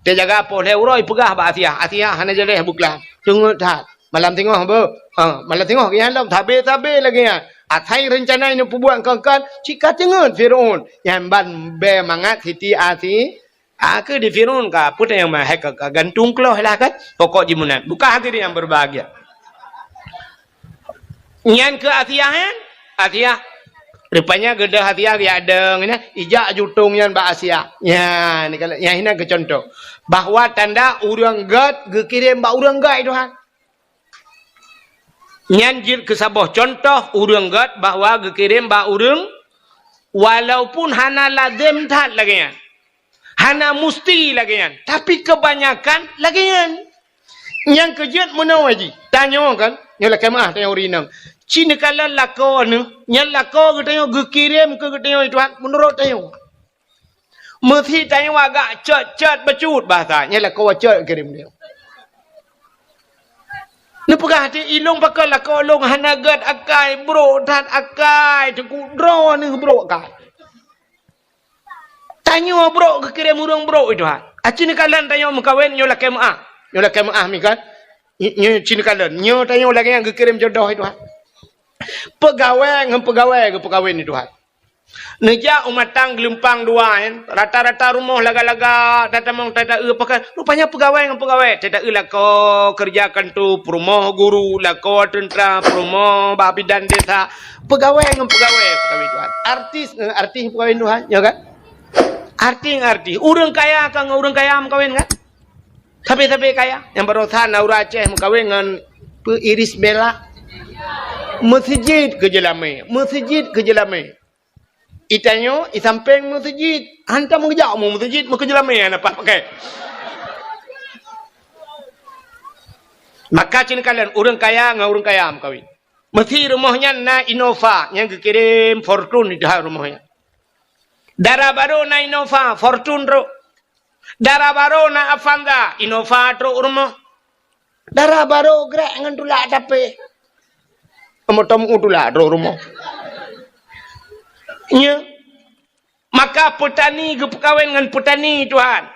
Teujaga poh lhée uroe ipeugah bak Asiah, "Asiah hana jaleh beuklam." Teungeut that. Malam singoh beuh. Ha, malam singoh geuh nyan lom sabe-sabe lagée nyan. Asai reuncana ineuk peubuet kon-kon, cit ka teungeut Firaun. Nyan ban bée mangat Siti Asi-, a, keu di Firaun ka, peue nyang ma-, hai ka, ka gantung kloh lah kan. Pokok jih meunan. Bukan hadirin yang berbahagia. Nyan keu Asiah nyan, Asiah. Rupanya geudôh Asiah geujak dong nyan, ijak jutong nyan bak Asiah. Nyan, nyan inan keu contoh. Bahwa tanda ureuëng gét geukirém bak ureuëng gét, Tuhan. Nyan jeuet keu saboh contoh ureuëng gét bahwa geukirém bak ureuëng, walaupun hana lazem that lagée nyan. Hana musti lagée nyan, tapi keubanyakan lagée nyan. Nyang keujeuet meunoe jih, tanyoe kan, nyoe lakée meuáh tanyoe ureuëng inong. Ci neukalon lakoe neuh, nyan lakoe geutanyoe geukirém keu geutanyoe, Tuhan, meunurot tanyoe. Meusi tanyoe agak cot-cot bacut bahasa, nyan lakoe cot geukirém tanyoe. Neupeugah di ilong pakon lakoe lôn hana gét akai, brok that akai, teungku droeneuh brok akai. Tanyoe brok geukirém ureuëng brok, Tuhan. Aci neukalon tanyoe meukawen nyoe lakée meuáh. Nyoe lakée meuáh mi kan? Nyoe, nyoe ci neukalon. Nyoe tanyoe lagée nyang geukirém jodoh, Tuhan. Peugawée ngon peugawée geupeukawen, Tuhan. Neujak u matang geulumpang dua, kan? Rata-rata rumoh laga-laga, tatamong tata-eu pakon. Rupanya peugawée ngon peugawée. Tata-eu lakoe keureuja kanto, peurumoh guru, lakoe teuntra, peurumoh bak bidan desa. Peugawée ngon peugawée peukawen, Tuhan. Artis ngon artis peukawen, Tuhan. Ya kan? Artis ngon artis. Ureuëng kaya ka ngon ureuëng kaya meukawen, kan? Sabe-sabe kaya. Nyang barosa na ureuëng Aceh meukawen ngon peu Iris Bella. Meuseujid keu jeulamé. Meuseujid keu jeulamé. Itanyoe, i sampéng meuseujid. Hantom geujak u meuseujid, meukeujeulamé hana pat pakai. Maka ci neukalon ureuëng kaya ngon ureuëng kaya meukawen. Meusi rumoh nyan na Innova nyang geukirém Fortuner di dalam rumoh nyan. Dara barô na Innova, Fortuner trok. Dara barô na Avanza, Innova trok rumoh. Dara barô grek ngon tulak tapi. Moto meu tulak trok rumoh. Nya. Maka peutani geupeukawen ngon peutani, Tuhan.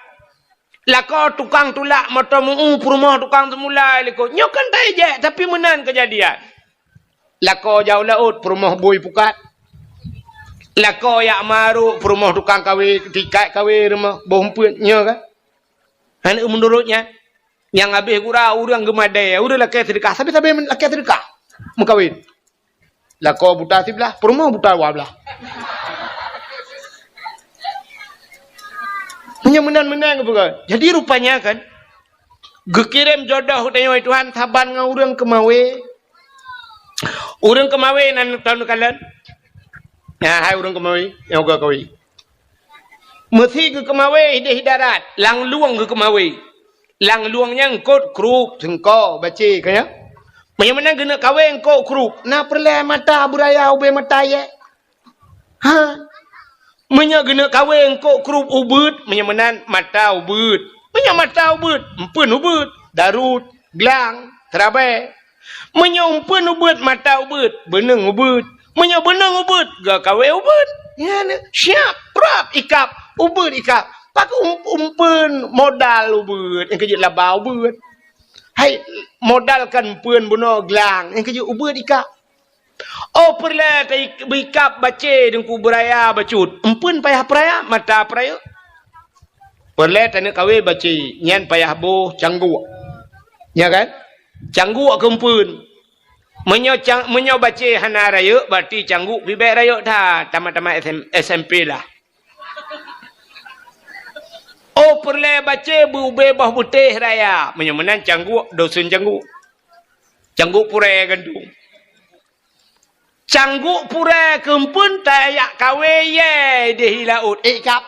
Lakoe tukang tulak moto meu peurumoh tukang seumula likot. Nyoe kan tajak, tapi meunan keujadian. Lakoe jak u laôt peurumoh bui pukat. Lakoe jak marok peurumoh tukang kawé, tikat kawé rumoh boh umpeuet nyoe kan. Hana meunurot nyan. Nyang habéh gura ureuëng geumadée, ureuëng lakée seudeukah, sabe-sabe lakée seudeukah meukawen. Lakoe buta siblah, peurumoh buta dua blah. Meunyoe meunan-meunan geupeugah. Jadi rupanya kan, geukirém jodoh geutanyoe Tuhan saban ngon ureuëng keumawe. Ureuëng keumawe nan taun kalon. Nah, hai ureuëng keumawe, nyang ka kawé. Meusi geukeumawe idéh darat, lam lueng geukeumawe. Lam lueng nyan eungkôt krup, seungko, bacé, ka nyan. Meunyoe meunan geuneuk kawé eungkôt krup, na peureulée mata beuraya ubé mata yé. Ha? Meunyoe geuneuk kawé eungkôt krup ubeuet, meunyoe meunan mata ubeuet. Meunyoe mata ubeuet, eumpeuen ubeuet, darut, glang, teurabée. Meunyoe eumpeuen ubeuet mata ubeuet, beuneueng ubeuet. Meunyoe beuneueng ubeuet, geukawé ubeuet. Nyan, siap, prap, ikab, ubeuet ikab. Pakon um-, eumpeuen modal ubeuet, nyang keujeuet laba ubeuet. Hai, modal kan eumpeuen bunoe glang, nyang keujeuet ubeuet ikab. Oh, peureulée ta-, beuikab bacé deungku beuraya bacut. Eumpeuen payah peuraya, mata peurayeuk. Peureulée taneuk kawé bacé, nyan payah boh cangguk. Nya kan? Cangguk keu eumpeuen. Meunyoe cang-, meunyoe bacé hana rayeuk, berarti cangguk pih bék rayeuk that, tamat-tamat S M, S M P lah. Oh, peureulée bacé beu-, ubé boh beutéh raya. Meunyoe meunan cangguk, dosen cangguk. Cangguk purée gandong. Cangguk purée keu eumpeuen tajak kawé yé idéh laôt, ék ikab.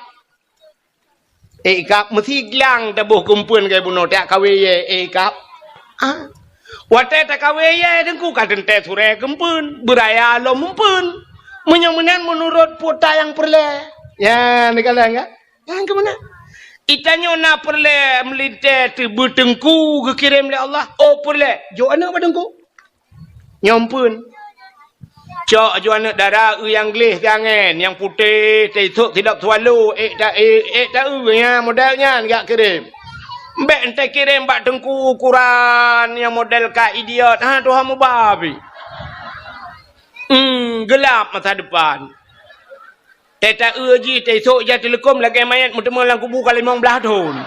Ék ikab, meusi glang taboh keu eumpeuen lagée bunoe tajak kawé yé, ék ikab. Ah. Watée takawé yé teungku ka teuntée surée keu eumpeuen, beuraya lom eumpeuen. Meunyoe meunan meunurot peue nyang peureulée. Ya, neukalon ka? Nyang keu meunan. Geutanyoe na peureulée meulintée teubeuteungku geukirém lé Allah. Oh, peureulée, jok aneuëk bak teungku. Nyoe eumpeuen. Cok aju aneuëk dara eu nyang gleh siangén, nyang putéh, teusok sidop swallow, ék ta-, ék, ék ta-eu nyan model nyan jak kirém. Bék entée kirém bak teungku ukuran nyang model ka idiot. Ha, tuha mubabi. Hmm, geulap masa depan. Tée ta-eu jih, tée sôk jak teuleukom lagée manyét meuteumé lam kubu ka limong blaih thon.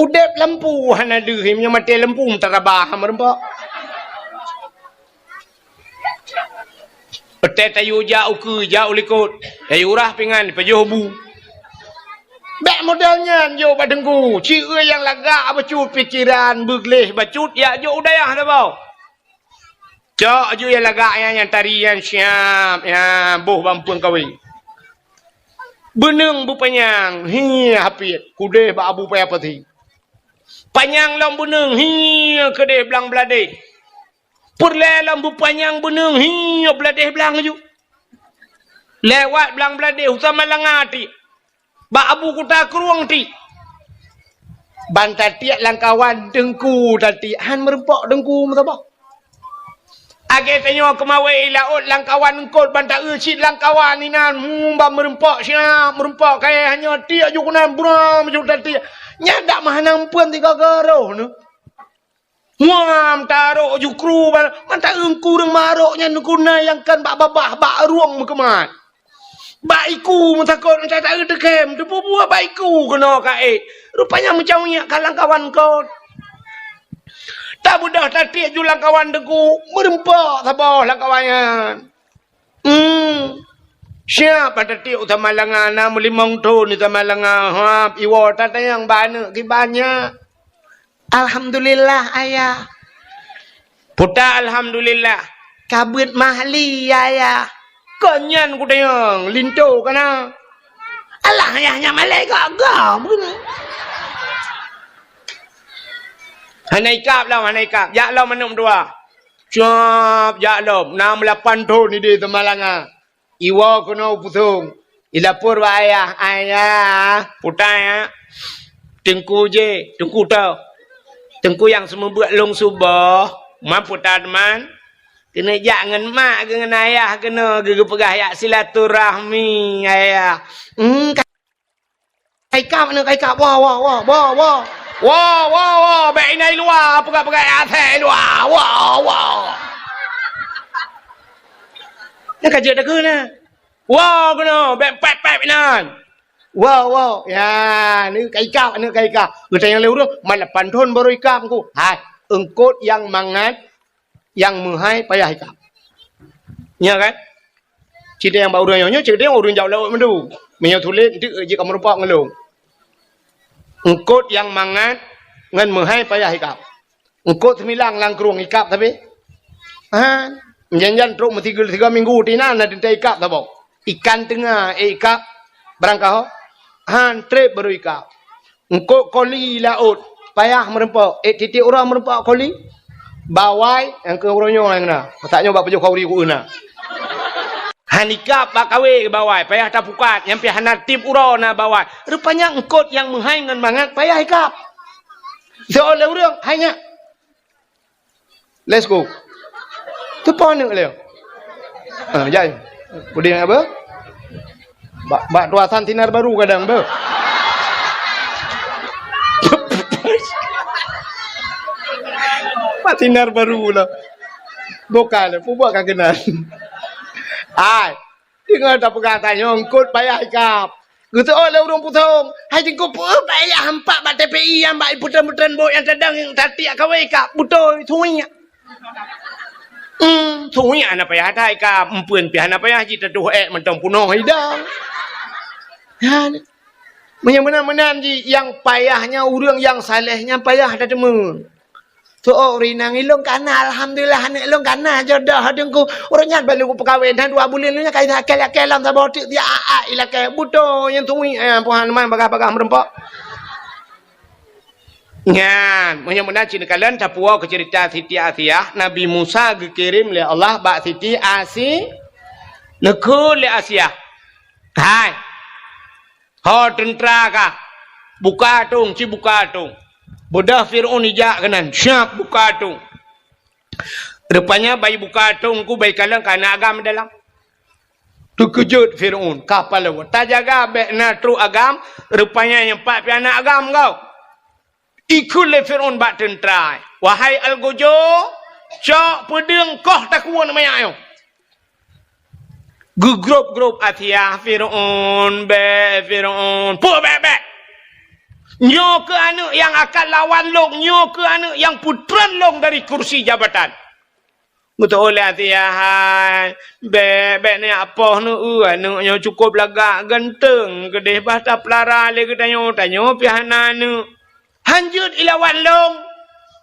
Udeb lampu hana deuh, meunyoe maté lampu meutarabah meureumpok. Tée tayue jak ukeue, jak u likot, tayue rah pingan, pajoh bu. Bék model nyan jok bak teungku, ci nyang lagak bacut pikeran, beugleh bacut, jak jok u dayah saboh. Cok aju nyang lagak nyan, nyang tari nyan siab, nyan boh bak eumpeuen kawé. Beuneueng beupanyang, hi hapiet, kudeh bak Abu Paya Pasi. Panyang lom beuneueng, hi keudeh blang bladeh. Peureulée lom beupanyang beuneueng, hi bladeh blang aju. Lewat blang bladeh, u Samalanga tiek. Bak Abu Kuta Krueng tiek. Ban tatiek lam kawan teungku tatiek, han meureumpok teungku meusaboh. Lagée tanyoe keumawé i laôt lam kawan eungkôt ban ta-eu cit lam kawan inan, hmm, ban meureumpok siab, meureumpok kayée hanyoe tiek ju keunan, bram ju tatiek. Nyan dak meuhana eumpeuen sigoe-goe roh neuh. Muam tarok jukru bal-, mata eungku ureuëng marok nyan guna nyang kan bak babah, bak rueng meukeumat. Bak iku meutakot, mata taeu teukem, teupeue buah bak iku keunoe ka ék. Rupanya meucawyak ka lam kawan kot. Tabeudôh tatiek ju lam kawan teungku, meureumpok saboh lam kawan nyan. Hmm. Siab bak tatiek u Samalanga, na meulimong thon di Samalanga, hab, iwoe tatanyong bak aneuëk kiban nyan. Alhamdulillah, Ayah. Puta alhamdulillah. Ka beuet mahli, Ayah. Kon nyan kutanyong, linto kana. Alah, Ayah, nyan malée gak-gak, bunoe. Hana ikab lom, hana ikab. Jak lom aneuëk meutuah. Cop, jak lom. Na meulapan thon idéh Samalanga. Iwoe keunoe u pusong. Ilapor bak ayah, "Ayah, puta ya. Teungku jih, teungku toh. Teungku nyang seumeubeuet lôn suboh, man puta teuma. Keuneuk jak ngon mak geuh ngon ayah keunoe geupeugah jak silaturahmi, ayah." Hmm, ka-, ka ikab, aneuk ka ikab. Woe, woe, woe, woe, woe. Woe, woe, woe. Bék inan i luwa, peugah-peugah asèe i luwa. Woe, woe. Nyan ka jeuet takheun na. Woe keunoe, bék pép-pép inan. Woe, woe. Ya, aneuk ka ikab, aneuk ka ikab. Geutanyong lé ureueng, "Man lapan thon baru ikab, Teungku?" Hai, eungkôt nyang mangat, nyang meuhai payah ikab. Nya kan? Cideng bak ureuëng nyoe, nyoe cideng ureuëng jak laôt mandum. Meunyoe tuléh, eunteuk jeuet kamoe rumpok ngon lôn. Eungkôt nyang mangat ngon meuhai payah ikab. Eungkôt seumilang lam krueng ikab sabe. Ha, meujan-jan trok meusigoe-sigoe minggu, tinan na teuntée ikab saboh. Ikan teunga, eh, ikab barangkaho. Han, treb barô ikab. Eungkôt koli laôt, payah meurumpok. Eh, tieb-tieb uroe meurumpok koli. Bawai, nyang keu uroe nyoe nyang na. Masa nyoe bak pajoh khauri ku na. Han ikab bak kawé bawai, payah tapukat, nyang pih hana tieb uroe na bawai. Rupanya eungkôt nyang meuhai ngon mangat payah ikab. Soe lé ureuëng, hai nyak. Let's go. Teupo aneuk lé. Ha, jai. Udeh apa? Bak, bak tuasan sinar baru kadang beuh. Bak sinar baru lah. Bukan, peubuet ka keunan. Ai, deungon tapeugah tanyoe eungkôt payah ikab. Geuseuôt lé ureuëng pusong, hai teungku peue payah hampak bak T P I nyang bak putren-putren bot nyang tadong nyang tatiek kawé ikab beutôi suwiek. Hmm, suwiek hana payah that ikab, empeuen pih hana payah jitatuh ék mantong punoh idang. Ha, meunyoe meunan-meunan jih nyang payah nyan ureuëng nyang saleh nyan payah that teuma. Soe ureuëng inong ilôn kana, alhamdulillah aneuk lôn kana jodoh teungku. Ureuëng nyan baru peukawen dah dua buleuen nyan ka ilakée-lakée lam saboh teuk dia a a ilakée. Beutôi nyang tungui, eh, puhan man bagah-bagah meurumpok. Nyan, meunyoe meunan cit neukalon tapuwoe keu ceurita Siti Asiah, Nabi Musa geukirém lé Allah bak Siti Asi, neukheun lé Asiah. Hai, ho teuntra ka, buka atong, ci buka atong. Beudôh Fir'aun ijak keunan, siap buka atong. Rupanya bai buka atong ku bai kalon ka na agam dalam. Teukeujot Fir'aun, ka palau. Tajaga bék na trok agam, rupanya nyang pat pih na agam kau. Ikheun lé Fir'aun bak teuntra, "Wahai Algojo, cok peudeueng koh takue manyak nyoe." Geugrôb-grôb Asiah, "Fir'aun, bék, Fir'aun, peue bék-bék? Nyoe keuh aneuk nyang akan lawan lôn, nyoe keuh aneuk nyang peutreun lôn dari kursi jabatan." Geuteuôt lé Asiah, "Hai, bék, bék neujak poh neueu, aneuk nyoe cukôp lagak, ganteng, keudeh bah tapeulara lé geutanyoe, tanyoe pih hana aneuk. Han jeuet ilawan lôn.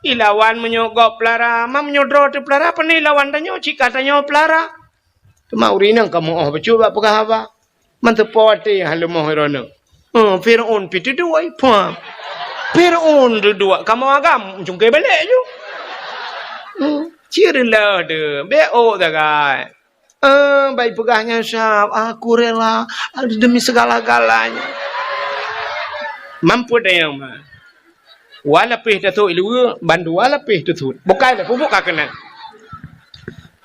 Ilawan meunyoe gob peulara, ma meunyoe droe teupeulara, pane ilawan tanyoe, cit ka tanyoe peulara." Teuma ureuëng inong ka meu'oh bacut bak peugah haba. Manteupo até han leumoh droeneuh. Eh, Fir'aun pih teuduek, pah. Fir'aun teuduek, kamoe agam, cungke balek ju. Hmm, cit reuloh deuh, bék ôk sagai. Eh, bai peugah nyan siab, "Aku rela demi segala-galanya." Mampu dayang mah. Wa lapéh tasot iluwa, bandua lapéh tasot. Bukai dah, pupuk ka keunan.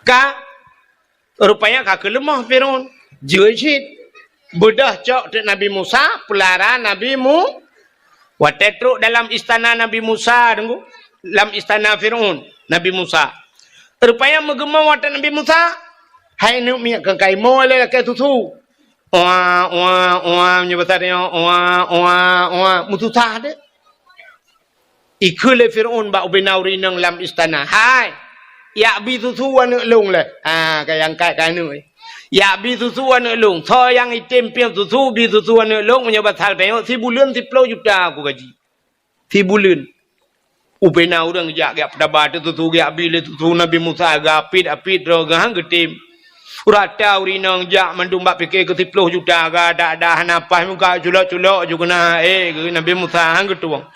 Ka Rupanya ka keu leumoh Fir'aun. Jeuet cit. Beudôh cok teuk Nabi Musa, peulara Nabi Mu-, watée trok dalam istana Nabi Musa, deungoe, lam istana Fir'aun, Nabi Musa. Rupanya meugeumong watée Nabi Musa, hai neuk miet keu kaimoe lé lakée susu. Oa, oa, oa, meunyoe basa tanyoe, oa, oa, oa, meususah deh. Ikheun lé Fir'aun bak ubena ureuëng inong lam istana, "Hai, yak bi susu aneuk lôn lé." Ha, ka nyang angkat keu aneuk. "Yak bi susu aneuk lôn. Soe nyang item piep susu, bi susu aneuk lôn, meunyoe basa tanyoe, sibuleuen siploh juta aku gaji. Sibuleuen." Ubena ureuëng jak, jak peutaba teuk susu, jak bi lé susu Nabi Musa, geuapit-apit droe geuh han geutem. Rata ureuëng inong jak mandum bak pike keu siploh juta, geudak-dak hana paih muka culok-culok ju keunan, eh, geu Nabi Musa han geutueng.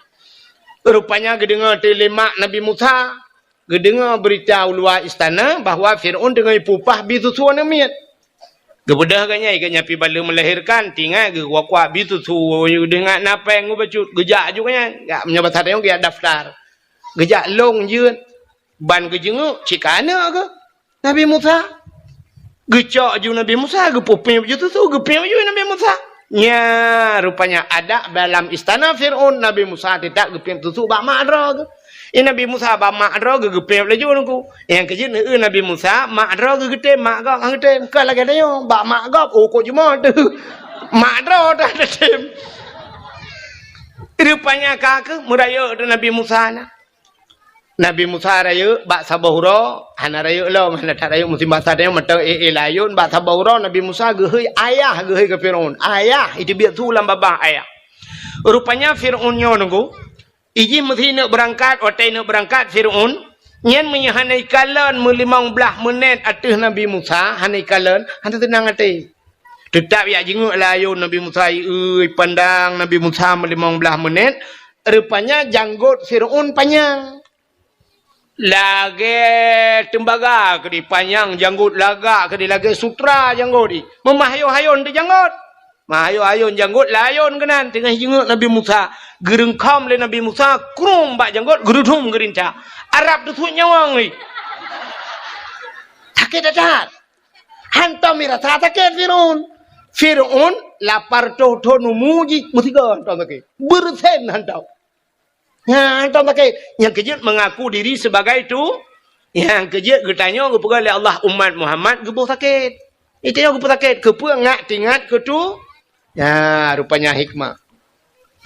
Rupanya geudeungoe teuk lé mak Nabi Musa, geudeungoe beurita u luwa istana bahwa Fir'aun teungoh ipeupah bi susu aneuk miet. Geubeudôh geuh nyan, geuh nyan pih baleuem meulahirkan, tinggai geuh kuak-kuak bi susu, geudeungoe na péng geuh bacut, geujak ju geuh nyan. Jak meunyoe basa tanyoe geujak daftar. Geujak lôn jeuet, ban geujeungeuk, cit ka aneuk geuh. Nabi Musa. Geucok ju Nabi Musa, geupeupiep ju susu, geupiep ju Nabi Musa. Nya, rupanya adat dalam istana Fir'aun, Nabi Musa teutab geupiep susu bak mak droe geuh. Eh, Nabi Musa bak mak droe geuh geupiep laju nungku. Nyang keujeuet neueu Nabi Musa, mak droe geuh geutem, mak gob han geutem. Kon lagée tanyoe, bak mak gob, oh, kok jumoe teuh. Mak droe dah teutem. Rupanya ka keuh meurayeuk Nabi Musa na. Nabi Musa rayeuk bak saboh uroe, hana rayeuk lom, hana that rayeuk musim basa tanyoe, mantong éh-éh layôn bak saboh uroe Nabi Musa geuhôi ayah, geuhôi keu Firaun. Ayah, iteubiet su lam babah ayah. Rupanya Firaun nyoe nunggu, ijih meusi neuk beurangkat, watée neuk beurangkat Firaun, nyan meunyoe hana ikalon meulimong blaih meunét ateueh Nabi Musa, hana ikalon, hana teunang até. Teutap yak jingeuk layôn Nabi Musa, ieu pandang Nabi Musa meulimong blaih meunét, rupanya janggot Firaun panyang. Lagée teumbaga keudeh panyang janggot, lagak keudeh lagée sutra janggot jih. Meumah hayôn-hayôn teuh janggot. Mah hayôn-hayôn janggot layôn keunan teungoh jingeuk Nabi Musa. Geureungkhom lé Nabi Musa, krueng bak janggot, geurudum geurintak. Arab teusuet nyawöng jih. Sakét that-that. Hantom mirasa sakét Firaun. Firaun lapar toh thon umu jih, meusigoe hantom sakét. Beureusen hantom. Nyan hantom sakét. Nyang keujeuet mengaku diri sebagai tu, nyang keujeuet geutanyoe geupeugah lé Allah umat Muhammad geuboh sakét. Geutanyoe geuboh sakét, keupeue ngak teuingat keu tu? Nyan rupanya hikmah.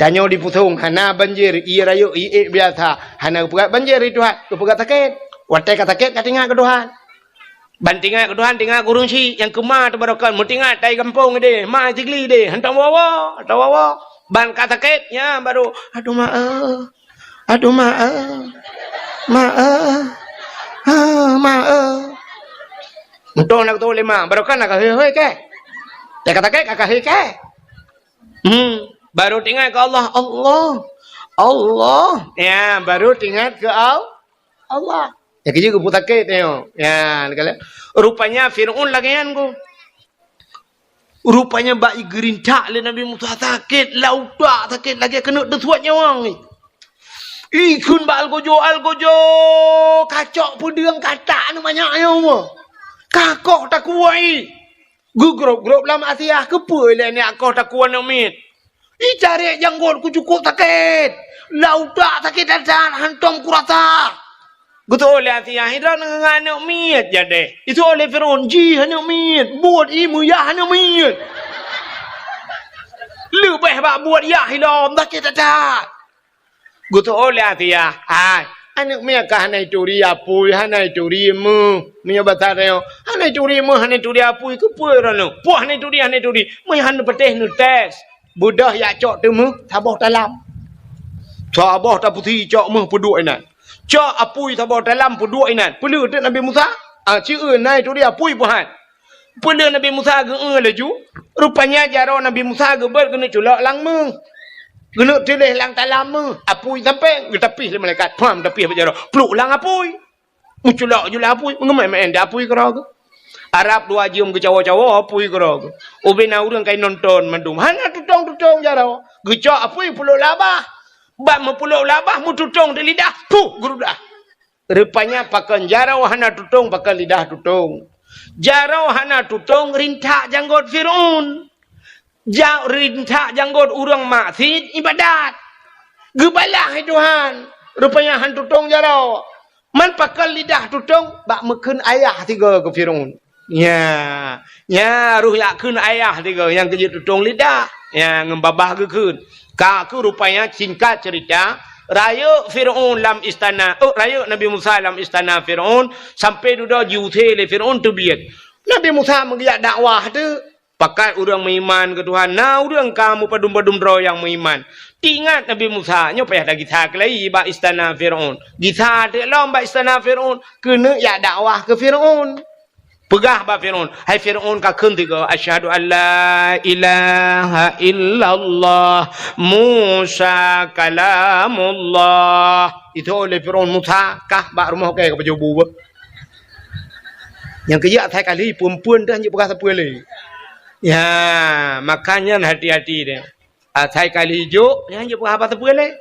Tanyoe dipusong, hana banjir, ié rayeuk, ié ék biasa. Hana geupeugah banjir di Tuhan, geupeugah sakét. Watée ka sakét, ka teuingat keu Tuhan. Ban teuingat keu Tuhan, teuingat keu ureuëng syiek nyang keuma teubarokan, meuteuingat tai gampông deh, ma sigli deh, hantom woe-woe, hantom woe-woe. Ban ka sakét, nyan baru, "Aduh ma eh, aduh ma eh, ma eh, ah, ma eh." Meutoh na geutoh lé ma, barokan na ka hei-hei keh. Teuka sakét ka hei keh. Hmm, baru teuingat keu Allah, Allah, Allah. Ya, baru teuingat keu Al-, Allah. Nyang keujeuet geupeusakét nyoe. Ya, rupanya Firaun lagée nyan ko. Rupanya bak geurintak lé Nabi Musa sakét, lam utak sakét lagée keuneuk teusuet nyawöng. Ikheun bak algojo, "Algojo, kacok peudeueng katak nyoe manyak nyoe. Kakoh takue." Geugrôp-grôp lam asiah, keupeue lé nyak koh takue aneuk miet. Icarek janggot ku cukôp sakét. Lam utak sakét that-that, hantom kurasa. Geutoh lé asiah, "Droeneuh ngon aneuk miet jadeh." Geutoh lé Firaun, "Jih aneuk miet, buet ie meuyah aneuk miet." Leubeh bak buet yah ilom, sakét that-that. Geutoh lé asiah, "Hai, aneuk miet ka hana ituri apui, hana ituri meuh." Meunyoe basa tanyoe, "Hana ituri meuh, hana ituri apui, keupeue droeneuh? Poh hana ituri, hana ituri." Meunyoe hana patéh neutés. Beudôh yak cok teumeuh saboh talam. Saboh tapusi cok meuh peuduek inan. Cok apui saboh talam peuduek inan. Peuleueh teuk Nabi Musa? Ah, ci eu na ituri apui peuhan. Peuleueh Nabi Musa geu-eu laju, rupanya jaroe Nabi Musa geubeuet keuneuk culok lam meuh. Keuneuk tuléh lam talam meuh, apui sampoe geutapih lé malaikat. Pham, tapih bak jaroe. Pluek lam apui. Meuculok ju lam apui, meungeumai-mai di apui keudroe geuh. Arab dua jeuem geucawo-cawo apui keudroe geuh. Ubena ureuëng kai nonton mandum. Hana tutong-tutong jaroe. Geucok apui peuloh labah. Bak meupeuloh labah meututong di lidah. Puh, geurudah. Rupanya pakon jaroe hana tutong, pakon lidah tutong. Jaroe hana tutong rintak janggot Firaun. Ja-, rintak janggot ureuëng maksiet ibadat. Geubalah hai Tuhan. Rupanya han tutong jaroe. Man pakon lidah tutong bak meukheun ayah tiga keu Firaun. Nya, nya roh yak kheun ayah tiga nyang keujeuet tutong lidah. Nya ngon babah geukheun. Ka keuh rupanya singkat cerita, rayeuk Firaun lam istana, oh, rayeuk Nabi Musa lam istana Firaun, sampai dudoe jiusé lé Firaun teubiet. Nabi Musa meugeujak dakwah teuh, pakat ureuëng meuiman keu Tuhan, na ureuëng ka meupadum-padum droe nyang meuiman. Teuingat Nabi Musa, nyoe payah gisa keulai bak istana Firaun. Gisa teuk lom bak istana Firaun, keuneuk jak dakwah keu Firaun. Peugah bak Firaun, "Hai Firaun, kakheun tiga, 'Asyhadu an la ilaha illallah, Musa kalamullah.'" Itu oleh Firaun, "Musa, kah bak rumoh kèe ka pajoh bu beuh." Nyang keujak asai kali peue-peue dah jeuet peugah sapeue lé. Ya, makanya hati-hati deh. Asai kali jok, nyan jeuet peugah haba sapeue lé.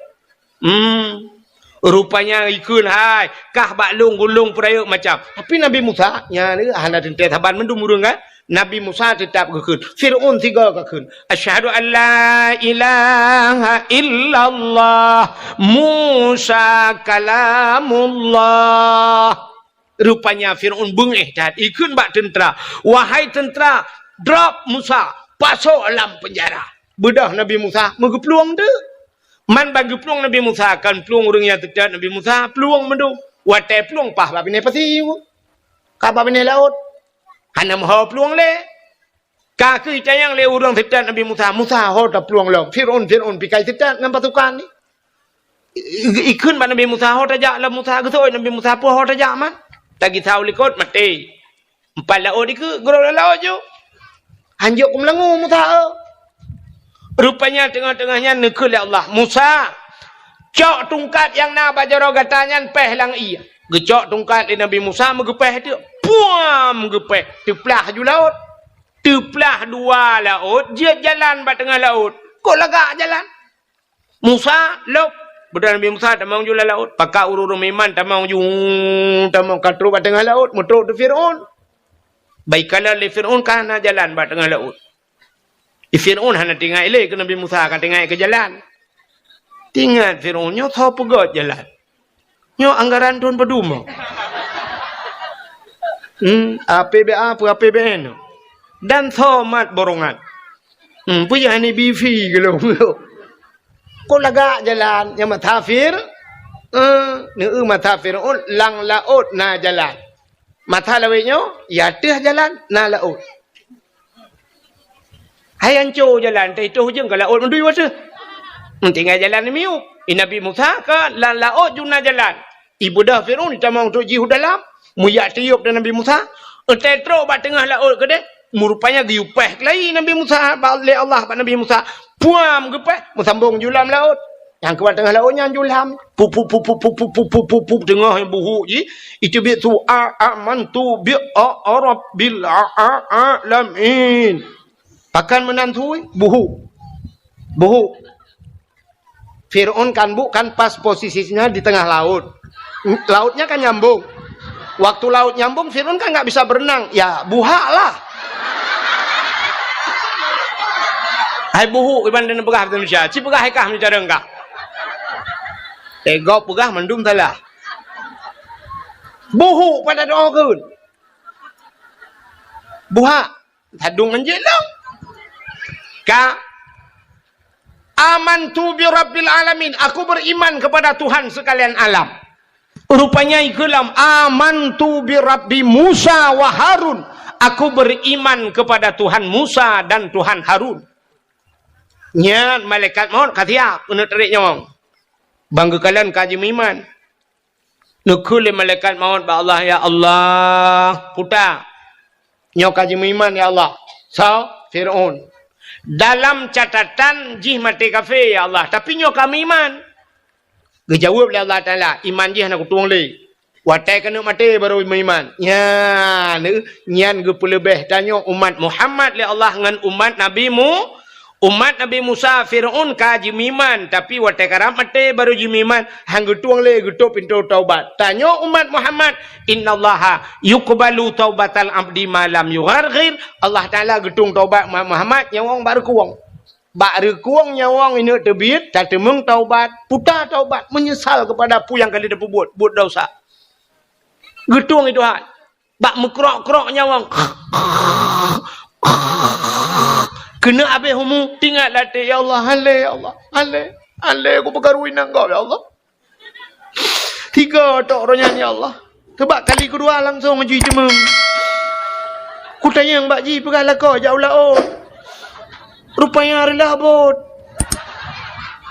Hmm. Rupanya ikheun hai, kah bak lôn gulong peurayeuk macam. Tapi Nabi Musa, nyan lé hana teuntèe saban mandum ureueng kan. Nabi Musa teutap geukheun. Firaun sigoe geukheun. "Asyhadu an la ilaha illallah, Musa kalamullah." Rupanya Firaun beungéh that, ikheun bak teuntra, "Wahai teuntra, drop Musa, pasoe lam peunjara." Beudôh Nabi Musa meugeuplueng teuk. Man ban geuplueng Nabi Musa, kon plueng ureuëng nyang teutab Nabi Musa, plueng mandum. Watée plueng paih bak binéh pasi, ka bak binéh laôt. Hana meuho plueng lé. Ka keuh itanyong lé ureuëng teutab Nabi Musa, "Musa, ho taplueng lom? Fir'aun, Fir'aun pih ka teutab ngon pasukan nyan." I-, i-, ikheun bak Nabi Musa, "Ho tajak lom Musa." Geuseuôt Nabi Musa, "Peue ho tajak man? Tagisa u likot, maté." Empat laôt dikeue, geurok lam laôt ju. Hanjeuet keu meulangue Musa, eh. Rupanya teungoh-teungoh nyan neukheun lé Allah, "Musa, cok tungkat nyang na bak jaroe gata nyan péh lam ié." Geucok tungkat lé Nabi Musa, meugeupéh teuk. Puam! Geupéh. Teuplah ju laôt. Teuplah dua laôt, jeuet jalan bak teungoh laôt. Kok lagak jalan? Musa, lop. Beudôh Nabi Musa tamong ju lam laôt. Pakat ureuëng-ureuëng meuiman tamong ju, tamong ka trok bak teungoh laôt, meutrok teuk Fir'aun. Bak ikalon lé Fir'aun ka hana jalan bak teungoh laôt. Di Fir'aun hana teuingat lé keu Nabi Musa, ka teuingat keu jalan. Teuingat Fir'aun, nyoe soe peugöt jalan. Nyoe anggaran thon padum? Hmm, A P B A peue A P B N? Dan soe mat borongan? Hmm, peue nyang hana bi fi geulong? Kok lagak jalan nyang meutasafir? Eh, neu meutasafir, oh, lam laôt na jalan. Mata lawét nyoe, ya teuh jalan, na laôt. Hai anco jalan, teuh itoh ujong ka laôt meudui wateuh. Tinggai jalan miyueb. I Nabi Musa ka lam laôt ju na jalan. Ibeudôh Fir'aun itamong trok jih u dalam, meuyak tiôb dan Nabi Musa. Entai trok bak teungoh laôt keudeh, meurupanya geuyue péh keulayi Nabi Musa bak, lé Allah bak Nabi Musa. Puam geupéh, meusambong ju lam laôt. Nyang keuban teungoh laôt nyan ju lam. Pup, pup, pup, teungoh buhuk jih. Itu biet su a, amantu bi a, a rabbil a, a, alamin. Pakon meunan sui? Buhuk. Buhuk. Fir'aun kan bu, kan pas posisinya di tengah laut. Lautnya kan nyambung. Waktu laut nyambung, Fir'aun kan nggak bisa berenang. Ya, buhak lah. Hai buhuk, iban dan peugah bahasa Indonesia. Ci peugah hai kah meucara engkah. Eh, gob peugah mandum salah. Buhuk pada doa keun. Buhak. Sadung anjeuk lom. Ka. Amantu bi rabbil alamin. Aku beriman kepada Tuhan sekalian alam. Rupanya ikeulam, "Amantu bi Rabbi Musa wa Harun." Aku beriman kepada Tuhan Musa dan Tuhan Harun. Nyan malaikat maut ka siap keuneuk tarék nyawöng. Ban geukalon ka jimeuiman. Neukheun lé malaikat maut bak Allah, "Ya Allah, puta, nyoe ka jimeuiman, ya Allah." Soe? Fir'aun. Dalam catatan jih maté kafé, ya Allah, tapi nyoe ka meuiman. Geujaweueb lé Allah Taala, "Iman jih hana kutueng lé. Watée keuneuk maté barô meuiman." Nyan, nyan geupeuleubeh tanyoe umat Muhammad lé Allah ngon umat Nabi Mu-, umat Nabi Musa, Fir'aun ka jimeuiman, tapi watée karab maté barô jimeuiman, han geutueng lé geutôp pintoe taubat. Tanyoe umat Muhammad, "Innallaha yuqbalu taubatal abdi ma lam yugharghir." Allah Taala geutueng taubat umat Muhammad nyawöng bak reukueng. Bak reukueng nyawöng ineuk teubiet, tateumeung taubat, puta taubat, meunyeusal keupada peue nyang ka lheueh tapeubuet, buet desya. Geutueng i Tuhan. Bak meukrok-krok nyawöng. Keuneuk abéh umu, tingat lam até, "Ya Allah, han lé, ya Allah, han lé, han lé, kupeukaru inong gob, ya Allah." Tiga tok roh nyan, ya Allah. Teubak kali keudua langsong jih teumeueng. Kutanyong bak jih peugah lakoe jak u laôt. Rupanya reulah bot.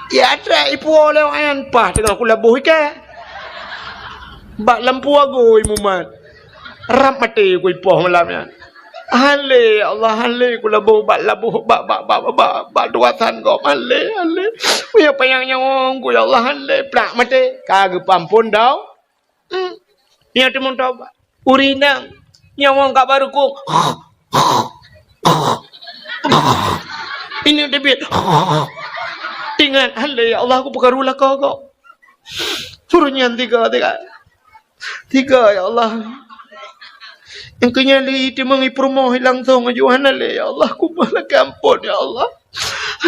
Ya, atra ipuwoe lé awaknyan, paih teungoh kulaboh ikat. Bak lampu agôi mumat. Rab maté kuipoh malam nyan. "Han lé, ya Allah, han lé, kulaboh bak laboh, bak, bak, bak, bak, bak, bak dua san gob, han lé, han lé. Meunyoe panyang nyawöng ku, ya Allah, han lé, plak maté." Ka geupeuamphon dau. Hmm. Nyan teumon taubat. Ureueng inong, nyawöng ka barô kong. Ineuk teubiet. Tingat, "Han lé, ya Allah, kupeukaru lakoe gob." Ureueng nyan tiga, tiga. Tiga, ya Allah. Nyang keu nyan lé teumeueng i peurumoh langsong aju, "Han lé, ya Allah, kumoh lakèe amphon, ya Allah.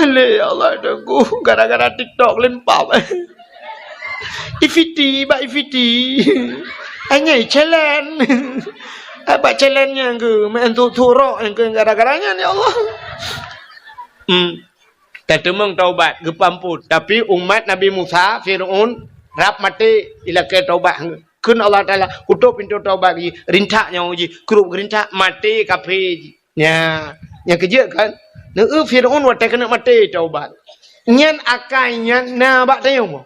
Han lé, ya Allah, Tuhanku, gara-gara TikTok limpah." I Fiti, bak i Fiti. Anyai challenge. Bak challenge nyan keuh, main tu turok nyan keuh gara-gara nyan, ya Allah. Hmm. Tateumeung taubat, geupeuamphon. Tapi umat Nabi Musa, Fir'aun, rab maté, ilakée taubat. Kheun Allah Taala, "Kutôb pintoe taubat jih, rintak nyawöng jih, krup geurintak, maté kafé jih." Nya, nyang keujeuet kan? Neu Fir'aun watée keuneuk maté taubat. Nyan akai nyan na bak tanyoe.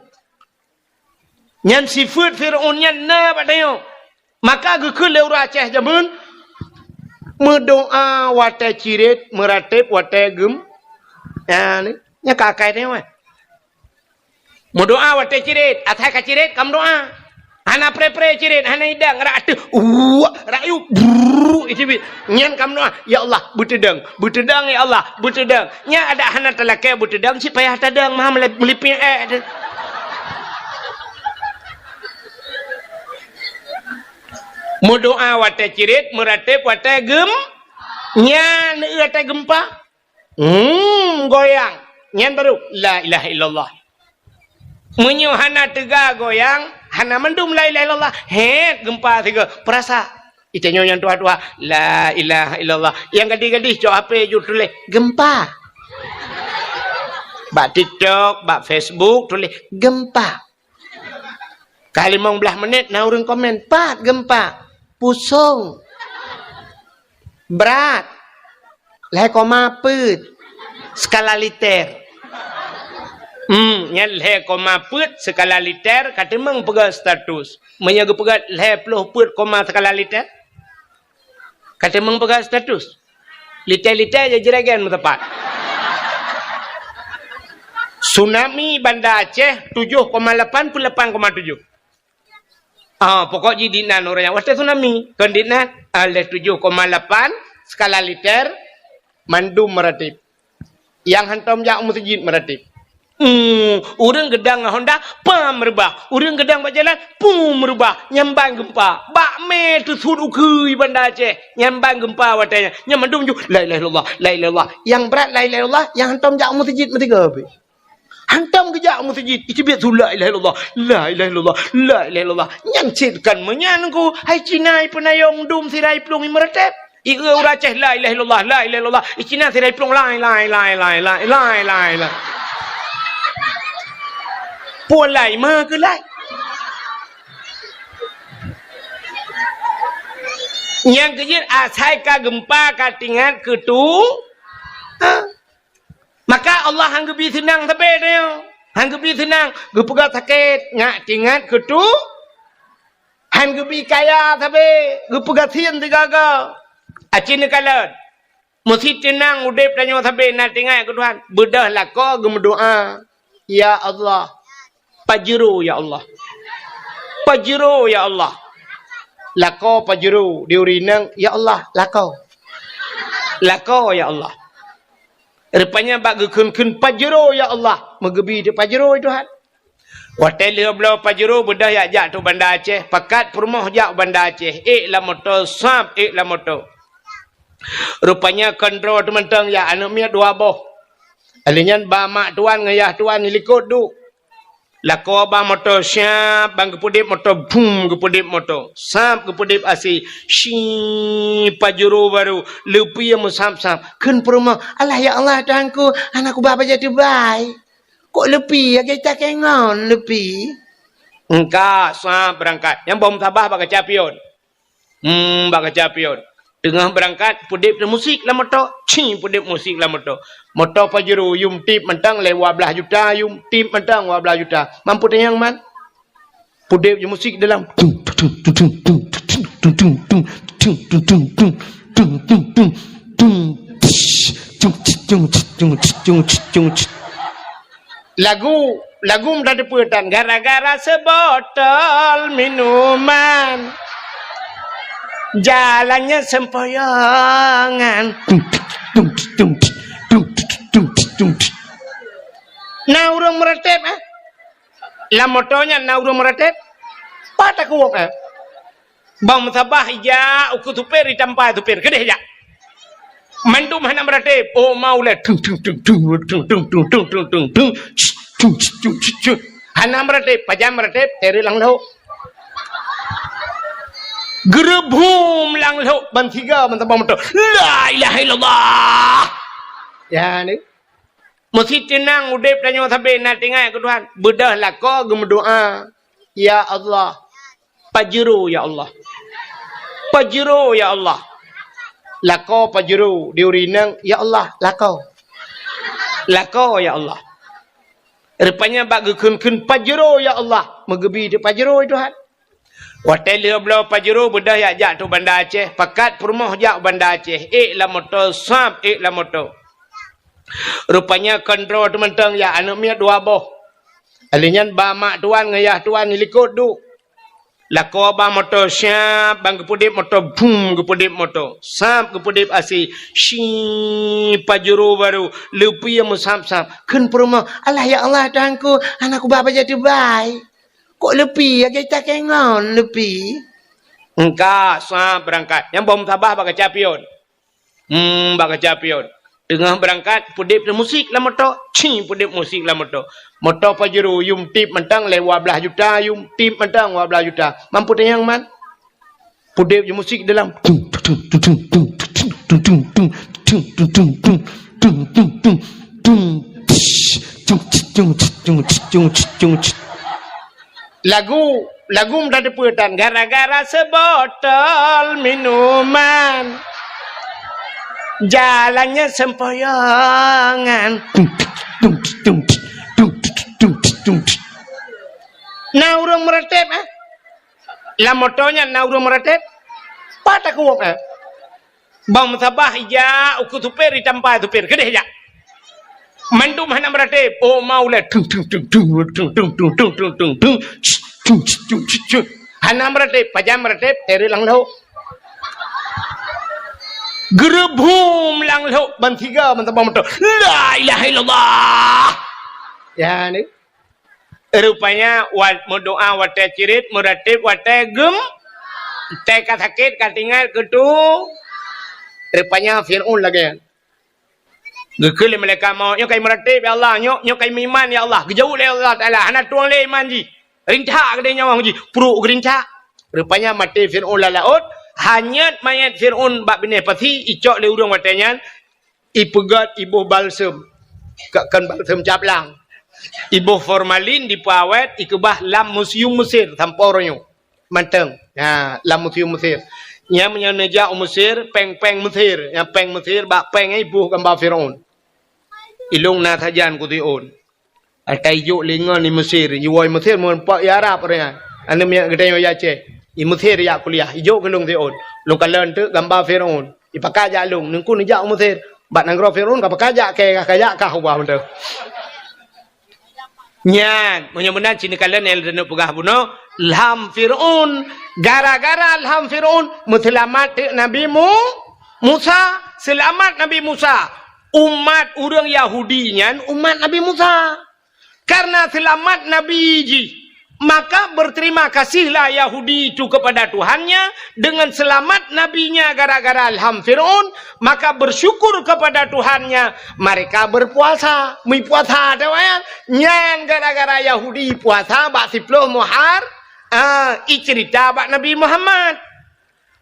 Nyan sifeuet Fir'aun nyan na bak tanyoe. Maka geukheun lé ureuëng Aceh jameun, meudoá watée cirét, meuratéb watée geum-, nyan, nyan ka akai tanyoe. Meudoá watée cirét, asai ka cirét ka meudoá. Hana pré-pré cirét, hana idang, rak ateueh, uwak, rak yub, brrrr, icibit. Nyan ka meudoá, "Ya Allah, beuteudang, beuteudang, ya Allah, beuteudang." Nyan adak hana talakée beuteudang, cit payah tadang, mah meuli-, meulipéng ék teuh. Meudoá watée cirét, meuratéb watée geum-, nyan watée geumpa. Hmm, goyang. Nyan baru, "La ilaha illallah." Meunyoe hana teuga goyang, hana mandum la ilaha illallah. Hét, geumpa sigoe. Peurasa. Itanyoe nyang tuha-tuha, "La ilaha illallah." Nyang gadih-gadih cok H P ju tuléh, "Geumpa." Bak TikTok, bak Facebook tuléh, "Geumpa." Ka limong blaih menit na ureuëng komen, "Pat geumpa?" "Pusong." "Brat." "Lhée koma peuet." "Skala liter." Hmm, nyan lhée koma peuet skala liter, ka teumeung peugah status. Meunyoe geupeugah lhée ploh peuet koma skala liter, ka teumeung peugah status. Liter-liter jeuet jiragen meusapat. Tsunami Banda Aceh tujoh koma lapan peuet lapan koma tujoh. Ah, pokok jih dinan ureuëng nyang watée tsunami. Kon dinan, ah, lhée tujoh koma lapan skala liter mandum meuratéb. Nyang hantom jak u meuseujid meuratéb. Hmm, ureuëng geudang ngon honda, pam reubah. Ureuëng geudang bak jalan, pum reubah. Nyan ban geumpa. Bak mé teusut ukeue Banda Aceh. Nyan ban geumpa watée nyan. Nyan mandum ju, "La ilaha illallah, la ilaha illallah." Nyang brat la ilaha illallah, nyang hantom jak u meuseujid meusigoe pih. Hantom geujak u meuseujid, icibit su la ilaha illallah, la ilaha illallah, la ilaha illallah. Nyan cit kan meunyan ku, hai Cina ipeunayong dum sira iplueng imeuratéb. Ieu ureuëng Aceh la ilaha illallah, la ilaha illallah. I Cina sira iplueng lai, lai, lai, lai, lai, lai, lai, lai. Puan lai, ma keu lai. Nyang keujeuet asai ka geumpa ka tingat keu tu. Ha? Maka Allah han geubi seunang sabe tanyoe. Han geubi seunang, geupeugah sakét, nyak tingat keu tu. Han geubi kaya sabe, geupeugah sien sigaga. Aci neukalon. Meusi teunang udeb tanyoe sabe na tingat keu Tuhan. Beudôh lakoe geumeudoá, "Ya Allah, pajero ya Allah. Pajero ya Allah." Lakoe pajero di ureuëng inong, "Ya Allah, lakoe. Lakoe ya Allah." Rupanya bak geukheun-kheun pajero ya Allah, meugeubi teuk pajero Tuhan. Watée lheueh bloe pajero beudôh jak, jak tu Banda Aceh, pakat peurumoh jak Banda Aceh, ék lam moto, sab ék lam moto. Rupanya kondro teuh mantong jak, aneuëk miet dua boh. Alheuh nyan ba mak tuan ngon yah tuan likot duek. Lakoe ba moto, siab ban geupeudeb moto, bum geupeudeb moto. Sab geupeudeb asai, si pajero baru, leupie meusab-sab. Kheun peurumoh, "Alah ya Allah Tuhanku, hana kuba bajée teubai. Kok leupie lagée takée ngon leupie?" Engka sab beurangkat. Nyang boh meutabah bak kaca pion. Hmm, bak kaca pion. Teungoh beurangkat, peudeb musik lam moto. Ci, peudeb musik lam moto. Moto pajero, yum tip mantong lé dua blaih juta, yum tip mantong dua blaih juta. Mampu tanyong man? Peudeb musik dalam. Lagu, lagu meutateupeue tan, gara-gara seubotol minuman, jalannya sempoyongan. Na ureuëng meuratéb, eh? Lam moto nyan na ureuëng meuratéb? Pat takuwok, eh? Bang meusabah ijak ukeue supir, itampa supir, keudeh jak. Mandum hana meuratéb. Oh, mau lé. Tung, tung, tung. Hana meuratéb, pajan meuratéb, teureuk lam lhok. Geureubum lam lhok, ban siga, ban sabah moto. La ilaha illallah. Ya, ni. Meusti teunang udeb tanyoe sabe na teuingat keu Tuhan. Beudôh lakoe geumeudoa, "Ya Allah, pajero ya Allah. Pajero ya Allah." Lakoe pajero di ureueng inong, "Ya Allah, lakoe. Lakoe ya Allah." Rupanya bak geukheun-kheun pajero ya Allah, meugeubi teuk pajero Tuhan. Watèe lheueh bloe pajero beudôh jak, jak teuk Banda Aceh, pakat peurumoh jak u Banda Aceh, ék lam moto, sab ék lam moto. Rupanya kon droe teuk mantong jak, aneuk miet dua boh. Alèh nyan ba mak tuan ngon yah tuan di likot duek. Lakoe ba moto, siap ban geupeudép moto, bum, geupeudép moto. Sab geupeudép asèe, si pajero barô, leupie meusab-sab. Kheun peurumoh, "Alah ya Allah Tuhanku, hana kuba bajèe teubai. Kok leupie, lagèe takèe ngon leupie." Engka, sab beurangkat. Nyang boh meutabah bak kaca pion. Hmm, bak kaca pion. Teungoh beurangkat, peudép musik lam moto. Ci, peudép musik lam moto. Moto pajero, yum tip mantong lé dua blaih juta, yum tip mantong dua blaih juta. Mampu tanyong man? Peudép musik dalam. Tung, tung, tung. Lagu, lagu mudah dipeutan, gara-gara seubotol minuman, jalannya sempoyongan. Na ureueng meuratéb, eh? Lam moto nyan na ureueng meuratéb? Pat takuwok, eh? Bang meusabah ijak ukeue supir, itampa supir, keudeh jak. Mandum hana meuratéb. Oh, maulai. Tung, tung, tung. Hana meuratéb. Pajan meuratéb, teureuk lam lhok. Geureubum lam lhok, ban tiga, ban tabang moto. La ilaha illallah. Ya, ni. Rupanya, wat-, meudoa watèe cirit, meuratéb watèe gem-, watèe ka sakét, ka teuingat keu Tu-, rupanya Fir'aun lagèe nyan. Geukheun lé malaikat maut, "Nyoe ka imeuratéb, ya Allah. Nyoe, nyoe ka imeuiman, ya Allah." Geujaweueb lé Allah Taala, "Hana tueng lé iman jih. Rintak keudéh nyawöng jih." Pruek geurincak. Rupanya maté Fir'aun lam laôt, hanyut manyét Fir'aun bak binéh pasi, icok lé ureueng watèe nyan, ipeugöt, iboh balsem. Ka-, kon balsem caplang. Iboh formalin, dipeuawét, ikeubah lam museum Mesir sampoe uroe nyoe. Mantong. Ha, lam museum Mesir. Nyan meunyoe neujak u Mesir, péng-péng Mesir. Nyan péng Mesir, bak péng nyan iboh gamba Fir'aun. Ilôn na sajan keu Fir'aun. Ata ijok lé ngon i Mesir, iwoe i Mesir meureumpok i Arab ureueng nyan. Aneuk miet geutanyoe i Aceh. I Mesir jak kuliah, ijok keu lôn Fir'aun. Lôn kalon teuk gamba Fir'aun. Ipakat jak lôn, neungku neujak u Mesir. Bak nanggroe Fir'aun ka pakat jak kèe, ka jak kah ubah mantong. Nyan, meunyoe meunan cit neukalon nyang lôn peugah bunoe, lham Fir'aun. Gara-gara lham Fir'aun, meuseulamat teuk Nabi Mu-, Musa. Seulamat Nabi Musa. Umat ureueng Yahudi nyan umat Nabi Musa. Karena seulamat Nabi jih, maka berterima kasihlah Yahudi itu kepada Tuhannya dengan selamat nabinya gara-gara lham Fir'aun, maka bersyukur kepada Tuhannya, mereka berpuasa, meupuasa, tahu kan? Nyan gara-gara Yahudi puasa bak siploh Muhar-, ah, icerita bak Nabi Muhammad.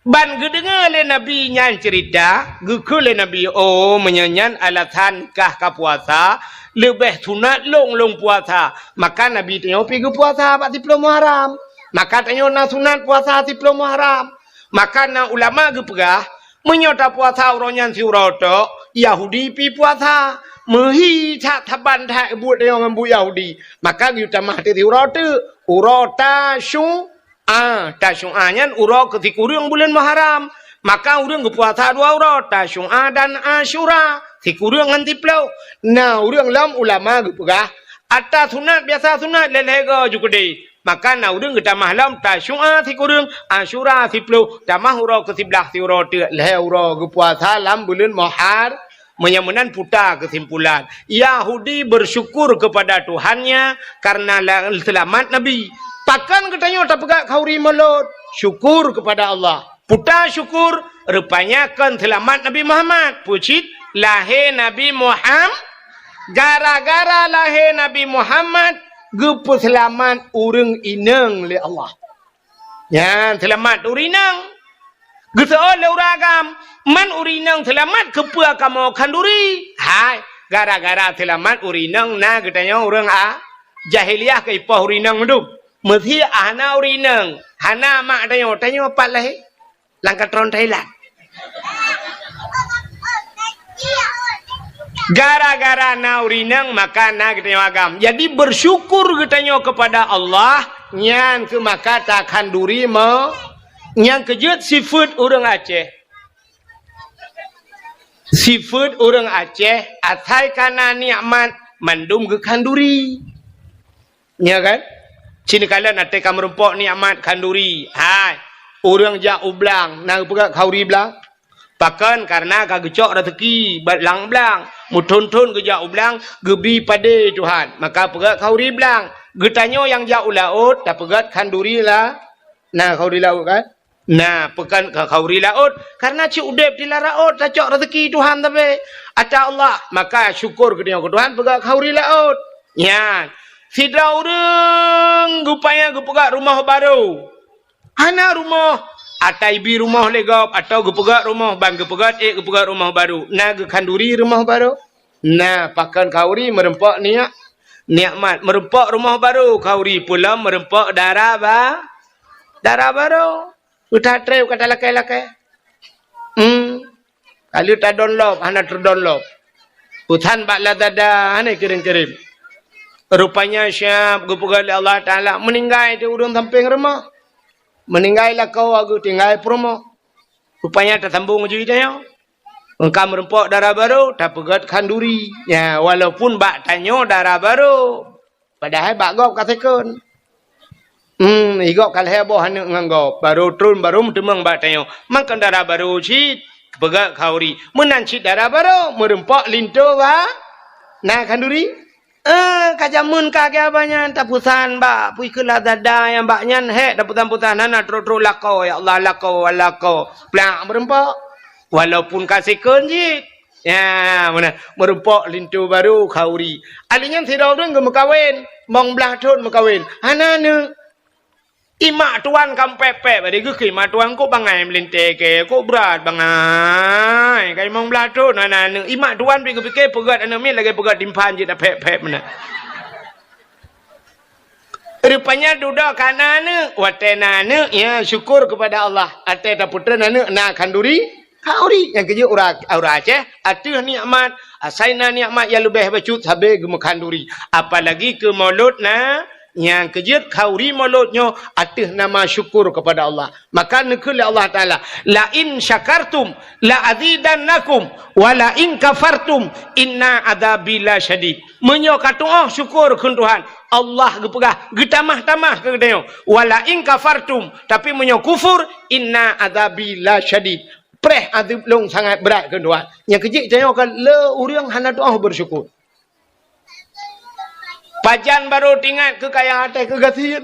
Ban geudeungoe lé Nabi nyan ceurita, geukheun lé Nabi, "Oh, meunyoe nyan alasan kah ka puasa, leubeh sunat lôn lôn puasa." Maka Nabi tanyoe pi geupuasa bak siploh Muharram. Maka tanyoe na sunat puasa siploh Muharram. Maka na ulama geupeugah, meunyoe tapuasa uroe nyan siuroe tok, Yahudi pi puasa. Meuhi that saban that buet tanyoe ngon buet Yahudi. Maka geuyue tamah teuk siuroe teuk, uroe Tasyu-, A, Tasyu'a nyan uroe keu sikureueng buleuen Muharram. Maka ureueng geupuasa dua uroe, Tasyu'a dan Asyura, sikureueng ngon siploh. Na ureueng lom ulama geupeugah, ata sunat biasa sunat lhèe-lhèe goe ju keudeh. Maka na ureueng geutamah lom Tasyu'a sikureueng, Asyura siploh, tamah uroe keu siblaih siuroe teuk lhèe uroe geupuasa lam buleuen Muhar-, Meunyoe meunan puta keusimpulan, Yahudi bersyukur kepada Tuhannya karena la-, seulamat Nabi. Pakon geutanyoe tapeugah khauri mulod? Syukur kepada Allah. Puta syukur, rupanya kon seulamat Nabi Muhammad. Peue cit? Lahé Nabi Muham-, gara-gara lahé Nabi Muhammad, geupeuseulamat ureueng inong lé Allah. Nyan seulamat ureueng inong. Geuseuôt lé ureueng agam, man ureueng inong seulamat keupeue kamoe khanduri? Hai, Gara-gara seulamat ureueng inong na geutanyoe ureueng a-, jahiliah keu ipoh ureueng inong mandum. Meusé hana ureueng inong, hana mak tanyoe, tanyoe pat lahé. Lam katron Thailand. Gara-gara na ureueng inong, maka na geutanyoe agam. Jadi, bersyukur geutanyoe kepada Allah, nyan keuh maka takhanduri me-, nyang keujeuet sifeuet ureueng Aceh. Sifeuet ureueng Aceh, asai ka na nikmat, mandum geukhanduri. Nya kan? Sinoe kalon até ka meurumpok nikmat khanduri. Hai, ureueng jak u blang, na geupeugah khanduri blang? Pakon? Kareuna ka geucok raseuki bak lam blang. Meuthon-thon geujak u blang, geubi padé Tuhan. Maka peugah khanduri blang. Geutanyoe nyang jak u laôt, tapeugah khanduri la-, na khanduri laôt kan? Na, pakon ka khanduri laôt, kareuna cit udeb di lam laôt tacok raseuki Tuhan tapi ata Allah, maka syukur geutanyoe keu Tuhan peugah khanduri laôt. Nyan, sidroe ureueng geupaya geupeugah rumoh barô. Hana rumoh, ata ibi rumoh lé gob, atawa geupeugah rumoh ban geupeugah ék geupeugah rumoh barô. Na geukhanduri rumoh barô? Na, pakon khanduri meurumpok niat, nikmat. Meurumpok rumoh barô khanduri, peulom meurumpok dara ba-, dara barô. Utak treb ka talakée-lakée. Hmm. Kali ta download, hana terdownload. Utan bak Lazada, hana kirim-kirim. Rupanya siap geupeugah lé Allah Taala, meuninggai di ureueng sampéng rumoh. Meuninggai lakoe geutinggai peurumoh. Rupanya tasambong ju tanyoe. Engka meurumpok dara barô, tapeugah khanduri. Ya, walaupun bak tanyoe dara barô. Padahai bak gob ka second. Hmm, i gob ka lhée boh aneuk ngon gob. Barô tron, barô meuteumeung bak tanyoe. Maka dara barô cit, peugah khanduri. Meunan cit dara barô, meurumpok linto ba-, na khanduri. Eh, ka jameun ka geuh abah nyan, tapeusan bak, pui keu Lazada nyang bak nyan, hék, tapeusan-peusan, hana trok-trok lakoe, ya Allah, lakoe, lakoe. Plak, meurumpok. Walaupun ka second cit. Ya, meunan. Meurumpok linto barô khanduri. Ahli nyan sidroe ureueng geumeukawen, limong blaih thon meukawen. Hana aneuk. Imak tuan ka pép-pép, bari geukheun imak tuan, "Kok bangai meulintée keu, kok brat bangai. Ka limong blaih thon hana aneuk." Imak tuan pih geupike peugét aneuk miet lagée peugét timphan jih tapép-pép meunan. Rupanya dudoe ka na aneuk. Watée na aneuk, ya, syukur kepada Allah. Watée tapeutreun aneuk na khanduri, khanduri. Nyang keujeuet ureueng, ureueng Aceh, ateueh nikmat, asai na nikmat nyang leubeh bacut sabe geumeukhanduri. Apalagi keu mulod na, nyang keujeuet khanduri mulod nyoe ateueh nama syukur kepada Allah. Maka neukheun lé Allah Taala, "La in syakartum la azidannakum, wa la in kafartum inna adzabi lasyadid." Meunyoe ka tuoh syukur kheun Tuhan, Allah geupeugah, geutamah-tamah keu geutanyoe. "Wa la in kafartum," tapi meunyoe kufur, "inna adzabi lasyadid." Preh azeub lôn sangat brat kheun Tuhan. Nyang keujeuet tanyoe ka le ureueng hana tuoh bersyukur. Pajan barô teuingat keu kaya até keu gasien.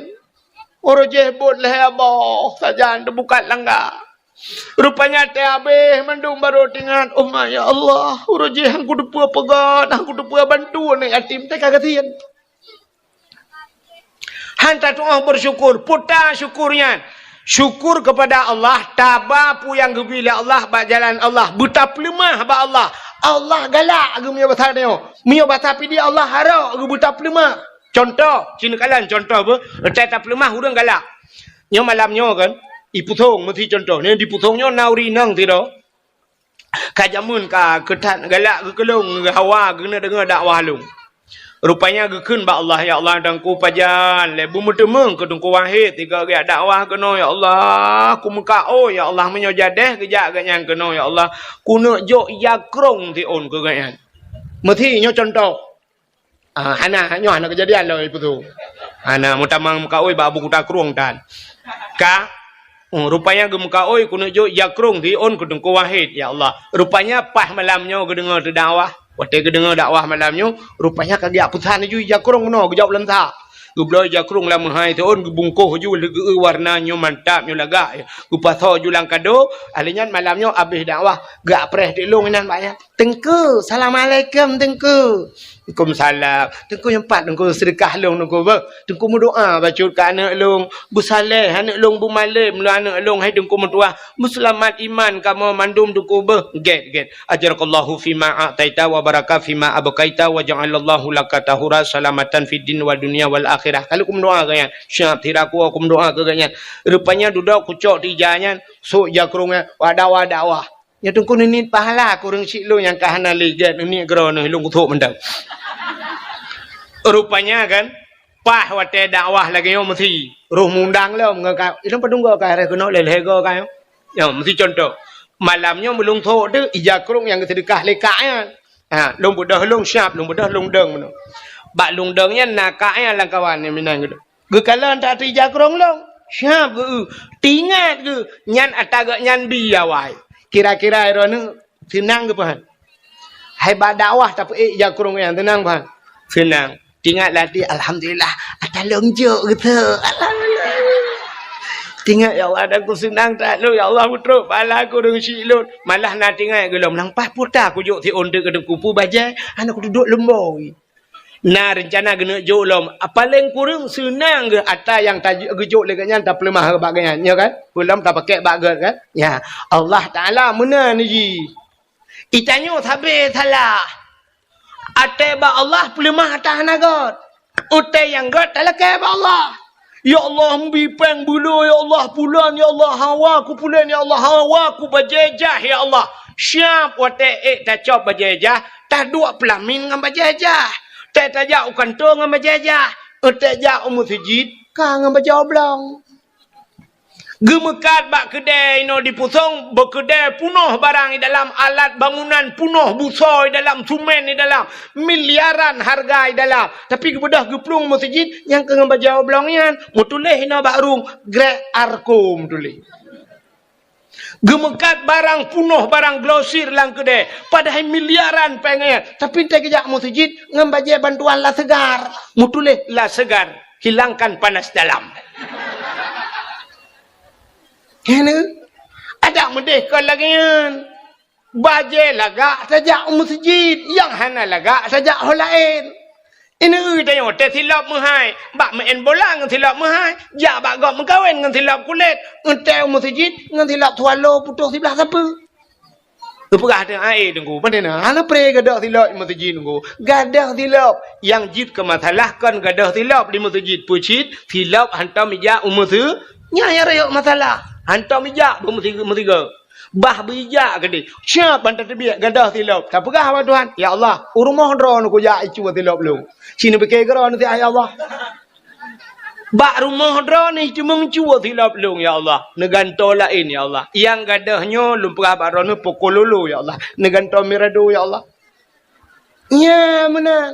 Uroe jéh bot lhée boh sajan teubukat langga. Rupanya até abéh mandum barô teuingat, "Oh ma, ya Allah, uroe jéh han kuteupeue peugét, han kuteupeue bantu aneuk yatim teuka gasien." Han tatuoh bersyukur, peue ta syukur nyan? Syukur kepada Allah, taba peue nyang geubri lé Allah bak jalan Allah, beutapeuleumah bak Allah. Allah galak geumeunyoe basa nyoe. Meunyoe basa pidie Allah harok geubeutapeuleumah. Contoh, sinoe kalon contoh beuh, teutab tapeuleumah ureueng galak. Nyoe malam nyoe kan, i Pusong meusi contoh. Nyoe di Pusong nyoe na ureueng inong sidroe. Ka jameun ka keu that galak geukeulong, geuhawa geuneuk deungoe dakwah lôn. Rupanya geukheun bak Allah, "Ya Allah, Teungku pajan lé beumeuteumeung keu Teungku Wahid sigoe geujak dakwah keunoe, ya Allah. Kumeukaôi, ya Allah, meunyoe jadeh geujak geuhnyan keunoe, ya Allah, kuneuk jok ija krong siôn keu geuhnyan." Meusi nyoe contoh. Ah, hana, nyoe hana keujadian lom ipeue tu. Hana meutamong meukaôi bak Abu Kuta Krueng tan. Ka, oh, rupanya geumeukaôi kuneuk jok ija krong siôn keu Teungku Wahid, ya Allah. Rupanya paih malam nyoe geudeungoe teudakwah. Watée geudeungoe dakwah malam nyoe, rupanya ka geujak peusan laju ija krong keunoe geujok lam sa. Geubloe ija krong lam meuhai siôn geubungkoh laju lagée warna nyoe mantap nyoe lagak. Geupasoe laju lam kado, ahli nyan malam nyoe abéh dakwah, geupreh teulông inan bak nyan. "Teungku, assalamualaikum Teungku." Teungku meusalam. Teungku nyang pat, Teungku seudeukah lôn, Teungku beuh. Teungku meudoa bacut keu aneuk lôn. Beusaleh aneuk lôn, beumalém lôn aneuk lôn, hai Teungku meutuah. Beuseulamat iman kamoe mandum, Teungku beuh. Gét, gét. Ajarakallahu fima a'taita wa baraka fima abqaita wa ja'alallahu laka tahura salamatan fid din wa dunya wal akhirah. Ka lheueh kumeudoa keu nyan. Siap, sira ku kumeudoa keu nyan. Rupanya dudoe kucok di ija nyan, sôk ija krông nyan, dakwah-dakwah. Nyan Teungku neuniet pahala kureueng syiek lôn nyang ka hana lé gét, neuniet keudroe neuh lôn kuthok mantong. Rupanya kan, paih watée dakwah lagée nyoe meusi, roh mundang lom ngon ka, ilôn padum goe ka, lhée keunoe lhée-lhée goe ka nyoe. Nyoe meusi contoh. Malam nyoe meulôn thok teuk ija krông nyang geuseudeukah lé kak nyan. Ha, lôn beudôh lôn siab, lôn beudôh lôn dong meunoe. Bak lôn dong nyan na kak nyan lam kawan nyang meunan geudoh. Geukalon that ija krông lôn. Siab geu-, teuingat geu, nyan ata geuh nyan bi awai. Kira-kira droeneuh seunang geupeugah. Hai bak dakwah tapeuék ija krông nyan seunang peugah. Seunang. Teuingat lam até, "Alhamdulillah, ata lôn jok geuteuk. Alhamdulillah." Teuingat, "Ya Allah, dan ku seunang that lôn. Ya Allah, meutrok pahala kureueng syiek lôn." Malah na teuingat geuh lom, "Nang paih puta kujok siôn teuk keu Teungku, peue bajée, hana kuduek leumbôi." Na reuncana geuneuk jok lom. Paleng kureueng seunang geuh ata nyang ta-, geujok lé geuhnyan tapeuleumah bak geuhnyan, nyo kan? Peulom tapakèk bak gét kan? Ya, Allah Taala meunan jih. Geutanyoe sabe salah. Até bak Allah peuleumah ata hana gét. Até nyang gét talakèe bak Allah. Ya Allah, meubi péng beuloe, ya Allah, pulan, ya Allah, hawa ku pulan, ya Allah, hawa ku bajée jah, ya Allah. Siab watée ék tacok bajée jah, taduek peulamin ngon bajée jah. Tée tajak u kantô ngon bajée jah. Tée jak u meuseujid, ka ngon bajée oblong. Geumeukat bak keudée inoe di Pusong, beukeudée punoh barang di dalam, alat bangunan punoh, busoe di dalam, sumen di dalam, miliaran hareuga di dalam. Tapi geubeudôh geuplueng meuseujid nyang keu ngon bajée oblong nyan, meutuléh inoe bak rueng, Grek Arko meutuléh. Geumeukat barang punoh, barang glosir lam keudée, padahai miliaran péng nyan. Tapi tée geujak meuseujid ngon bajée bantuan La Segar, meutuléh La Segar. Hilangkan panas dalam. Kena. Adak meudeh kon lagée nyan. Bajée lagak tajak u meuseujid, nyang hana lagak tajak ho laén. Ineuk tanyoe tée silop meuhai, bak meu'en bola ngon silop meuhai, jak bak gob meukawen ngon silop kulét, eunteuk u meuseujid ngon silop swallow putôh siblah sapeue. Geupeugah teuh, "Ai, Teungku, pane na? Hana pre gadôh silop di meuseujid, Teungku." Gadôh silop. Nyang jeuet keu masalah kon gadôh silop di meuseujid. Peue cit? Silop hantom ijak u meuseu-, nyan nyang rayeuk masalah. Hantom ijak bak meusi-, meusigoe. Bah beuijak keudeh. Siab ban tateubiet gadôh silop. Tapeugah bak Tuhan, "Ya Allah, u rumoh droeneuh kujak icue silop lôn. Ci neupike keudroe neuh siat, ya Allah." Bak rumoh droeneuh cuma cue silop lôn, ya Allah. Neugantoe laén, ya Allah. Nyang gadôh nyoe lôn peugah bak droeneuh poko lolo, ya Allah. Neugantoe mirado, ya Allah. Nyan meunan.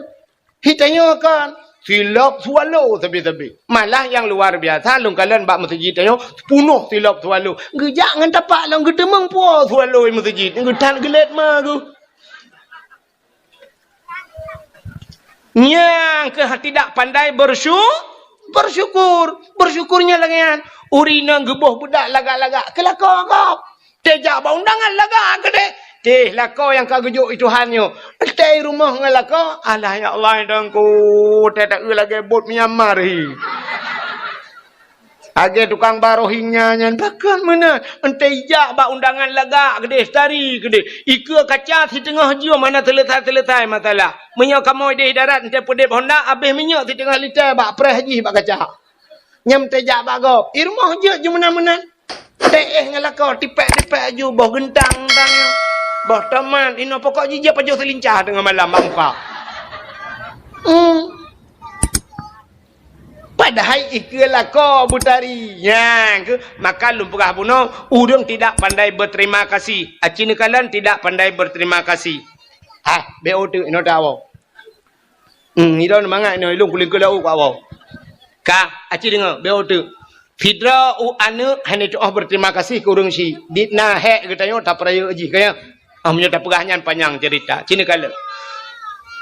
Hitanyoe kan silop swallow sabe-sabe. Malah nyang luar biasa lôn kalon bak meuseujid tanyoe punoh silop swallow. Geujak ngon tapak lom geuteumeung po swallow di meuseujid. Geutan geulet ma geuh. Nyang keuh tidak pandai bersyu-, bersyukur. Bersyukur nyan lagée nyan. Ureueng inong geuboh beudak lagak-lagak, keu lakoe gob. Tée jak bak undangan lagak keudeh. Teh lakoe nyang ka geujok i Tuhan nyoe. Tée i rumoh ngon lakoe, alah ya Allah, Teungku, tée taeu lagée bot Myanmar hi. Lagée tukang ba Rohingya nyan, pakon meunan. Eunteuk ijak bak undangan lagak keudeh, tari keudeh. Ikeue kaca siteungoh jeuem hana seuleusoe-seuleusoe masalah. Meunyoe kamoe ideh darat eunteuk peudeb honda, abéh minyeuk siteungoh liter bak preh jih bak kaca. Nyang teujak bak gob. I rumoh jeuet ju meunan-meunan. Teuéh ngon lakoe, tipék-tipék aju boh geuntang-geuntang nyoe. Boh tomat, inoe pokok jih jeuet pajoh seulincah teungoh malam bak muka. Hmm. Padahai ikeue lakoe beutari. Nyan keuh, maka lôn peugah bunoe, ureueng tidak pandai berterima kasih. Aci neukalon tidak pandai berterima kasih. Ah, B O teuk inoe tawoe. Hmm, idong mangat inoe, ilong kulingkeu laôt keu awak. Ka, aci deungoe, B O teuk. Sidroe u aneuk hana tuoh berterima kasih keu ureueng syiek. Di na hék geutanyoe tapeurayeuk jih kaya. Ah, meunyoe tapeugah nyan panyang cerita. Ci neukalon.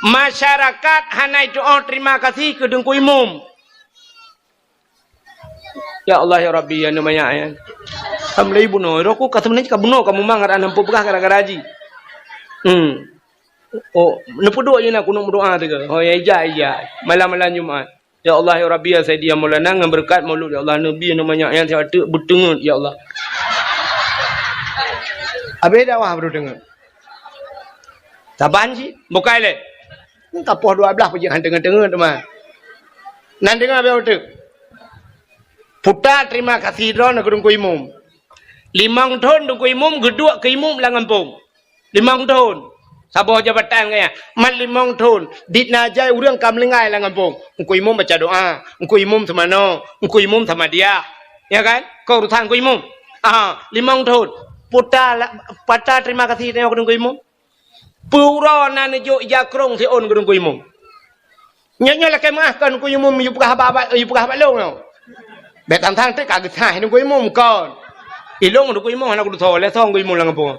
Masyarakat hana tuoh terima kasih keu Teungku Imum. Ya Allah, ya Rabbi, ya Numa, ya, ya. Alhamdulillah, bunoe. Roh ku ka seubeunajih ka bunoe, ka mumang, ada nampu peugah gara-gara jih. Hmm. Oh, neupeuduek jih na kunut meudoa teuka. Oh, ya ija, ija. Malam-malam Jumat. Ya Allah, ya Rabbi, ya Sayyidi, ya Maulana, ngon beureukat Maulud, ya Allah, Nabi, nama nyak nyan siat teuk beuteungeut, ya Allah. Habéh dakwah baru teungeut. Saban cit, bukai lé. Ka poh dua belas pajak han teungeut-teungeut teuma. Nan deungoe beu teuk. Puta terima kasih droeneuh keu Teungku Imum. Limong thon Teungku Imum geuduek keu imum lam gampông. Limong thon. Saboh jabatan gaya. Mat limong thon. Dit na jai ureueng ka meulinggai lam gampông. Teungku Imum baca doa. Teungku Imum seumanoe. Teungku Imum sama dia. Ya kan? Keu urusan Teungku Imum. Ah, limong thon. Puta la-, pata terima kasih tanyoe keu Teungku Imum. Peue uroe na neujok ija krong siôn keu Teungku Imum. Nyoe, nyoe lakée meuáh kon Teungku Imum yue peugah bak, bak, yue peugah bak lôn nyoe. Bék tang-tang teuk ka geusaih Teungku Imum kon. Ilôn Teungku Imum hana kutusoe, lé soe Teungku Imum lam gampông.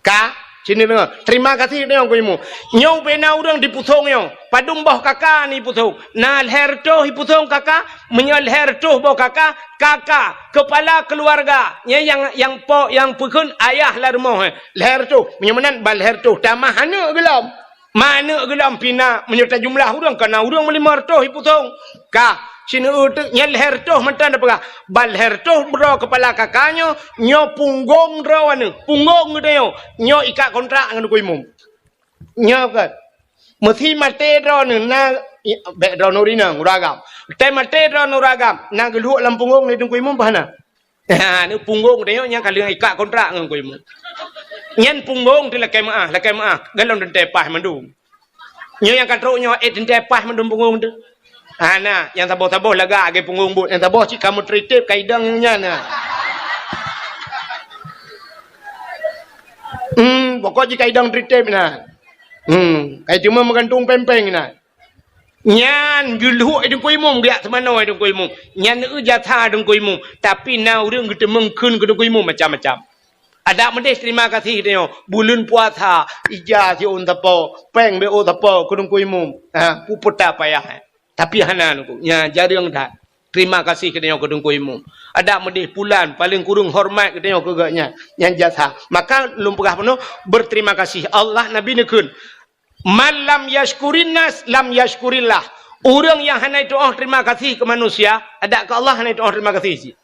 Ka, sini deungoe. Terima kasih deungoe Teungku Imum. Nyoe ubé na ureueng dipusong nyoe. Padum boh kaka ni pusong. Na lhèe reutôh ipusong kaka, meunyoe lhèe reutôh boh kaka, kaka, kepala keluarga. Nyan nyang, nyang po, nyang peukheun ayah lam rumoh, eh. Lhèe reutôh. Meunyoe meunan ban lhèe reutôh. Tamah aneuk geulom. Ma aneuk geulom pih na, meunyoe tajumlah ureueng, ka na ureueng meulima reutôh ipusong. Ka, sineuk teuk nyan lhèe reutôh mantong tapeugah. Ban lhèe reutôh droe kepala kaka nyoe, nyoe punggong droe aneuk. Punggong geutanyoe, nyoe ikat kontrak ngon Teungku Imum. Nyoe kan. Meusi maté droeneuh na, i-, bék droeneuh rinong, ureueng agam. Teumaté droeneuh ureueng agam, na geulhok lam punggong lé Teungku Imum bah na. Ha, ni punggong teuh nyoe nyang ka lheueh ikat kontrak ngon Teungku Imum. Nyan punggong teuh lakée meuáh, lakée meuáh. Galom teuntée paih mandum. Nyoe nyang ka trok nyoe, eh, teuntée paih mandum punggong teuh. Hana, nyang saboh-saboh lagak lagée punggong buet, nyang saboh cit ka meutritép ka idong nyan na. Hmm, pokok jih ka idong tritép na. Hmm, ka iteumé meugantung péng-péng na. Nyan geulhok Teungku Imum, geujak seumanoe Teungku Imum. Nyan eu jasa Teungku Imum. Tapi na ureueng geuteumeung kheun keu Teungku Imum macam-macam. Adak meudeh terima kasih tanyoe. Buleuen puasa, ija siôn sapo, péng bék sapo keu Teungku Imum. Ha, peue puta payah, eh. Tapi hana Teungku. Nyan jareueng that. Terima kasih keu tanyoe keu Teungku Imum. Adak meudeh pulan, paleng kureueng hormat keu tanyoe keu geuhnyan. Nyan jasa. Maka lôn peugah bunoe, berterima kasih. Allah, Nabi neukheun, "Man lam yashkurin nas, lam yashkurillah." Ureueng nyang hana itu'oh terima kasih keu manusia, adak keu Allah hana itu'oh terima kasih cit.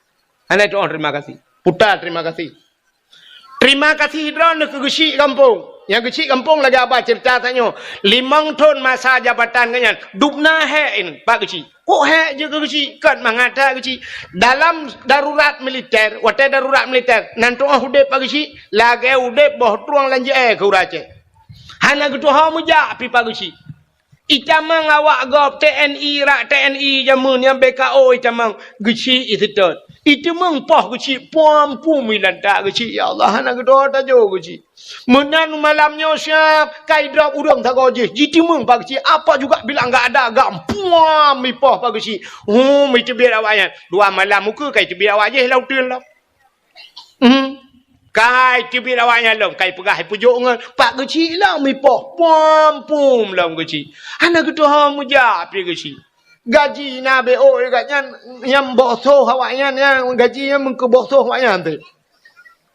Hana itu'oh terima kasih. Puta terima kasih. Terima kasih droeneuh keu geuchik gampông. Nyang geuchik gampông lagée haba ceurita tanyoe. Limong thon masa jabatan geuhnyan, dub na hék nyan, Pak Geuchik. Kok hék jeuet keu geuchik? Kon mangat that geuchik. Dalam darurat militer, watée darurat militer, nan tu'oh udeb Pak Geuchik, lagée udeb boh trueng lam jeuée keu ureueng Aceh. Hana geutuho meujak pih Pak Geuchik. Itamong awak gob T N I, rak T N I jameun nyan B K O itamong, geuchik iseutôt. Iteumeung poh geuchik puam-puam ilantak geuchik, ya Allah, hana geutuho tajo geuchik. Meunan malam nyoe siab, ka idrop ureueng sagoe jih, jiteumeung Pak Geuchik, apa juga bilang gak ada gam, puam ipoh Pak Geuchik. Hum, iteubiet awak nyan. Dua malam muka ka iteubiet awak jih lam uteuen lom. Hmm. Kai teubiet awak nyan lom, kai peugah ipeujok ngon Pak Geuchik lom ipoh, puam-puam lom geuchik. Hana geutuho meujak pih geuchik. Gaji na B O geuhnyan, nyang boh soh awak nyan, nyang gaji nyan meukeu boh soh awak nyan teuh.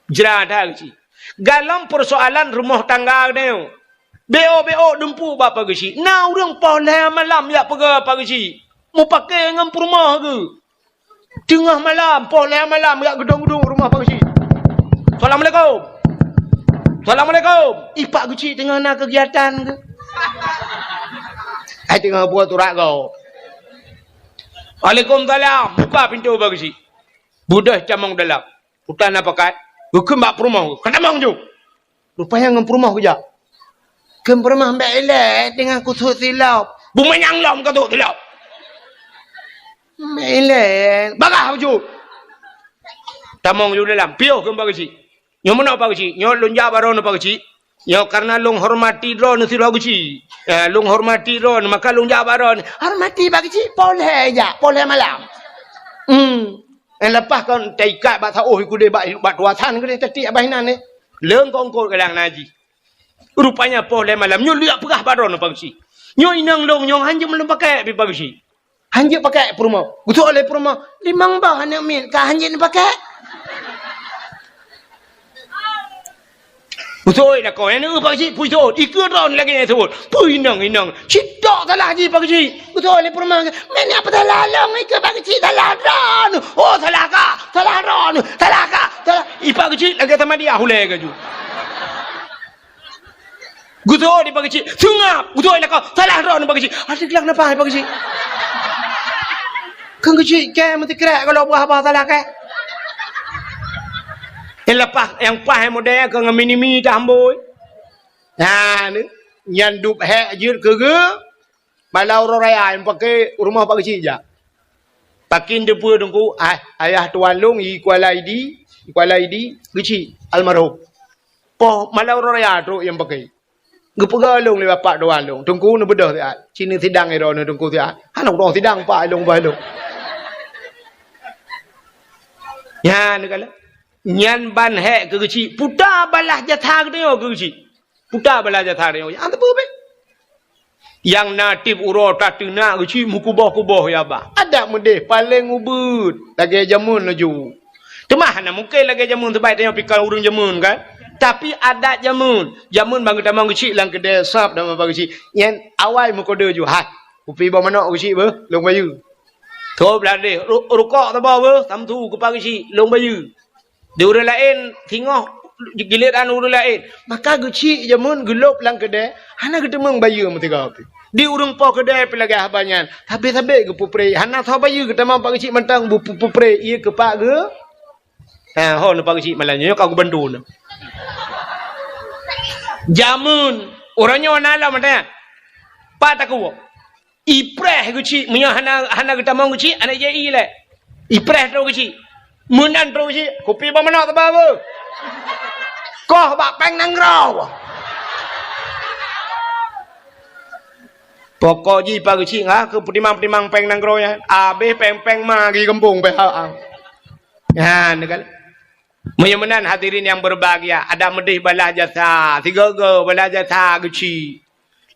Jra that geuchik. Galom peusoalan rumoh tangga geutanyoe. B O, B O dumpeue bak Pak Geuchik. Na ureueng poh lhèe malam jak peugah Pak Geuchik. Mupakè ngon peurumoh geuh. Teungoh malam, poh lhèe malam, jak geudong-geudong rumoh Pak Geuchik. "Assalamualaikum. Assalamualaikum." Ih, Pak Geuchik teungoh na keugiatan keuh. Ai teungoh buet urat gob. "Waalaikumsalam." Buka pintoe Pak Geuchik. Beudôh tamong dalam. Utan na pakat. Geukheun bak peurumoh. "Ka tamong ju." Rupanya ngon peurumoh geujak. Kheun peurumoh, "Bèk ilèe, teungoh kusut silop." "Beumanyang lom ka sut silop. Bèk ilèe, bagah baju." Tamong ju dalam, piôh kheun Pak Geuchik. "Nyoe meunoe Pak Geuchik, nyoe lôn jak bak droeneuh Pak Geuchik. Nyoe kareuna lôn hormati droeneuh sidroe Geuchik. Ya, lôn hormati droeneuh, maka lôn jak bak droeneuh." "Hormati Pak Geuchik, poh lhèe jak, poh lhèe malam." Hmm. Nyang leupah kon taikat bak saôh i keudè bak, bak tuasan keudè tatiek abah inan nyan. Leungkot-ungkot kadang na jih. Rupanya poh lhèe malam nyoe lheueh peugah bak droeneuh Pak Geuchik. "Nyoe inong lôn nyoe hanjeuet meulôn pakèk pih Pak Geuchik. Hanjeuet pakèk peurumoh." Geuseuôt lé peurumoh, "Limong boh aneuk miet ka hanjeuet neupakèk." Beutôi lakoe, nyan, "Eh, Pak Geuchik, pui thon, ikeu droeneuh lagèe nyan thon." Pui inong-inong, "Citok salah jih, Pak Geuchik." Beutôi lé peurumoh, "Meunyo peue salah lôn, ikeu Pak Geuchik, salah droeneuh." "Oh, salah kah, salah droeneuh, salah kah, salah." I Pak Geuchik lagèe sama dia hulèe gaju. Geuthon di Pak Geuchik, seungab. Geuthon di lakoe, salah droeneuh Pak Geuchik. Adak glak na paih Pak Geuchik. Keu Geuchik kèe meusikrek kalau buah-buah salah kèe. Nyang leupah, nyang paih model keu ngon mini-mini tambôi. Nah, ni. Nyan dub hék jeuet keu geu. Malam uroe raya nyang paké rumoh Pak Geuchik jak. Pakén teupeue Teungku, ah, ayah tuan lôn i Kuala Idi, Kuala Idi, Geuchik almarhum. Poh malam uroe raya trok nyang paké. Geupeugah lôn lé bapak tuan lôn, Teungku neubeudôh siat. Ci neusidang droeneuh Teungku siat. Hana ureueng sidang pak lôn bah lôn. Nyan kala. Nyan ban hék keu Geuchik. Puta balah jasa geutanyoe keu Geuchik. Puta balah jasa geutanyoe. Nyang teupeue beh. Nyang na tiep uroe tateunak Geuchik meukuboh-kuboh ya bah. Adak meudeh paleng ubeuet lagèe jameun laju. Teuma hana mungken lagèe jameun, sabab tanyoe pih kon ureueng jameun kan. Tapi adat jameun. Jameun ban geutamong Geuchik lam keudè sab dan ban Geuchik. Nyan awai meukodeu ju. Hai, kupi boh manok Geuchik beuh, lôn bayeue. Tôb ladeh, ru-, rukok saboh beuh, samsu keu Pak Geuchik, lôn bayeue. Di ureueng laén singoh giliran ureueng laén. Maka Geuchik jameun geulôb lam keudè, hana geuteumeung bayeue meusigoe pih. Di ureueng po keudè pih lagèe haba nyan, sabé-sabé geupeupreh, hana soe bayeue geutamong Pak Geuchik mantong beupeupreh ié keu Pak Geu-, ha, ho neu Pak Geuchik malam nyoe ka geubantu neu. Jameun, uroe nyoe na lom mantong. Pat takue. Ipreh Geuchik, meunyoe hana, hana geutamong Geuchik, hana jai lé. Ipreh trok Geuchik. Meunan trok Geuchik, kupi boh manok teuba beuh. Koh bak péng nanggroe. Pokok jih Pak Geuchik ngah keu peutimang-peutimang péng nanggroe nyan. Abéh péng-péng ma di gampông pih ha. Nyan kan. Meunyoe meunan hadirin nyang berbahagia, adak meudeh balah jasa, sigoe-goe balah jasa Geuchik.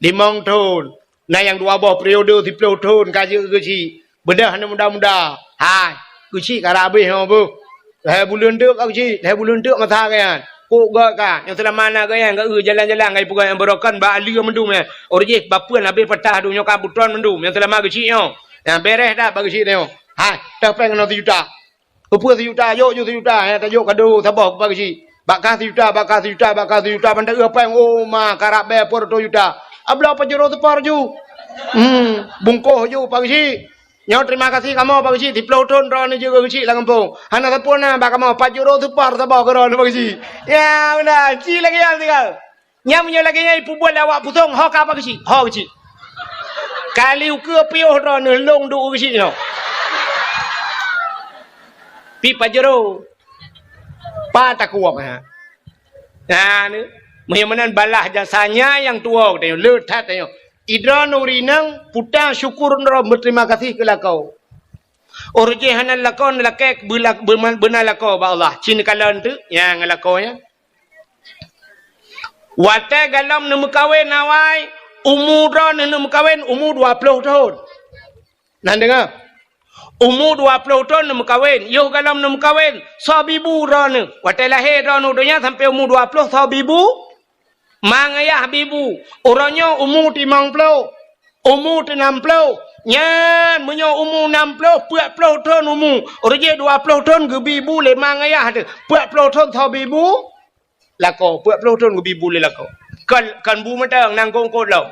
Limong thon, na nyang dua boh periode siplôh thon ka jeuet Geuchik. Beudôh aneuk muda-muda. Hai, Geuchik ka rab abéh nyoe beuh. Lhèe buleuen teuk ka Geuchik, lhèe buleuen teuk masa nyan. Kok göt ka, nyang seulama na geuh nyan, geuh jalan-jalan ngon ipeugöt nyang beurokon bak aleue mandum nyan. Ureueng jih bapeuen abéh patah dum nyoe ka butron mandum, nyang seulama Geuchik nyoe. Nyang bèrèh that bak Geuchik nyoe. Hai, teuh péng keunoe sijuta. Keupeue sijuta, jok ju sijuta, eh, tajok kado saboh keu Pak Geuchik. Bak kah sijuta, bak kah sijuta, bak kah sijuta, ban taeu péng, oh, ma, karab bèe peuet reutôh juta. Abloe Pajero seupor ju. Hmm, bungkôh ju Pak Geuchik. Nyoe terima kasih kamoe Pak Geuchik, siplôh thon droeneuh jeuet keu Geuchik lam gampông. Hana sapeue na bak kamoe, Pajero seupor saboh keu droeneuh Pak Geuchik. Ya, beuna, ci lagèe nyan sigoe. Nyan meunyoe lagèe nyan ipeubuet lé awak Pusong, ho ka Pak Geuchik, ho Geuchik. Kali ukeue piôh droeneuh lôn duek Geuchik nyoe. Pi Pajero. Pat takue, ha. Nah, ni. Meunyoe meunan balah jasa nyan nyang tuwoe tanyoe, le that tanyoe. Idroeneuh ureueng inong puta syukur droe beuterima kasih keu lakoe. Ureueng jih hana lakoe, lakèe beula-, beuma-, beuna lakoe bak Allah. Ci neukalon teuk nyang lakoe nyan. Watèe galom neumeukawen awai, umu droeneuh neumeukawen umu dua ploh thon. Nan deungö. Umu dua ploh thon neumeukawen, yoh galom neumeukawen, soe bibu droeneuh. Watèe lahé droeneuh donya sampoe umu dua ploh soe bibu? Ma ngayah bibu. Uroe nyoe umu limong ploh, umu nam ploh. Nyan meunyoe umu nam ploh, peuet ploh thon umu. Ureueng jih dua ploh thon geubi bu lé ma ngayah teuh. Peuet ploh thon soe bibu? Lakoe, peuet ploh thon geubi bu lé lakoe. Kon, kon bu mantong, nangkong kot lom.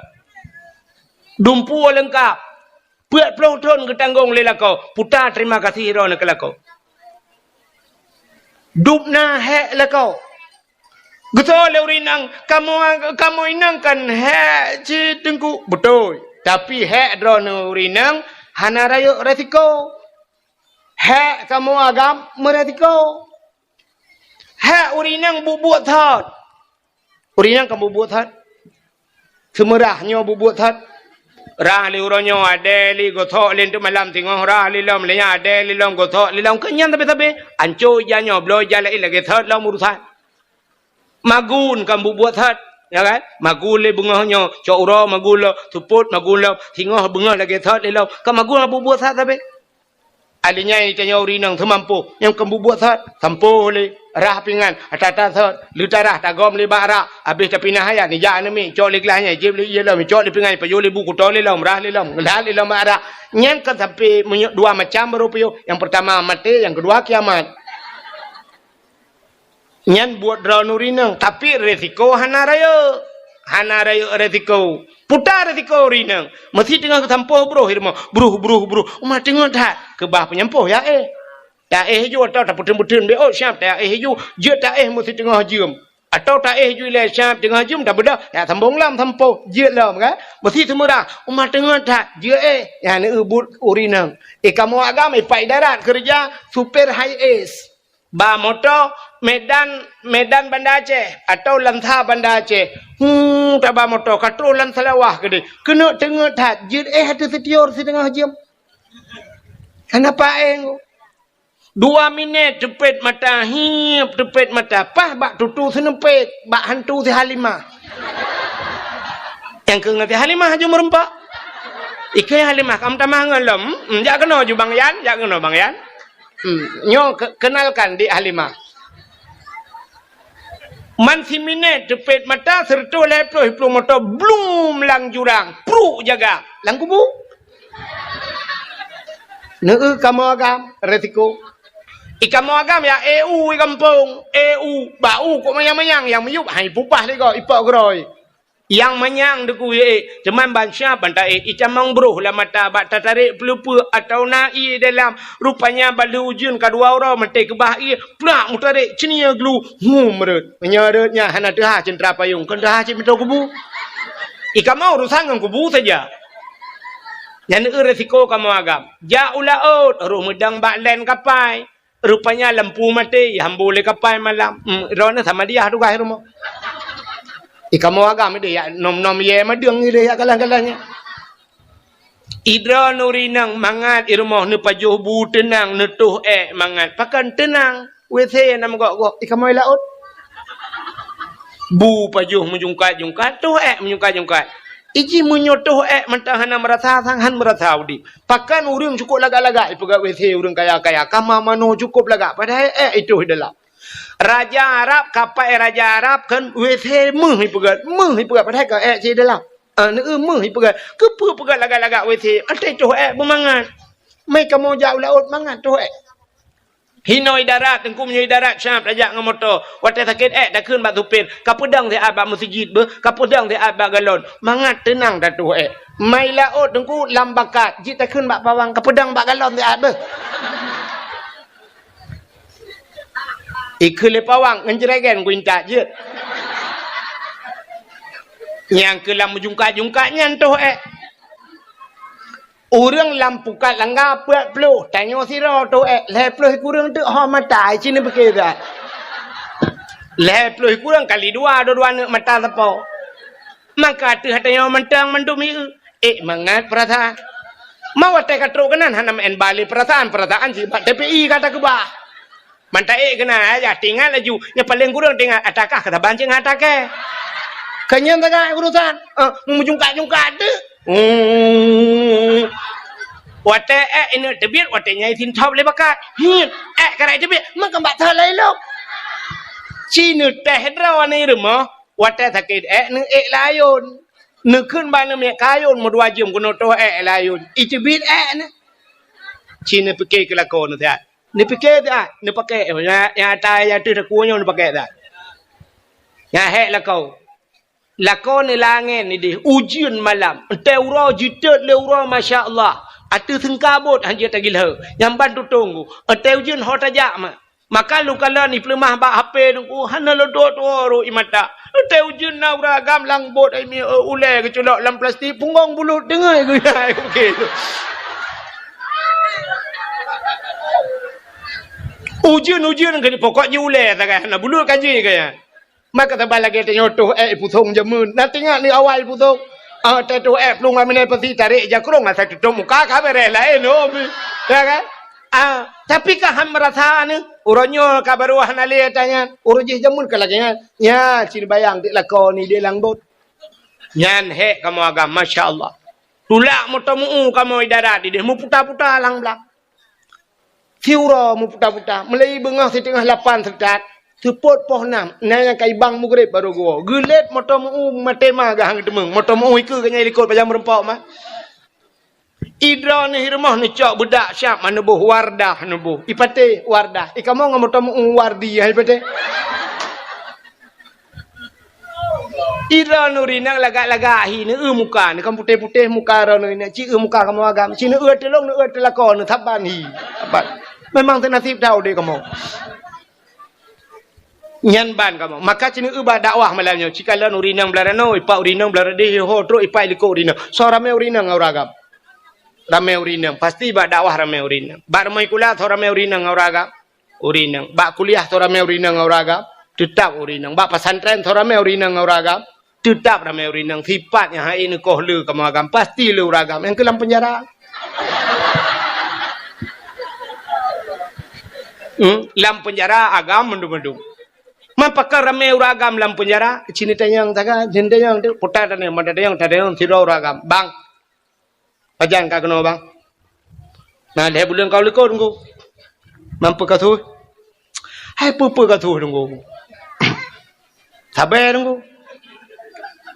Dumpeue leungkap. Peuet ploh thon geutanggong lé lakoe. Puta terima kasih droeneuh keu lakoe. Dub na hék lakoe. Geusoe lé ureueng inong, "Kamoe, kamoe inong kan hék cit Teungku." Beutôi. Tapi hék droeneuh ureueng inong hana rayeuk resiko. Hék kamoe agam meuresiko. Hék ureueng inong buet-buet that. Ureueng inong kan buet-buet that. Seumeurah nyoe buet-buet that. Rah lé uroe nyoe, adèe lé gosok lé teuk malam singoh, rah lé lom lé nyan, adèe lé lom gosok lé lom. Keu nyan sabe-sabe. Anco ija nyoe, bloe ija laén lagèe that lom urusan. Magun kan buet-buet that, ya kan? Magun lé beungoh nyoe, cok uroe magun lom, seupôt magun lom, singoh beungoh lagèe that lé lom. Kan magun buet-buet that sabe. Alèh nyan tanyoe ureueng inong seumampôh, nyang keu bubuet sot, sampôh lé, rhah pingan, ata-ata sot, leutarah tagom lé bak rak, abéh tapinah ayat, nijak aneuk miet, cok lé glah nyan, jieb lé ié lom, cok lé pingan, pajoh lé bu, kuto lé lom, rhah lé lom, glah lé lom bak rak. Nyan kan sampoe meunyoe dua macam baru piôh. Nyang peurtama maté, nyang keudua kiamat. Nyan buet droeneuh ureueng inong, tapi resiko hana rayeuk. Hana rayeuk resiko. Puta resiko ureueng inong. Meusi teungoh geusampôh broh di rumoh. Broh, broh, broh. Uma teungeut that. Keubah peunyampôh ya éh. Ta éh ju atau tapeuteun-peuteun beuôt siab ta éh ju. Jeuet ta éh meusi teungoh jeuem. Atau ta éh ju ilèe siab teungoh jeuem tabeudôh. Ya sambông lom sampôh. Jeuet lom kan. Meusi seumeurah. Uma teungeut that. Jeuet éh. Nyan neubuet ureueng inong. Éh kamoe agam, éh Pak Idarat keureuja supir high S. Ba moto Medan, Medan Banda Aceh atau Lansa Banda Aceh. Hmm, taba moto ka troh lam Seulawah keudéh. Keuneuk teungeut that, jeuet éh ateueh sitior siteungoh jeuem. Hana paéng. Dua minèt teupet mata, hiep teupet mata, paih bak tutoe seuneupet, bak hantu si Halimah. Nyang keu ngon si Halimah aju meureumpok. Ikeu Halimah ka meutamah ngon lom. Hmm, jak keunoe ju Bang Yan, jak keunoe Bang Yan. Hmm, nyoe ke-, kenalkan Dik Halimah. Man siminèt teupet mata, seureutôh lhèe ploh, ploh moto, blum lam jurang, pruk jaga, lam kubu. Neu kamoe agam, resiko. I kamoe agam ya, éh u i gampông, éh u, bak u kok manyang-manyang, nyang miyueb hai pupah lé gob, ipok geurôi. Nyang manyang deuku éh, teuma ban siab ban ta éh, i tamong broh lam mata bak tatarek peuleupeuk atau na ié dalam. Rupanya ban lheueh ujeuen ka dua uroe maté keubah ié, plak meutarek ceunie glu, hum rhot. Meunyoe rhot nyan hana teuhah ceuntera payong, kon teuhah cit meutoe kubu. I kamoe urusan ngon kubu saja. Nyan eu resiko kamoe agam. Jak u laôt, roh meudong bak lén kapai. Rupanya lampu maté, ihambô lé kapai malam. Hmm, droeneuh sama diah tugaih rumoh. I kamoe agam idéh yak nom-nom yé madeueng idéh yak galah-galah nyan. I droeneuh ureueng inong mangat i rumoh neupajoh bu teunang, neutoh ék mangat. Pakon teunang? W C na meugok-gok. I kamoe laôt. Bu pajoh meujungkat-jungkat, toh ék meujungkat-jungkat. Iji meunyoe toh ék mantong hana meurasa, sang han meurasa udép. Pakon ureueng cukôp lagak-lagak ipeugét W C ureueng kaya-kaya, kama manoe cukôp lagak, padahai ék itoh i dalam. Raja Arab, kapai raja Arab kan W C meuh ipeugét, meuh ipeugét, padahai ka ék cit i dalam. Ah, neu meuh ipeugét. Keupeue peugét lagak-lagak W C? Até toh ék beumangat. Mé kamoe jak u laôt mangat toh ék. Hinoe i darat, teungku meunyoe i darat siab tajak ngon moto. Watée sakét ék takheun bak supir, kapeudong siat bak meuseujid beuh, kapeudong siat bak galon. Mangat teunang tatoh ék. Mai laôt teungku lam bakat, jeuet takheun bak pawang, kapeudong bak galon siat beuh. Ikheun lé pawang ngon jregen kuintat jeuet. Nyang keu lam meujungkat-jungkat nyan toh ék. Ureuëng lam pukat langga peuet ploh, tanyoe sidroe toh ék, lhée ploh kureueng teuk ho mata, ci neupike that. Lhée ploh kureueng kali dua, dua-dua neuk mata sapo. Maka ateueh tanyoe mantong mandum ieu, ék mangat peurasaan. Ma watée ka trok keunan hana meu'en bale peurasaan, peurasaan cit bak T P I ka takeubah. Mantong ék keunan, ayah teuingat laju, nyang paleng kureueng teuingat, atakah ka saban cit ngon atakée. Ka nyan sagai urusan, eh, meujungkat-jungkat teuk. Hmm. Watée ék ineuk teubiet, watée nyan isintop lé bakat. Hiet, ék karai teubiet, meukeumbat that lom ilok. Ci neutéh droe aneuk rumoh, watée sakét ék neuék layôn. Neukheun bak aneuk miet kayôn meudua jeuem keunoe toh ék layôn. Iteubiet ék nyan. Ci neupike keu lakoe neusiat. Neupike siat, neupake, nyang, nyang ata nyang ateueh takue nyoe neupake siat. Nyang hék lakoe. Lakoe neulangén idéh, ujeuen malam. Entée uroe jiteuet lé uroe, masya Allah. Ateueh seungkabot hanjeuet tagilheu. Nyang ban tutong ku. Entée ujeuen ho tajak ma. Maka lôn kalon ipeuleumah bak H P lôn ku, hana lôn tuwoe-tuwoe rot i mata. Entée ujeuen na ureuëng agam lam bot ai mi, ulée geuculok lam plastik, punggong bulut deungoe geunyai. Oke. Ujeuen-ujeuen ka jipokok ji ulée sagai hana bulut ka ji kaya. Maka saban lagée tanyoe toh ék ipusong jameun. Na teuingat ni awai ipusong. Ah, teuh toh ék plueng lam minai pasi tarek jakrong asai tutup muka ka bereh laén oh. Ya kan? Ah, tapi ka han meurasa ni. Uroe nyoe ka baru hana lé ata nyan. Uroe jih jameun ka lagée nyan. Nya, ci neubayang dik lakoe ni di lam bot. Nyan hék kamoe agam, masya Allah. Tulak moto meu kamoe i darat idéh meuputa-puta lam blang. Siuroe meuputa-puta, mulai beungoh siteungoh lapan seutôt, seupôt poh nam, na nyang ka ibang mugreb barô geuwoe. Geulet moto meu-u maté ma geuhang teumeng, moto meu-u ikeue geuh nyan likot pajan meureumpok ma. Idroe neuh i rumoh neucok beudak siab ma neuboh Wardah neuboh. Ipatéh Wardah. Ikamoe ngon moto meu-u Wardi hai patéh. Idroe neuh rinang lagak-lagak hi neueu muka, neuh kan putéh-putéh muka droe neuh rinang, ci eu muka kamoe agam, ci neueu teulông, neueu teulakô, neusaban hi. Saban. Memang teunasib that udép kamoe. Nyan ban kamoe. Maka ci neueu bak dakwah malam nyoe, ci kalon ureueng inong blah ranoe, ipak ureueng inong blah radeh, ho trok ipak likot ureueng inong. Soe ramé ureueng inong ngon ureueng agam? Ramé ureueng inong. Pasti bak dakwah ramé ureueng inong. Bak rumoh sikula soe ramé ureueng inong ngon ureueng agam? Ureueng inong. Bak kuliah soe ramé ureueng inong ngon ureueng agam? Teutap ureueng inong. Bak pesantren soe ramé ureueng inong ngon ureueng agam? Teutap ramé ureueng inong. Sifat nyang hana neukoh le kamoe agam, pasti le ureueng agam. Nyang keu lam penjara. Hmm, lam penjara agam mandum-mandum. Man pakon ramé ureueng agam lam penjara, ci neutanyong sagai, ci neutanyong tu, puta tanyong, mata tanyong, tanyong sidroe ureueng agam. Bang, pajan ka keunoe, Bang? Na lhèe buleuen ka u likot, Teungku. Man peue ka su? Hai peue-peue ka su, Teungku. Sabe, Teungku.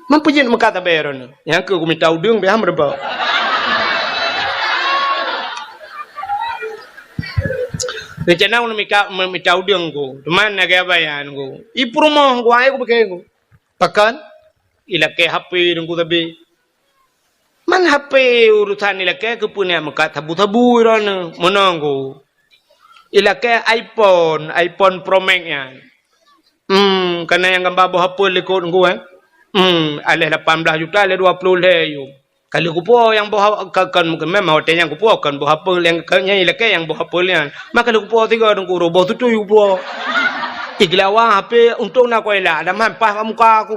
Man peue jeuet meukat sabe droeneuh? Nyang keu kumita udeueng pih han meureumpok. Rencana ulôn mika, meumita udeueng, Teungku. Teuma na gaya bayan, Teungku. I peurumoh, Teungku, ai kupike, Teungku. Pakon? Ilakèe H P, Teungku, sabe. Man H P urusan ilakèe keupeue neujak meukat sabu-sabu droeneuh, meunoe, Teungku. Ilakèe iPhone, iPhone Pro Max nyan. Hmm, ka na nyang gamba boh apel likot, Teungku, eh? Hmm, aléh lapan blah juta, aléh dua ploh lhèe yuem. Ka lheueh kupuwoe nyang boh ha-, ka, kon, memang watèe nyan kupuwoe kon boh apel nyang, ka, nyan ilakèe nyang boh apel nyan. Maka lheueh kupuwoe sigoe, Teungku, roh boh tutui kupuwoe. Igeulawa H P untông na kuela, ada man paih bak muka ku.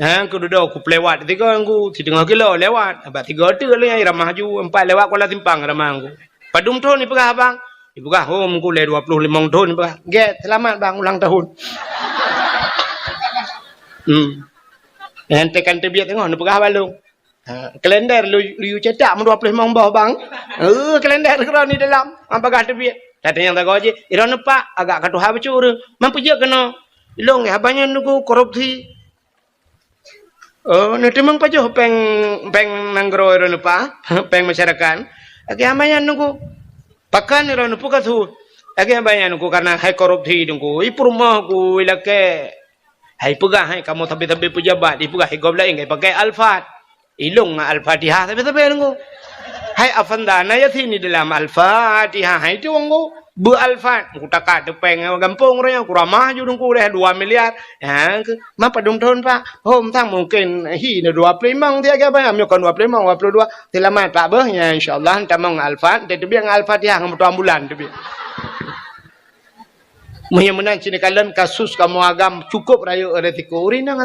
Ha, keududoe kupeulewat sigoe, Teungku, siteungoh kilo lewat. Bak sigoe teuk lé nyang ramah ju, empat lewat Kuala Simpang ramah, Teungku. Padum thon ipeugah, Bang? Ipeugah, "Oh, Teungku, lé dua ploh limong thon," ipeugah. "Gèt, seulamat, Bang, ulang tahun." Hmm. Nyang teukan teubiet teungoh neupeugah bak lôn. Ha, kalender lu, lu cetak meudua ploh limong boh, Bang. Eh, kalender keudroe di dalam. Han pakat teubiet. Tatanyong sagoe jih, "Droeneuh, Pak, agak ka tuha bacut ureueng. Man peue jeuet keunoe?" "Ilôn, haba nyan, Teungku, korupsi." "Oh, neuteumeung pajoh péng, péng nanggroe droeneuh, Pak? Péng masyarakat?" "Lagèe haba nyan, Teungku." "Pakon droeneuh, peue ka su?" "Lagèe haba nyan, Teungku, kareuna hai korupsi, Teungku. I peurumoh ku ilakèe, hai peugah hai kamoe sabe-sabe peujabat, ipeugah hai gob laén ka ipakèe Alphard. Ilôn ngon Al-Fatihah sabe-sabe, Teungku. Hai Avanda na Yasin di dalam Al-Fatihah, hai tu, Teungku." Beu Alphard, Teungku, taka teu péng gampông roh nyan, kuramah ju, Teungku, lé dua miliar. Ha, ke, man padum thon, Pak? Hom sang mungken hi na dua ploh limong siat geuh, Pak. Meunyoe kon dua ploh limong, dua ploh dua. Seulamat, Pak, beuh. Nyan, insya Allah, tamong ngon Alphard, teubiet ngon Al-Fatihah, ngon moto ambulan teubiet. Meunyoe meunan, ci neukalon kasus kamoe agam cukup rayeuk resiko. Ureueng inong